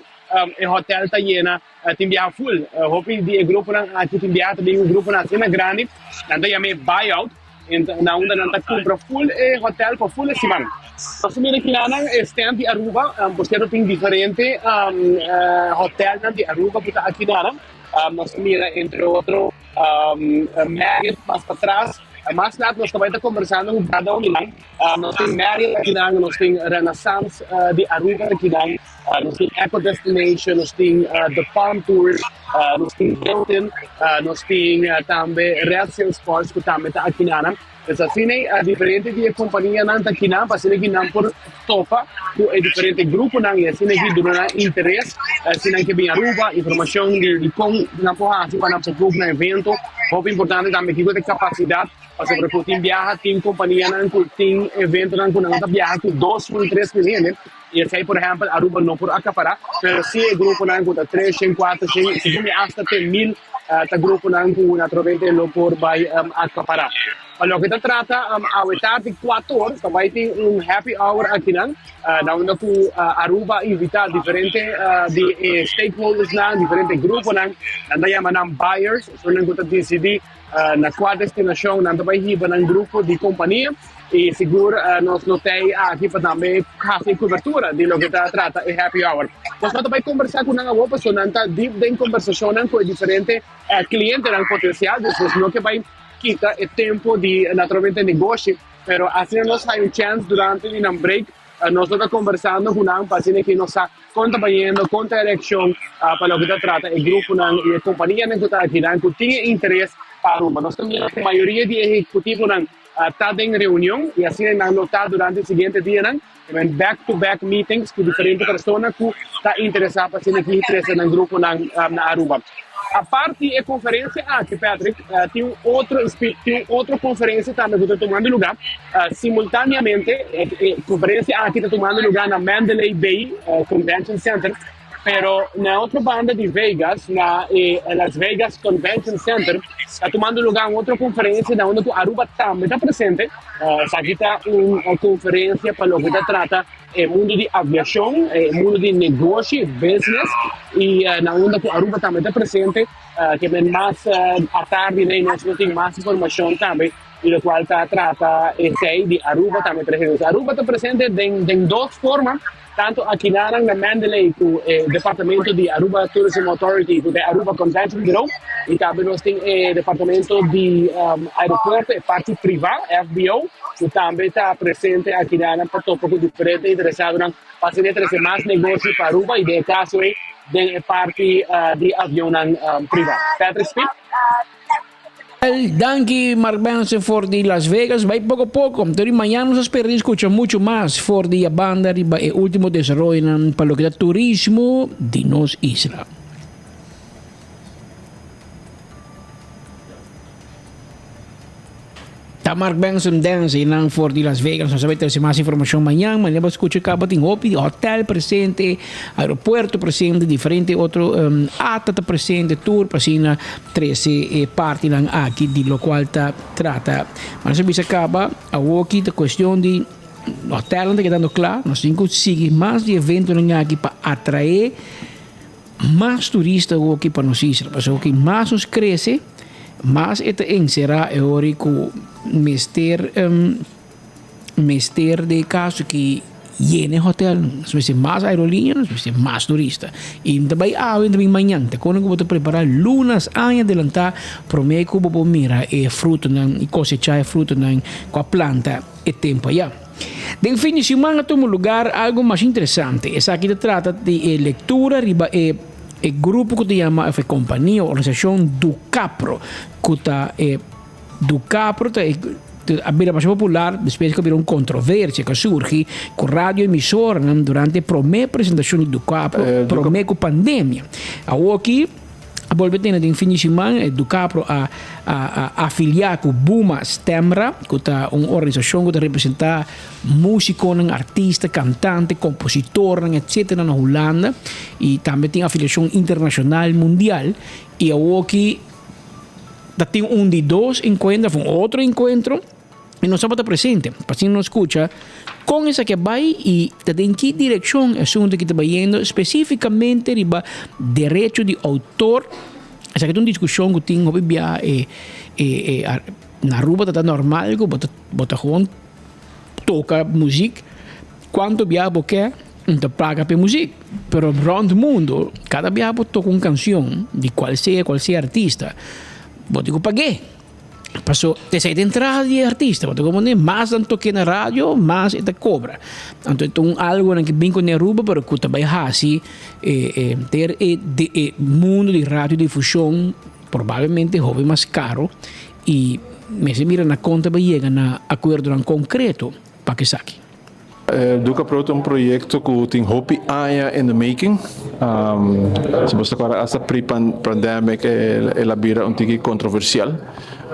e hotèl ta yena tin biaha ful. Hopi di e gruponan aki tin biaha ta bin ku gruponan asina grandi nan ta yama e buyout na unda nan ta kumpra ful e hotèl pa ful e siman. Nos ta mira kinanan e stand di Aruba por sierto tin diferente hotèlnan di Aruba ku ta akinanan. Nos ta mira entre otro Marriott mas patras. Mas lat nos ta bai ta kombersando ku kada un di nan. Nos tin Marriott akinan, nos tin Renaissance di Aruba akinan, nos tin Eco Destination, nos tin The Palm Tours, nos tin Hilton, nos tin tambe Red Sail Sports ku tambe ta akinanan. Pues asina e diferente di e kompanianan ta akinan pa asina ki nan por topa ku e diferente gruponan i asina ki duna nan interes si nan ke bin Aruba, informashon di kon nan por hasi pa nan por book nan evento. Hopi importante tambe kiko ta e kapasidat pasobra ku tin biaha tin kompanianan ku tin eventonan ku nan ta biaha ku 2000, 3000 hende i esei por ehèmpel Aruba no por akapará pero si e gruponan ku ta 300, 400, segun mi asta te 1000 ta gruponan ku naturalmente lo por bai akapará. Pa loke ta trata awe tardi kuator ta bai tin un happy hour akinan na unda ku Aruba a invitá diferente di e stakeholdersnan, diferente gruponan, nan ta yama nan buyers, esunnan ku ta disidí na kua destinashon nan ta bai hiba nan grupo di kompania i sigur nos lo tei aki pa tambe hasi e kubertura di loke ta trata e happy hour. Nos no ta bai kombersá ku nan awor pasobra nan ta dip den kombersashonnan ku e diferente klientenan potensial, dus nos no ke bai kita e tempo di naturalmente negoshi, pero asina nos hay un chance durante di nan break, nos lo ta conversando cu nan pa asina ki nos sa con ta bayendo, con ta e reaccion pa loke ta trata e gruponan y e companianan cu ta akinan cu tin e interes pa Aruba. Nos ta mira cu mayoria di e ejecutivonan ta den reunion y asina nan lo ta durante e siguiente dianan, back to back meetings cu diferente persona cu ta interesa pa asina ki trece nan gruponan na Aruba. Apart di e konferensia aki, Patrick, tin un otro tin un otro konferensia tambe ku ta tumando lugá simultaneamente. E konferensia aki ta tumando lugá na Mandalay Bay Convention Center, pero na otro banda di Vegas, na e Las Vegas Convention Center, ta tumando lugá un otro konferensia na unda ku Aruba tambe ta presente. Esaki ta un konferensia pa loke ta trata e mundo di aviacion, e mundo di negoshi, business, y na unda cu Aruba tambe ta presente, ke men mas atardi nei nos lo tin mas informacion tambe di locual ta trata esey di Aruba tambe presente. Aruba ta presente den den dos forma, tanto akinanan na Mandalay cu e departamento di Aruba Tourism Authority cu ta e Aruba Convention Bureau, y tambe nos tin e departamento di aeropuerto, e parti priva, FBO. ku tambe ta presente aki nan pa topa ku diferente interesadonan pa asina trese mas negoshi pa Aruba i den e kaso ei den e parti di avionnan priva. Patrick Speed. Danki Mark Benson for di Las Vegas. Bai poko poko. Tur di mañana nos a spera di skucha muchu mas for di Yabanda riba e ultimo desaroyonan pa loke ta turismo di nos isla. Ta Mark Benson Dance y nan for di Las Vegas. Nos a bay trece mas informacion mañan. Mañan bo scucha caba tin hopi di hotel presente, aeropuerto presente, diferente otro um, ata ta presente, tour pa asina trece e partinan aki di locual ta trata. Ma nos a bisa caba, awoki ta cuestion di hotelnan ta kedando cla. Nos tin cu sigui mas di eventonan aki pa atrae Mas turista hoki pa nos isla, pasobra hoki mas nos krese, mas e ta enserá e hori ku mester mester den e kaso ki yena e hotel. Nos mester mas aerolínea, nos mester mas turista. I no ta bai awe, no ta bin mañan. Ta kono ku bo ta prepará lunas, aña adelantá promé ku bo por mira e frutonan i kosechá e frutonan ku a planta e tempu ayá. Den fin di siman a tuma lugar algo mas interesante. Esaki ta trata di e lectura riba e e grupo cu ta yama of e compania of organisacion Ducapro cu ta e Ducapro ta e a bira masha popular despues cu a bira un controversia cu a surgi cu radio emisoranan durante e prome presentacion di Ducapro prome cu pandemia. Awoki. A bolbe tene den fin di siman e Ducapro a a afilia ku Buma Stemra ku ta un organisashon ku ta representá músikonan, artista, kantante, kompositornan etsetera na Hulanda i tambe tin afiliashon internashonal mundial i awoki ta tin un di dos enkuentro òf un otro enkuentro. I nos tabata presente pa asina nos skucha kon esaki a bai i ta den ki direkshon e asuntu aki ta bayendo spesifikamente riba derecho di outor. Esaki ta un diskushon ku tin hopi bia e e na Aruba ta ta normal ku bo ta bo ta gewoon toka muzik kuantu bia bo ke un ta paga pa e muzik pero rònt mundu kada bia bo toka un kanshon di kual sea kual sea artista bo tin ku pag'é. Paso esei ta entrada di e artista, bo ta comprende? Mas nan toke na radio, mas e ta cobra. Anto e ta un algo nan ke bin ku ne Aruba, pero ku ta bai hasi e e ter e de e mundo di radiodifusion probablemente hopi mas caro y mester mira na kon ta bai yega na acuerdonan concreto pa esaki. Duca Pro ta un proyecto cu tin hopi aña in the making. Si bo ta acorda hasta pre-pandemic el a bira un tiki controversial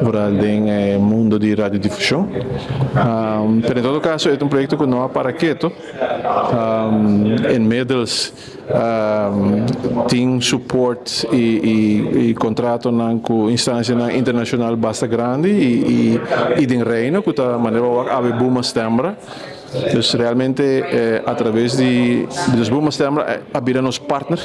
vooral den e mundo di radiodifusion. Pero en todo caso e ta un proyecto cu no a para keto. Inmiddels tin support y contratonan cu instancianan internacional basta grandi y den Reino cu ta manera bo wak awe Buma Stembra. Dus realmente a traves di dus Buma Stembra a bira nos partner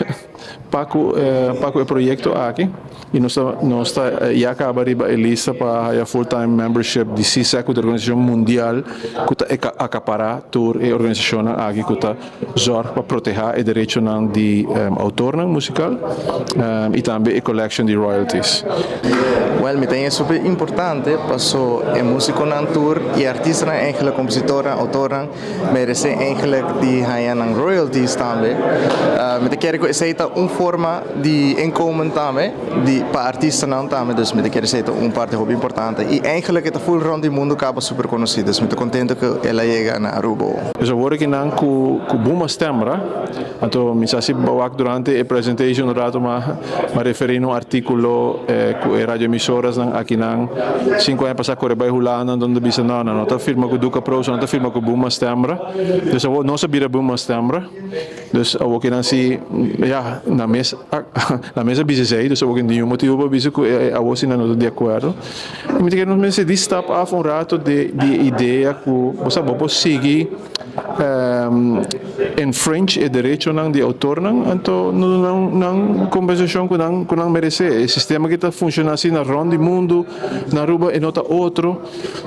pa cu pa cu e proyecto aki y nos ta nos ta ya caba riba e lista pa haya full time membership di CISEC cu ta e organisacion mundial cu ta acapara tur e organisacionnan aki cu ta Zorg pa protehá e derechonan di outornan musikal i tambe e collection di royalties. Wel, mi ta haya super importante paso e musiconan tur y artistanan eigenlijk, compositornan, autornan. autornan merece eigenlijk di haya nan royalties tambe. Mi ta kere cu esey ta un forma di inkomen tambe di pa artistanan tambe, dus mi ta kere esey ta un parti hopi importante y eigenlijk e ta full rond di mundo caba super conoci, dus mi ta contento cu el a yega na Aruba. Dus awor aki nan cu cu Buma Stemra, anto mi sa si bo wak durante e presentation un rato ma ma referi na un articulo cu e radioemisorasnan aki nan cinco aña pasa core bay Hulanda anto nan ta bisa no nan no ta firma cu Duca Pro, nan ta firma cu Buma Stemra, dus awor nos a bira Buma Stemra. Dus awor ki nan si, ya, nan mes a, nan mes a bisa esei, dus awor ki ningun motibu pa bisa ku awor si nan no ta di akuerdo. I mi ta kere nos mester di stap af un rato di di e idea ku bo sa bo por sigui infringe e derechonan di outornan, anto no duna nan nan kompensashon ku nan ku nan meresé. E sistema ki ta funshoná asina rònt di mundu, na Aruba e no ta otro,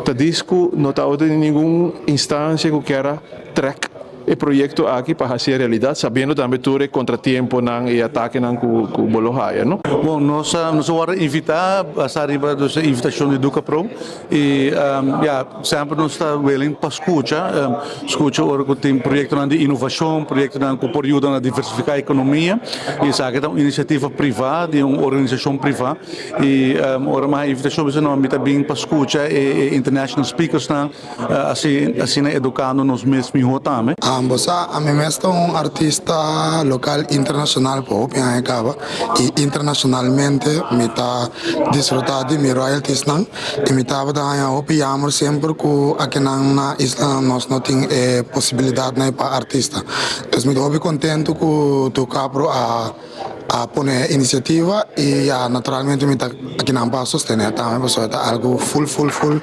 ta dis ku no ta otro di ningun instansia ku kier a trèk E proyecto aki pa haci e realidad, sabiendo tambe tur e contratiemponan y atakenan cu cu bo lo haya, no? Bon, nos a nos a wòrdu invitá basá riba dus e invitashon di Ducapro i ya, semper nos ta willing pa skucha, skucha ora ku tin proyektonan di inovashon, proyektonan ku por yuda na diversifiká ekonomia i esaki ta un inisiativa privá di un organisashon privá i ora mi haña invitashon mi bisa no mi ta bin pa skucha e international speakersnan. Asina edukando nos mes mihó tambe. Bo sa, ami mes ta un artista lokal internashonal pa hopi aña kaba i internashonalmente mi ta disfrutá di mi royaltiesnan i mi tabata haña hopi yammer semper ku akinan na islanan nos no tin e posibilidatnan pa artista. Dus mi ta hopi kontentu ku Tucapro a. A pone e inisiativa i ya naturalmente mi ta akinan pa sostené tambe pasobra ta algu ful ful ful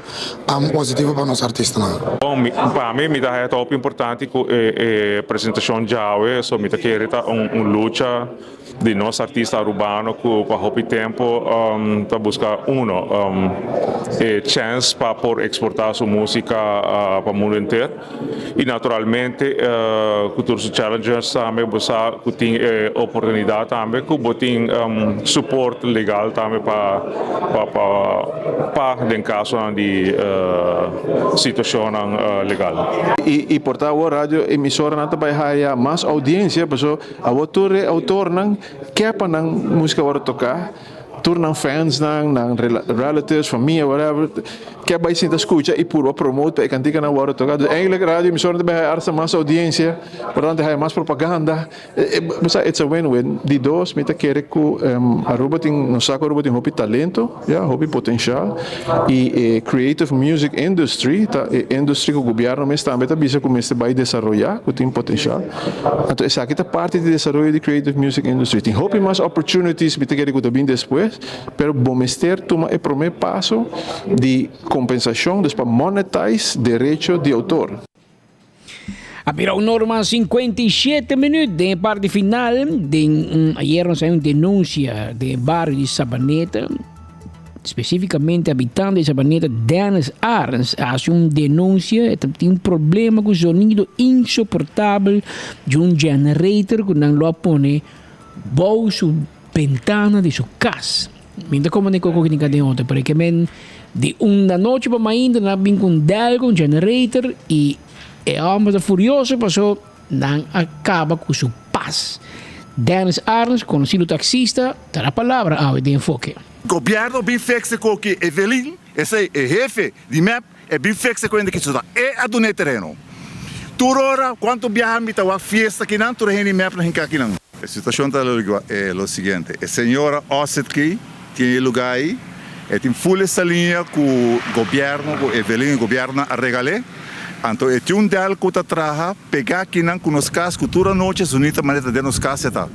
positivo pa nos artistanan. Bon, pa mi, mi ta haya ta hopi importante ku e presentashon djawe, so mi ta kere ta un lucha di nos artista arubano ku pa hopi tempo ta buska uno e chèns pa por eksportá su músika pa mundu henter. Y naturalmente cu tur su challenges tambe bo sa cu tin e oportunidad tambe cu bo tin support legal tambe pa pa pa pa den casonan di situacionnan legal. Y por ta awor radio emisoranan ta bay haya mas audiencia paso awor tur e autornan ke pa nan musica worde toca. Tur nan fansnan, nan relatives, famia, whatever, ke bai sinta skucha i purba promote pa e kantikanan wòrdu toká. Dus eigenlijk radio emisoranan ta bai haya arsa mas audiencia, por tanto haya mas propaganda. Bo sa, it's a win-win. Di dos, mi ta kere ku Aruba tin, nos sa ku Aruba tin hopi talento, ya, hopi potenshal, i e creative music industry ta e industry ku gobièrnu mes tambe ta bisa ku mester bai desaroyá, ku tin potenshal. Anto esaki ta parti di desaroyo di creative music industry. Tin hopi mas opportunities mi ta kere ku ta bin despues, pero bo mester tuma e prome paso di kompensacion, dus pa monetize derecho di autor. A bira un norma 57 minuut den e parti final. Den un, ayer nos hay un denuncia den e barrio di Sabaneta. Spesífikamente habitante di Sabaneta Dennis Arends a hasi un denunsia, e ta tin un problema ku zonido insoportabel di un generator ku nan lo a pone bou su bentana di su kas. Mi no ta komprende kiko ku tin ka den otro, pero e ke men di un anochi pa mainta nan a bin ku un delgo, un generator i e hòmber ta furioso paso Nan a kaba ku su pas. Dennis Arns, konosido taksista, ta na palabra awe den Enfoke. Gobierno bin fixe cu ki Evelyn, esey e hefe di mep, e bin fixe cu hende ki ta e a duna e tereno. Tur ora cuanto biaha mi ta wak fiesta kinan tur e hende di mep na hinca kinan. E situacion ta lo siguiente, e señora Osset ki tin e lugar ayi, e tin full e saliña cu gobierno, cu Evelyn e gobierno a regale. Anto e tin un del ku ta traha pegá kinan ku nos kas ku tur anochi zunita manera ta den nos kas e ta.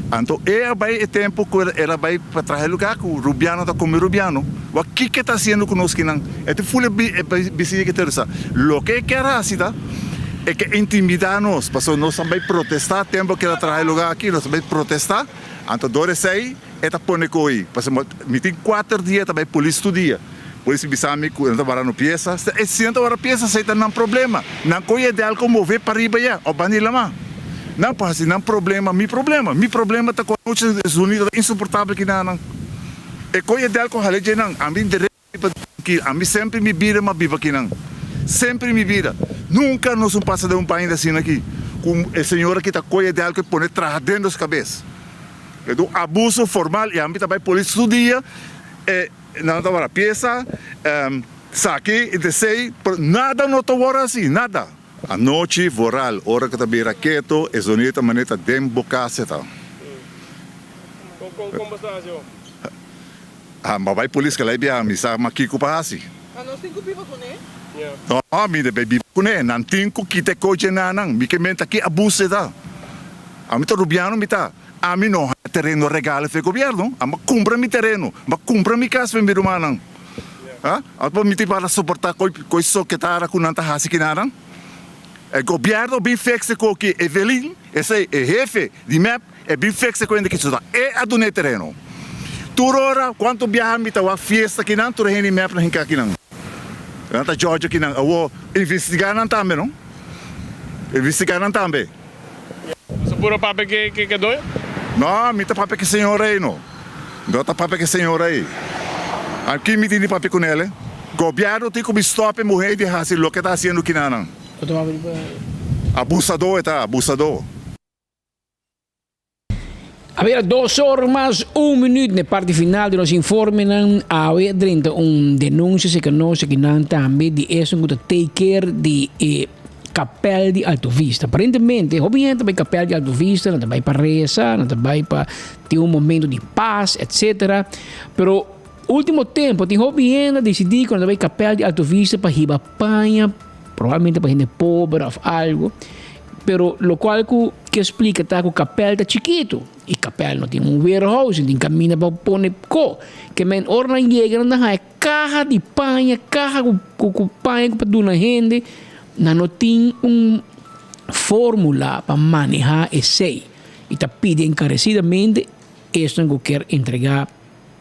Anto e a bai e tempu ku el a bai pa traha e lugá ku rubiano ta kome rubiano. Wak kiko e ta hasiendo ku nos kinan? E tin ful e bisiña ki ta rusa. Loke e kier hasi ta e ke intimidá nos pasobra nos a bai protestá tempu ku el a traha e lugá aki nos a bai protestá anto dor esei e ta pone ko'i pasobra mi tin kuater dia ta bai polis tur dia. Polis bisa mi ku e no ta wara no piesa. E si nan ta wara piesa esei ta nan problema. Nan koe e delko move pariba ya of banda di lama. Nan por hasi nan problema mi problema. Mi problema ta ku anochi e zonido ta insoportabel ki nan. E koe e delko hale dje nan. Ami derecho pa ki. Ami semper mi bida m'a biba ki nan. Semper mi bida. Nunka nos un pasa den un painda asina aki ku e señora aki ta kohe delko i pone traha den nos kabes. E ta un abuso formal i ami ta bai polis tur dia e nan ta wara piesa, saki i desei pero nada no ta wòrdu hasi, nada. Anochi vooral ora ku ta bira keto e zonido ta manera ta den bo kas e ta. Kon kon bo sta hasi ho? Ah ma bai polis kala e biaha mi sa ma kiko pa hasi. Ah nos tin ku biba kuné? No mi debe biba kuné nan tin ku kita e kochi na nan mi ke menta ki abuso e ta. Ami ta rubiano mi ta ami no haña tereno regalo fe gobierno ami a kumpra mi tereno mi a kumpra mi kas fe mi rumannan ah pa mi tin para soporta koi koi soketara ku nan ta hasi kinanan e gobierno bin fix e koki Evelyn esei e hefe di mep E bin fix e kuenta ki ta e a duna e tereno. Tur ora kuantu biaha mi ta wak fiesta kinan tur hende mep na hinka kinan. Nan ta jòjò kinan. Awor investiga nan tambe no. Investiga nan tambe. Bo sa puro papia ke ke doño? No, mi ta papia ke señor ei no. No ta papia ke señor ei. Aki mi tin di papia ku nel. Gobièrnu tin ku bin stòp e muhé di hasi loke e ta hasiendo kinanan. Abusadó e ta, abusadó. A bira dos or mas un minuut na e parti final di nos informenan. Awe a drenta un denuncia cerca nos akinan tambe di esun cu ta take care di e kapel di Alto Vista. Aparentemente hopi hende ta bay kapel di Alto Vista, nan ta bay pa reza, nan ta bay pa tin un momento di paz, etcetera. Pero ultimo tempo tin hopi hende a dicidi cu nan ta bay kapel di Alto Vista pa hiba paña, probablemente pa hende pober of algo. Pero locual cu ke splica ta cu kapel ta chikito y kapel no tin un warehouse, no tin caminda pa pone co. Ke men ora nan yega nan ta haya caha di paña, caha cu cu paña cu pa duna hende, nan no tin un formula pa maneha esey y ta pidi encarecidamente esnan cu kier entrega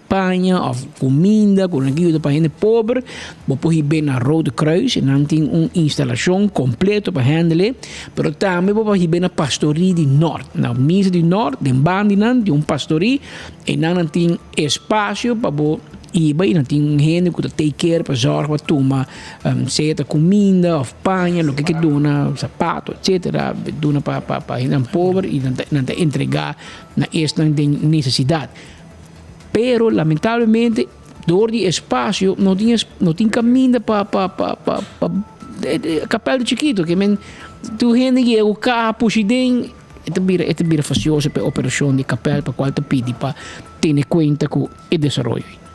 paña of cuminda cu nan ke yuda pa hende pober, bo por hib'é na Rode Kruis y nan tin un instalacion completo pa handle, pero tambe bo por hib'é na pastorie di Noord, na misa di Noord, den banda di nan tin un pastorie y nan nan tin espacio pa bo hiba y nan tin un hende cu ta take care pa zorg pa tuma sea ta cuminda of paña loke ke duna, zapato etcetera, duna pa pa hendenan pober y nan ta entrega na esnan den necesidad. Pero lamentablemente door di espacio no tin no tin caminda pa pa pa pa pa kapel ta chikito ke men tur hende yega ku kaha pushi den e ta bira e ta bira fastioso pa e operacion di kapel pa cual ta pidi pa tene cuenta ku e desaroyo.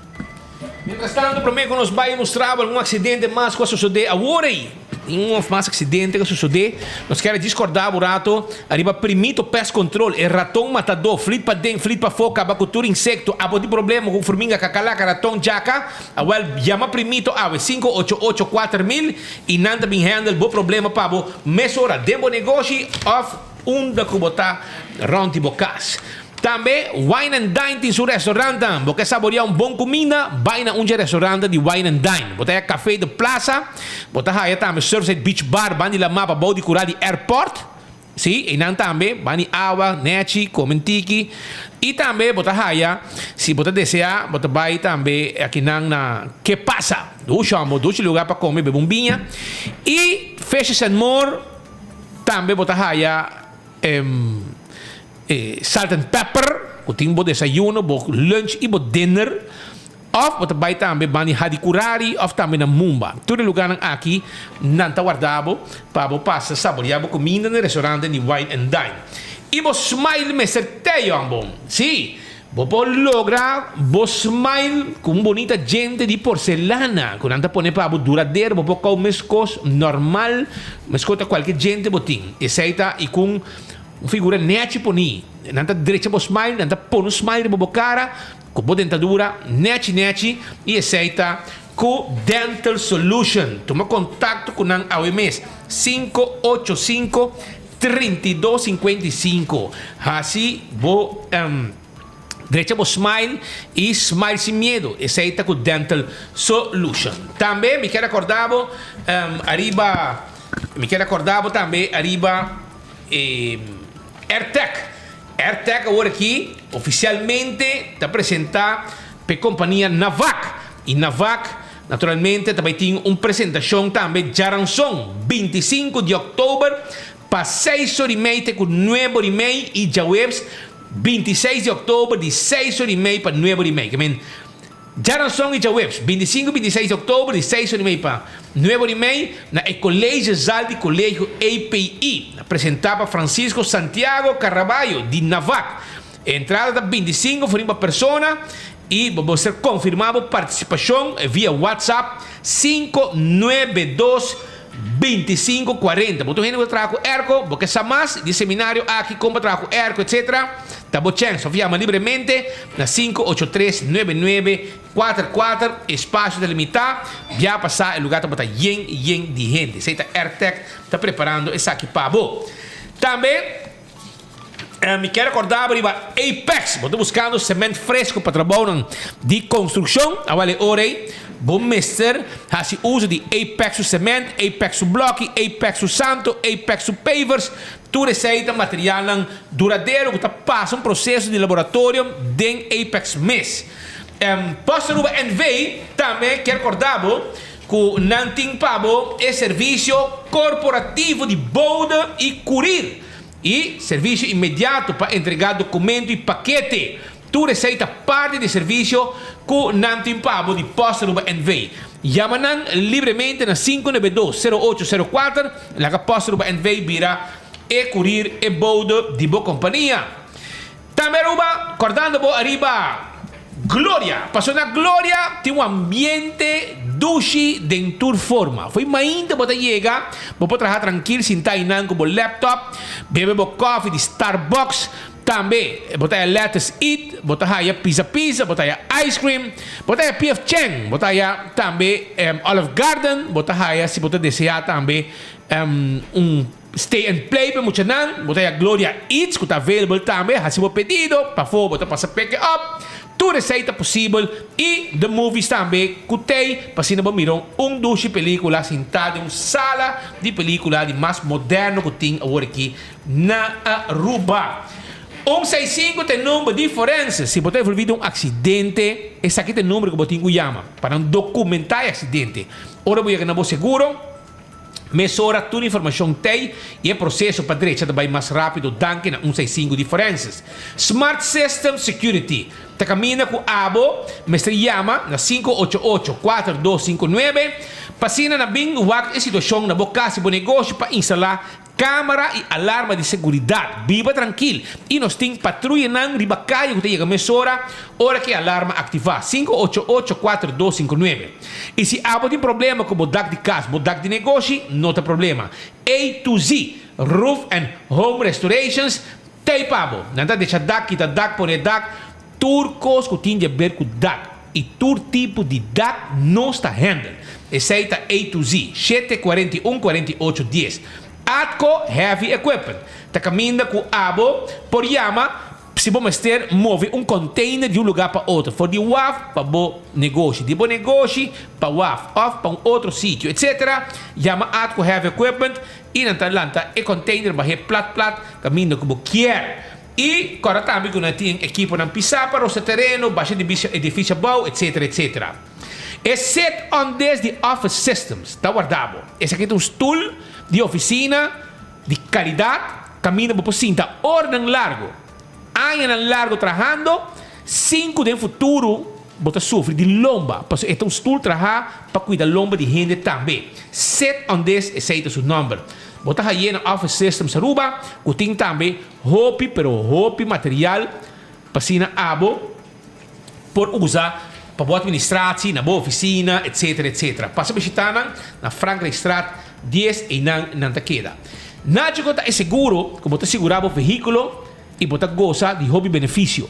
Mientras tanto prome ku nos bai mustra bo algun accidente mas ku a sosode awor ei. Tin un of mas accidente ku a sosode. Nos kier a djis korda bo rato ariba Primito Pest Control, e raton matadó, flit paden, flit pafó, kaba ku tur insekto. Abo tin problema ku furminga, kakalaka, raton, djaka? Awel, yama Primito awe, 588 4000 i nan ta bin handle bo problema pa bo mesora den bo negoshi of unda ku bo ta rònt di bo kas. Tambe Wine and Dine tin su restaurantnan. Bo ke saborea un bon kuminda? Bai na un dje restaurantnan di Wine and Dine. Bo ta haya Café de Plaza, bo ta haya tambe Surfside Beach Bar ban di lamá pa bou di kura di airport. Sí, einan tambe ban di awa, nechi, kome un tiki. I tambe bo ta haya, si bo ta deseá, bo ta bai tambe akinan na Ke Pasa. Dushi hòmber, dushi lugá pa kome, bebe un biña. I Fishes and More tambe bo ta haya. E salt and pepper ku tin bo desayuno, bo lunch i bo dinner. Òf bo ta bai tambe banda di Hadicurari òf tambe na Mumba. Tur e lugánan aki nan ta warda bo pa bo pasa saboriá bo kuminda na e restaurante di Wine and Dine. I bo smile mester tei yòn bon. Sí, bo por logra bo smile ku un bunita djente di porcelana ku nan ta pone pa bo duradero. Bo por kou meskos normal, meskos ta kualke djente bo tin. Esei ta i ku un. Un figura nechi poni. Nan ta drecha bo smile, nan ta pone un smile riba bo cara cu bo dentadura nechi nechi y esey ta cu Dental Solution. Tuma contacto cu nan awe mes, 585 32 55. Haci bo drecha bo smile y smile sin miedo. Esey ta cu Dental Solution. Tambe mi kier acorda bo ariba, mi kier acorda bo tambe ariba. E AirTag. AirTag awor aki ofisialmente ta presentá pa e kompania Navac. I Navac. Naturalmente ta bai tin un presentashon tambe djaranson 25 di òktober pa seis or i mei te ku nuebe or i mei i djaweps 26 di òktober di seis or i mei pa nuebe or i mei. Ke men djaranson i djaweps 25 i 26 di òktober di seis or i mei pa nuebe or i mei na e Collegezaal di Kolegio EPI. Presentá pa Francisco Santiago Caraballo di Navac. E entrada ta 25 florin pa persona i bo mester konfirmá bo partisipashon via WhatsApp 592 25 40. Bo ta un hende ku ta traha ku airco, bo ke sa mas di e seminario aki, kon pa traha ku airco etc. Ta bo chèns. Òf yama libremente na 583 99 44. E spasio ta limitá, bia pasá e lugá tabata yen yen di hende. Esei ta Airtech ta preparando esaki pa bo. Tambe. Mi kier recorda bo riba Apex. Bo ta buscando cement fresco pa trabounan di construccion? Awel e ora ei bo mester haci uso di Apex su cement, Apex su bloki, Apex su santo, Apex su pavers. Tur esei ta materialnan duradero cu ta pasa un proceso di laboratorio den Apex mes. Post Aruba NV tambe kier corda bo cu nan tin pa bo e servicio corporativo di bode y curir. I servisio inmediato pa entregá dokumento i pakete. Tur esei ta parti di e servisio ku nan tin pa bo di Post Aruba NV. Yama nan libremente na 592 0804, laga Post Aruba NV bira e kurir e bode di bo kompania. Tambe Aruba, kordando bo ariba Gloria, pasobra na Gloria tin un ambiente dushi den tur forma. Fo'i mainta bo ta yega, bo por traha trankil sinta einan ku bo laptop, bebe bo kofi di Starbucks, tambe bo ta haya Lettuce Eat, bo ta haya Pizza Pizza, bo ta haya ice cream, bo ta haya PF Chang, bo ta haya tambe Olive Garden, bo ta haya si bo ta desea tambe un. Stay and play pa e muchanan, bo ta ya Gloria Eats ku ta available tambe, hasi bo pedido, pafó bo ta pasa pick it up, tur esei ta posibel i The Movies tambe ku tei pa asina bo mira un dushi pelikula sintá den un sala di pelikula di mas moderno ku tin awor aki na Aruba. Un seis sinku ta e number di forense, si bo ta envolví den un aksidente esaki ta e number ku bo tin ku yama pa nan dokumentá e aksidente. Ora bo yega na bo seguro. Mesora tur informashon t'ei i e proseso pa drecha ta bai mas rápido danki na un seisinku di Forensis. Smart System Security ta kaminda ku abo mester yama na 588 4259 pa asina na bin wak e situashon na bo kas i bo negoshi pa instalá Kamara i alarma di seguridat. Biba trankil i nos tin patruyenan riba kaya ku ta yega mesora ora ku e alarma aktivá, 5884259. I si abo tin problema ku bo dak di kas, bo dak di negoshi, no ta problema. A to Z Roof and Home Restorations t'ei pa bo. Nan ta decha dak, kita dak, pone dak, tur kos ku tin di aber ku dak i tur tipo di dak nos ta handle. Esei ta A to Z, 7 41 48 10. Atco Heavy Equipment ta kaminda ku abo por yama si bo mester move un container di un lugar pa otro, for di waf pa bo negoshi, di bo negoshi pa waf of pa un otro sitio, etc. Yama Atco Heavy Equipment i nan ta lanta e container bah'é plat plat kaminda ku bo kier. I kòrda tambe ku nan tin ekiponan pisá pa rosa tereno, basha edifisio abou, etc. Etc. E set on des di Office Systems ta warda bo. Esaki ta un stul di ofisina di kalidat kaminda bo por sinta oranan largu, añanan largu trahando sin ku den futuro bo ta sufri di lomba, pasobra e ta un stul trahá pa kuida lomba di hende tambe. Sit on this, esei ta su nòmber. Bo ta haye na Office Systems Aruba ku tin tambe hopi pero hopi material pa asina abo por usa pa bo administratie, na bo ofisina, etcetera etcetera. Pasa bishita nan na Frankrijkstraat dies einan nan ta keda. Nagico ta e seguro ku bo ta sigura bo vehíkulo i bo ta gosa di hopi benefisio.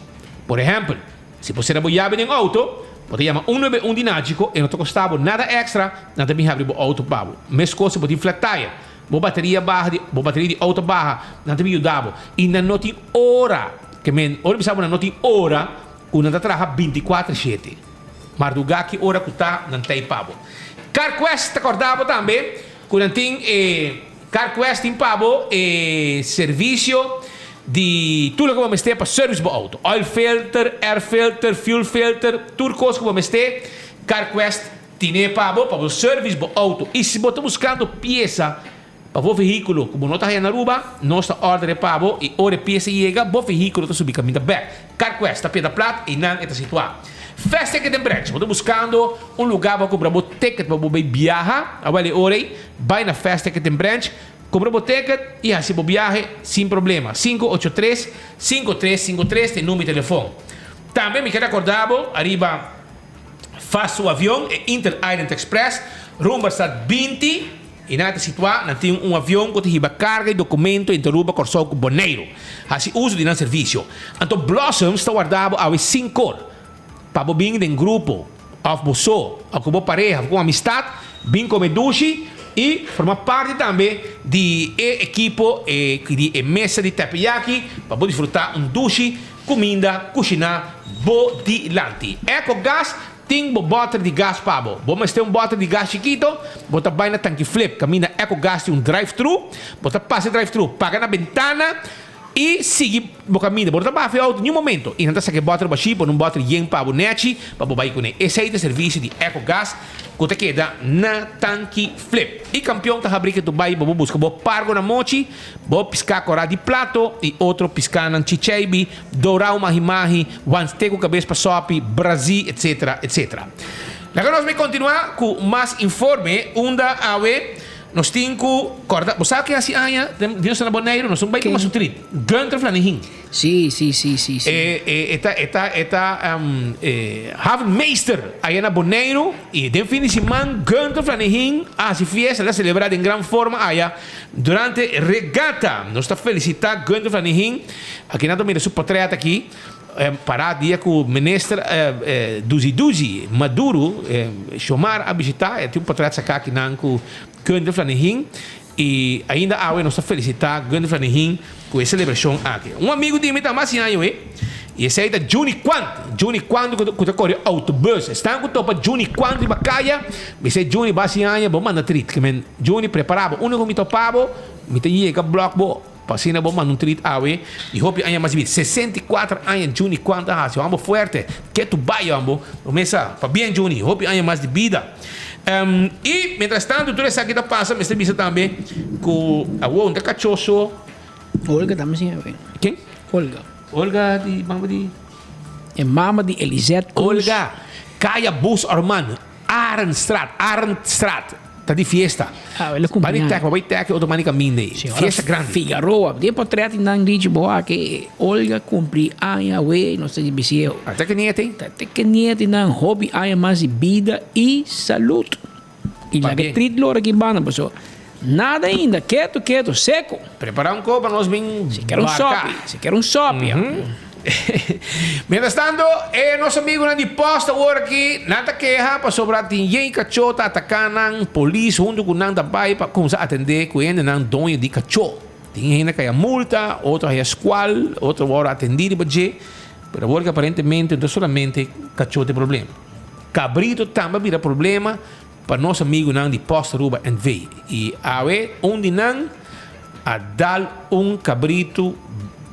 Por ehèmpel, Si bo sera bo yabi den outo, bo ta yama un nuebe un di Nagico, e no ta kosta bo nada èkstra, nan ta bin habri bo outo pa bo. Meskos si bo tin flat tire, bo bateria baha di bo bateria di outo baha, nan ta bin yuda bo. I nan no tin ora, ke men ora bisa bo nan no tin ora ku nan ta traha bintikuater shete. Mardugá ki ora ku ta, nan ta ei pa bo. CarQuest ta kòrda bo tambe ku nan tin e. CarQuest tin pa bo e servisio di tur loke bo mester pa service bo auto. Oil filter, air filter, fuel filter, tur kos ku bo mester, CarQuest. Tine pa bo pa bo service bo auto y si bo ta buscando pieza pa bo vehiculo cu bo no ta haya na Aruba, nos ta ordere pa bo y ora e pieza yega bo vehiculo ta subi caminda bek. Carquest ta Piedra Plat y nan e ta situa. Fast Ticket den Branch, bo ta buscando un lugar pa cumpra bo ticket pa bo bay biaha? Awel e ora ey bay na Fast Ticket den Branch, cumpra bo ticket y haci bo biahe sin problema. 583 5353 ta e number di telefon. Tambe mi kier acorda bo ariba. Fast su avion, e Inter Island Express, rumbo stad 20, i nan ta situá, nan tin un avion ku ta hiba karga i dokumento entre Aruba, Kòrsou ku Boneiru. Hasi uso di nan servisio. Anto Blossoms ta warda bo awe sinkor pa bo bin den grupo òf bo so òf ku bo pareha òf ku un amistat bin kome dushi i forma parti tambe di e ekipo e di e mesa di teppeyaki pa bo disfrutá un dushi Kuminda kushiná bo dilanti. Eco Gas tin bo bòter di gas pa bo. Bo mester un bòter di gas chikito? Bo ta bai na Tanki Flip, kaminda Eco Gas tin un drive-thru. Bo ta pasa e drive-thru, paga na bentana i sigui bo kaminda. Bo no ta baha for e outo niun momento i nan ta saka e bòter bashí, pone un bòter yen pa bo nèchi pa bo bai kuné. Esei ta e servisio di Eco Gas ku ta keda na Tanki Flip. I kampion ta habri ke tu bai pa bo buska bo pargo na mochi. Bo piská korá di plato i otro piskánan chicheibi, dorau mahi-mahi, wanste ku kabes pa sòpi, brazí, etc. Etc. Laga nos bai kontinuá ku mas informe unda awe nos tin ku kòrda. Bo sa ke hasi aña den nos ta na Boneiru nos no bai tuma su trit. Gunther Flanegin. Sí, sí, sí, sí, sí. E, e, e ta, e ta, e ta e havenmeester aya na Boneiru i den fin di siman Gunther Flanegin a hasi fiesta, el a selebrá den gran forma aya durante regata. Nos ta felisitá Gunther Flanegin. Aki nan ta mira su potret aki pará dia ku minister Duzi Duzi Maduro, Xiomara a bishitá. E tin un potret saká akinan ku Gunther Flanegin. I ainda awe nos ta felisitá Gunther Flanegin ku e selebrashon aki. Un amigu di mi ta mas aña awe, i esei ta Juni Quant. Juni Quant ku ta kore outobus. Esnan ku topa Juni Quant riba kaya, mi se Juni basi aña bo manda trit. Ke men, Juni prepará bo. Unda ku mi topa bo, mi ta yega blòk bo pa asina bo manda un trit awe. I hopi aña mas bira. 64 aña Juni Quant a hasi. Homber fuerte. Ke tu bai homber. Bo mesa, pabien Juni. Hopi aña mas di bida. I mientras tanto tur esaki ta pasa mester bisa tambe ku awor un ta kachó so. Olga tambe siña awe. Ken? Olga. Olga di mama di. E mama di Elisette Cruz. Olga, Kaya Bus Orman, Arendstraat, Arendstraat. Ta di fiesta. Ah, el a Bai di cumpleaños. tek, bai tek otro mani caminda ei. Señora Fiesta grandi. Figaroa, di e portret nan dichi bo a ke Olga cumpli aña awe, nos ta di bisieo. Ah, ta ke niete? Ta te ke niete nan hopi aña mas di bida y salud. Y laga Pabien. trit lora aki banda paso nada ainda, keto keto, seco. Prepara un ko pa nos bin Si kier un barca. sopi, si kier un sopi. Mientras tanto, e nos amigunan di post awor aki, nan ta keha pasobra tin yen kachó ta ataká nan, polis huntu ku nan ta bai pa kumsa atendé ku hendenan doño di kachó. Tin hende ka haya multa, otro haya skual, otro wòrdu atendí riba dje, pero awor ki aparentemente no ta solamente kachó ta e problema. Kabrito tambe a bira problema pa nos amigunan di Post Aruba NV. I awe un di nan a dal un kabritu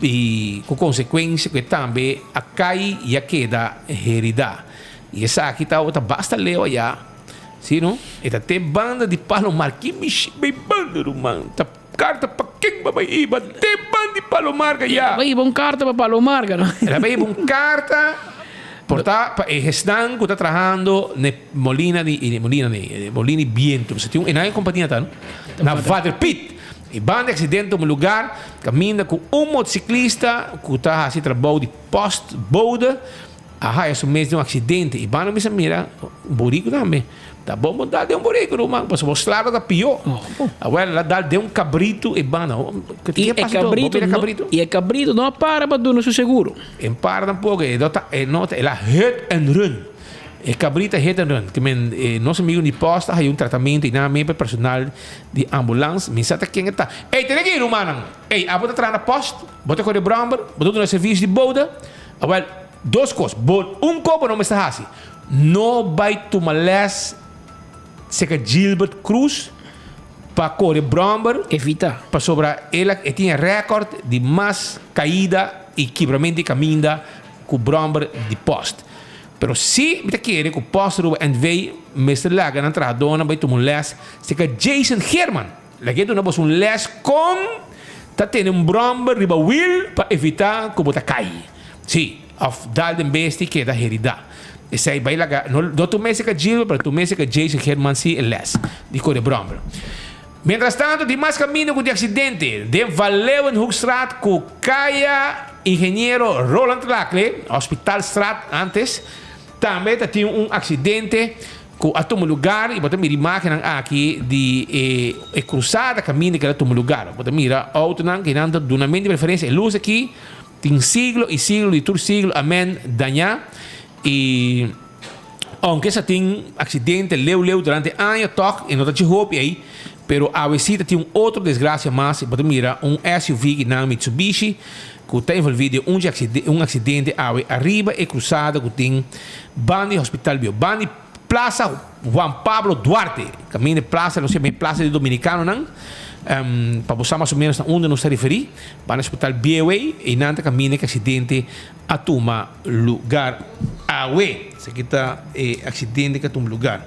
i ku konsekuensia ku e tambe a kai i a keda heridá. I esaki tabata basta leu ayá, si no? E ta te banda di Palomar. Ki mishi bay banda ruman? Ta karta pa ken bo a bay hiba? Te banda di Palomar kayá. El a bay hiba un karta pa Palomar, no? El a bay hiba un karta por ta pa e hesnan ku ta trahando n'e Molina di Molina di Molina di Biento. Pasobra tin un enan e kompania ta no? Na Vader Piet. E banda di aksidente tuma lugar kaminda ku un motosiklista ku ta hasi trabou di postbode a haya su mes den un aksidente. E banda mester mira un buriku tambe. Ta bon bo dal den un buriku ruman pasobra bo slaba ta pió. Awel el a dal den un kabritu e banda. I e kabritu no i e kabritu no a para pa duna su seguro. E para tampoko. E no ta e no ta el a hit and run. E cabrita hit and run. Ke men e nos amigo di post a haya un tratamento y nan a pa e personal di ambulans. Mi sa ta ken e ta. Ey, tene aki rumannan. Ey, abo ta traha na post, bo ta kore bromber, bo ta duna servicio di bode. Awel, dos kos. Bo, un kos bo no mester hasi. No bai tuma les seka Gilbert Cruz pa kore bromber. Evita. Pasobra el a, e tin e record di mas caida y kibramento di caminda ku bromber di post. Pero si mi ta kere ku Post Aruba NV mester laga nan trahadónan bai tuma un lès serka Jason Geerman. Lag'é duna boso un lès kon ta tene un bròmber riba wil pa evitá ku bo ta kai. Sí, òf dal den besti keda heridá. Esei bai laga, no no tum'é serka Gilbert, pero tum'é serka Jason Geerman sí e lès di kore bròmber. Mientras tanto tin mas caminda cu di accidente den Van Leeuwenhoekstraat cu Caya Ingeniero Roland Lacle, Hospitalstraat antes, tambe ta tin un accidente cu a tuma lugar y bo ta mira imagennan aki di e e cruzada caminda cu a tuma lugar. Bo ta mira autonan cu nan ta duna mente preferencia. E luz aki tin siglo y siglo di tur siglo amen daña y. Aunke sa tin accidente leu leu durante aña toch e no ta dje hopi ey, pero awe si ta tin un otro desgracia mas y bo ta mira un SUV ki nan Mitsubishi cu ta envolvi den un dje un accidente awe ariba e cruzada cu tin banda di Hospital Bio banda di Plaza Juan Pablo Duarte caminda e plaza nos yama e plaza di Dominicanonan pa bo sa mas o menos na unda nos ta referi banda di Hospital Bieu ey eynan ta caminda e accidente a tuma lugar awe. Esaki ta e accidente cu a tuma lugar.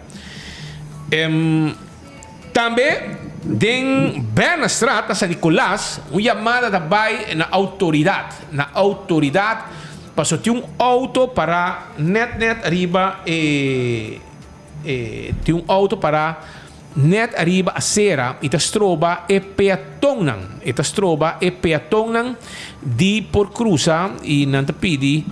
Tambe den Bernastraat na San Nicolas un yamada ta bay na autoridad, na autoridad pasobra tin un auto para net net ariba e tin un auto para Net ariba acera y ta stroba e peatonnan. E ta stroba e peatonnan di por cruza y nan ta pidi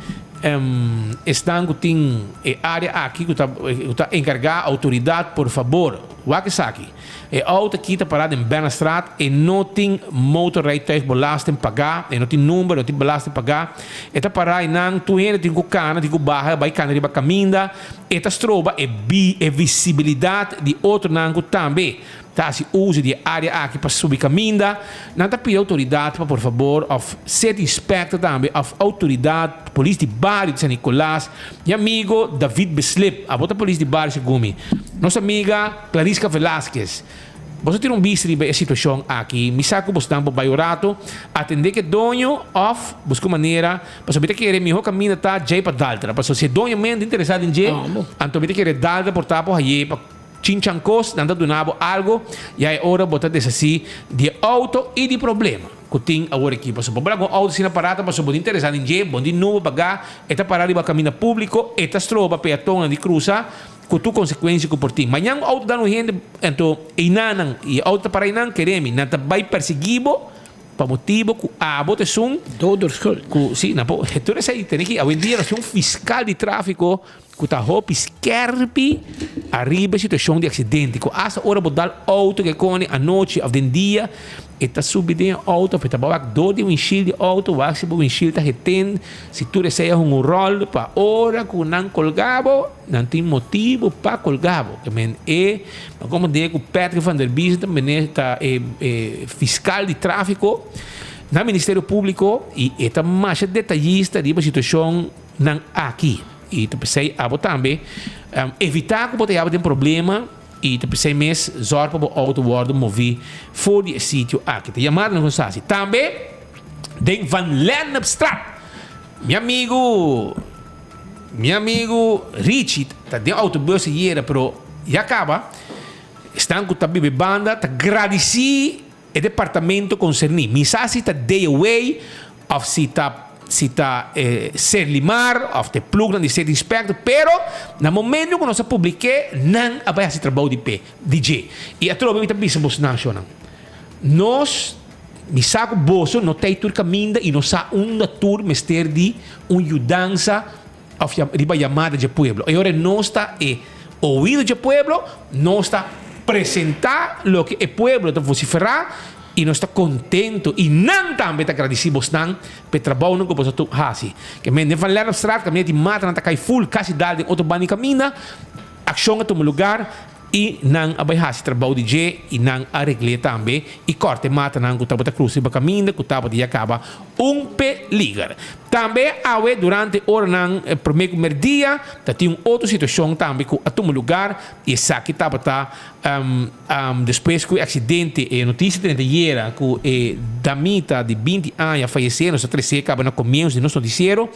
esnan cu tin e area aki cu ta cu ta encarga autoridad por fabor wak esaki. E auto aki ta para den Bernastraat e no tin motorrijtuigbelasting paga e no tin number no tin belasting paga e ta para y nan tur hende tin cu cana tin cu baha bay cana riba caminda. E ta stroba e bi e visibilidat di otronan ku tambe ta hasi uso di e área aki pa subi kaminda. Nan ta pidi outoridat pa por fabor òf city inspector tambe òf outoridat polis di bario di San Nicolas. Mi amigo David Beslip, abo ta polis di bario segun mi. Nos amiga Clarisca Velasquez. Boso tin un bista riba e situacion aki. Mi sa cu bosnan por bay un rato atende cu e doño of busca un manera, pasobra mi ta kere miho caminda ta djey pa Daltra. Pasobra si e doño men ta interesa den dje, anto mi ta kere Daltra por ta por haye pa chinchan cos, nan ta duna bo algo, ya e ora bo ta deshaci di e auto y di problema cu tin awor aki. Pasobra bo por laga un auto asina parata pasobra bo ta interesa den dje, bo no tin number paga, e ta para riba caminda publico, e ta stroba peatonnan di crusa, Ku tur konsekuensia ku por tin. Mañan un outo dal un hende, anto einanan i e outo ta para einan, kere mi, nan ta bai persiguí bo pa motibu ku abo ta esun. Doderschuld. Ku, si, nan por, tur esei tene ki, awendia nos tin un fiskal di tráfiko ku ta hopi skèrpi ariba e situashon di aksidente, ku asta ora bo dal outo ke koni anochi òf den dia, E ta subi den e auto of e ta wak door di windshield di auto, wak si bo windshield ta geten, si tur esei a hunga un rol pa ora ku nan kolga bo, nan tin motibu pa kolga bo. Ke men e, pa komo de ku Patrick van der Biesen ta mene ta e e fiskal di trafiko na Ministerio Publiko i e ta masha detayista riba situashon nan aki. I ta p'esei abo tambe evita ku bo ta yaba den problema. I ta p'esei mes zòrg pa bo outo wòrdu moví for di e sitio aki. Ta yamada nos nos hasi. Tambe den Van Lennepstraat. Mi amigu, mi amigu Richie ta den autobus ayera pero ya kaba. Esnan ku ta biba e banda ta gradisí E departamento konserní. Mi sa si ta DOA òf si ta si ta Serlimar òf ta e plugnan di State Inspector, pero na momento ku nos a publik'é nan a bai hasi trabou di p'e, di dje. I atrobe mi ta bisa boso nan shonnan, nos, mi sa ku boso no ta ei tur kaminda i no sa unda tur mester di un yudansa Of riba yamada dje pueblo. E ora nos ta e oido dje pueblo, nos ta presentá loke e pueblo ta vosiferá i nos ta kontentu i nan tambe ta gradisí bosnan pa e trabounan ku boso ta hasi. Ke men den Van Lennepstraat kaminda tin matanan ta kai ful kasi dal den otro banda di kaminda. Akshon a tuma lugar. I nan a bai hasi trabou di dje i nan a regl'é tambe i kòrta e matanan ku tabata krusa riba kaminda ku tabata ya kaba un peliger. Tambe awe durante oranan promé ku merdia ta tin un otro situashon tambe ku a tuma lugar i esaki tabata despues ku e aksidente e notisia drenta ayera ku e damita di binti aña a fayesé nos a tres'é kaba na komienso di nos notisiero.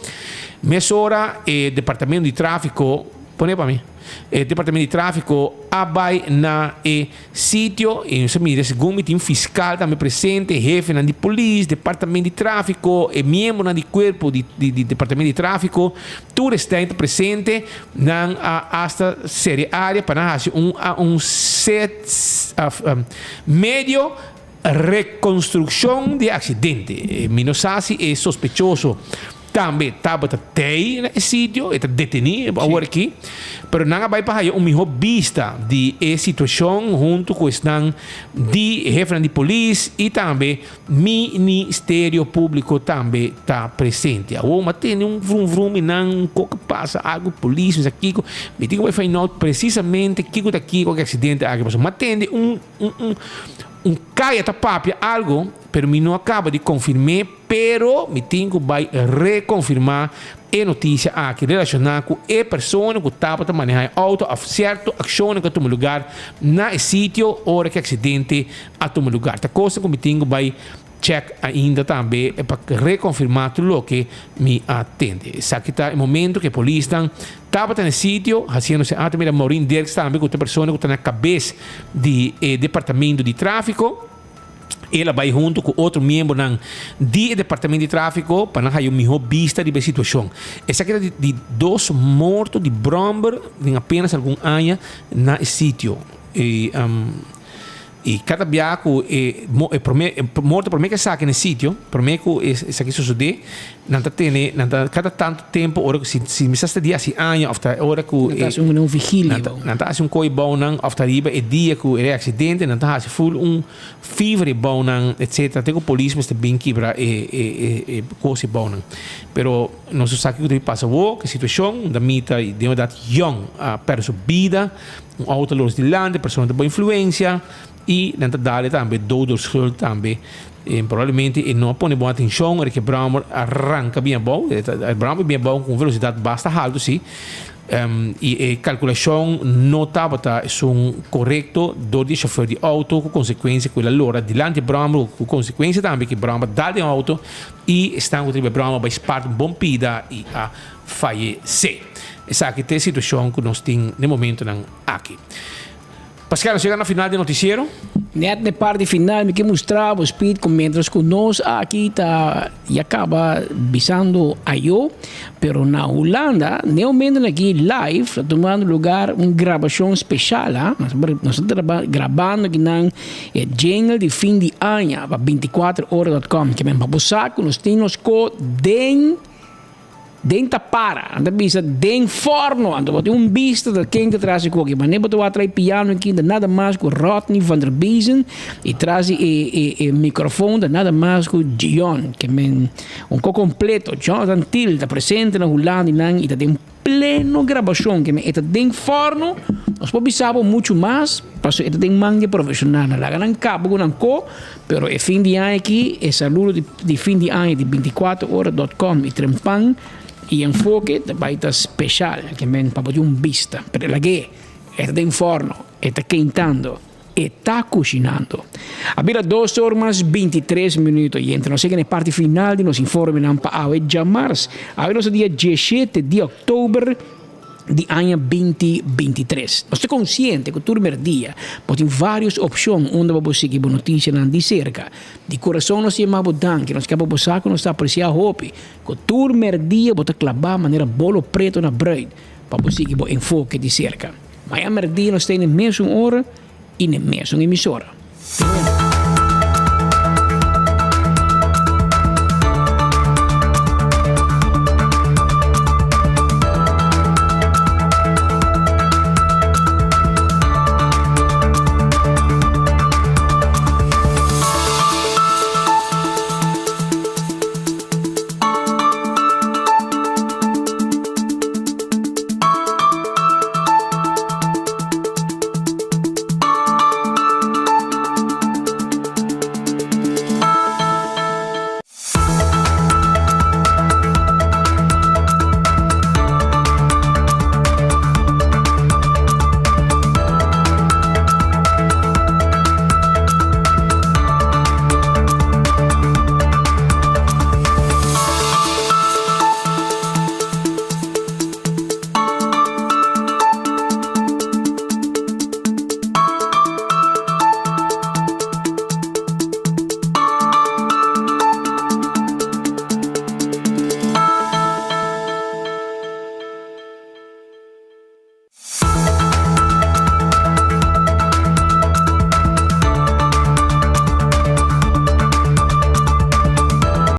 Mesora e departamento di tráfiko pone pa mi. E departamento di tráfiko a bai na e sitio i nos a mira segun mi tin fiskal tambe presente, hefenan di polis, departamento di tráfiko, e miembronan di kuerpo di di departamento di tráfiko, tur esnan ta presente. Nan a asta sera e área pa nan hasi un un set medio rekonstrukshon di e aksidente. Mi no sa si e sospechoso Tambe tabata tei na e sitio, e ta detení awor aki, pero nan a bai pa haya un mihó bista di e situashon huntu ku esnan di hefenan di polis i tambe Ministerio Públiko tambe ta presente. Awor mi a tende un vrum vrum i nan un kok a pasa algu polis mi sa kiko, mi tin ku bai find out presisamente kiko ta kiko ku e aksidente aki pasobra mi a tende un un un un kaya ta papia algu pero mi no a kaba di konfirm'é. Pero mi tin ku bai rekonfirmá e notisia aki relashoná ku e persona ku tabata manehá e outo òf sierto akshonnan ku a tuma lugar na e sitio ora ku e aksidente a tuma lugar. Ta kosnan ku mi tin ku bai chèk ainda tambe pa rekonfirmá tur loke mi a tende. Esaki ta e momento ku e polisnan tabata na e sitio hasiendo se ata. Mira Maureen Dirks tambe ku ta e persona ku ta na kabes di e departamento di tráfiko. El a bai huntu ku otro miembronan di e departamento di tráfiko pa nan haya un mihó bista riba e situashon. Esaki ta di dos morto di bròmber den apenas algun aña na e sitio. I kada bia ku e promé morto promé ku esaki na e sitio, promé ku esaki sosodé, Nan ta tene, nan ta kada tantu tempu ora ku si si mi sa sta dia hasi aña òf ta ora ku Nan ta hasi un un vigilia nan ta bou. nan ta hasi un koi bou nan òf ta riba e dia ku e aksidente nan ta hasi ful un fever e bou nan etcetera te ku polis mester bin kibra e e e e kos e bou nan. Pero nos sa kiko ta bin pasa awor ku e situashon unda mi ta den edat yòn a pèrdè su bida un outo a los dilanti persona ta bo influensia I nan ta dale tambe doodorschuld tambe. Probablemente e no a pone bon atencion ora cu e brommer a ranca bien abou. E brommer bien abou cu un velocidad basta halto si. Y e calculacion no tabata esun corecto door di e chauffeur di auto cu consecuencia cu el a lora dilanti e brommer cu consecuencia tambe cu e brommer a dal den auto y esnan cu ta riba e brommer a bay spart un bon pida y a fayece. Esaki ta e situacion cu nos tin n'e momentonan aki. Pascal, nos yega na final di noticiero. Net n'e parti final mi ke mustra bo Speed ku mientras ku nos aki ta ya kaba bisando ayo, pero na Hulanda n'e momentonan aki live ta tumando lugar un grabashon speshal ha, nos ta grabando akinan e jingle di fin di aña pa binticuatro ora dot com, ke men pa bo sa ku nos tin nos ko den. Den ta para, nan ta bisa den forno, anto bo tin un bista ta ken ta tras di koki. Manera bo ta wak trai piano aki ta nada mas ku Rodney van der Biesen i tras di e e e microfoon ta nada mas ku Gion, ke men un ko kompleto. Jonathan Thiel ta presente na Hulanda i nan i ta den pleno grabashon, ke men e ta den forno. Nos por bisa bo muchu mas, pasobra e ta den man di e profeshonalnan. Laga nan kaba ku nan ko. Pero e fin di aña aki, e saludo di di fin di aña di binticuatro ora dot com y Trempan y Enfoke ta bay ta special, ke men pa bo tin un bista. Pero lag'é, e ta den forno, e ta keintando, e ta cushinando. A bira dos or mas bintitres minuto y entre nos yega na e parti final di nos informenan pa awe djamars. Awe nos ta dia dieshete di october. di aña binti bintitres. Nos ta konsiente ku tur merdia bo tin vários opshon unda bo por sigui bo notisianan di serka. Di kurason nos ta yama bo danki, nos ke pa bo sa ku nos ta apresiá hopi ku tur merdia bo ta klabá manera bolo preto na bruid pa bo sigui bo enfoke di serka. Maña merdia nos ta e mesun ora i na e mesun emisora.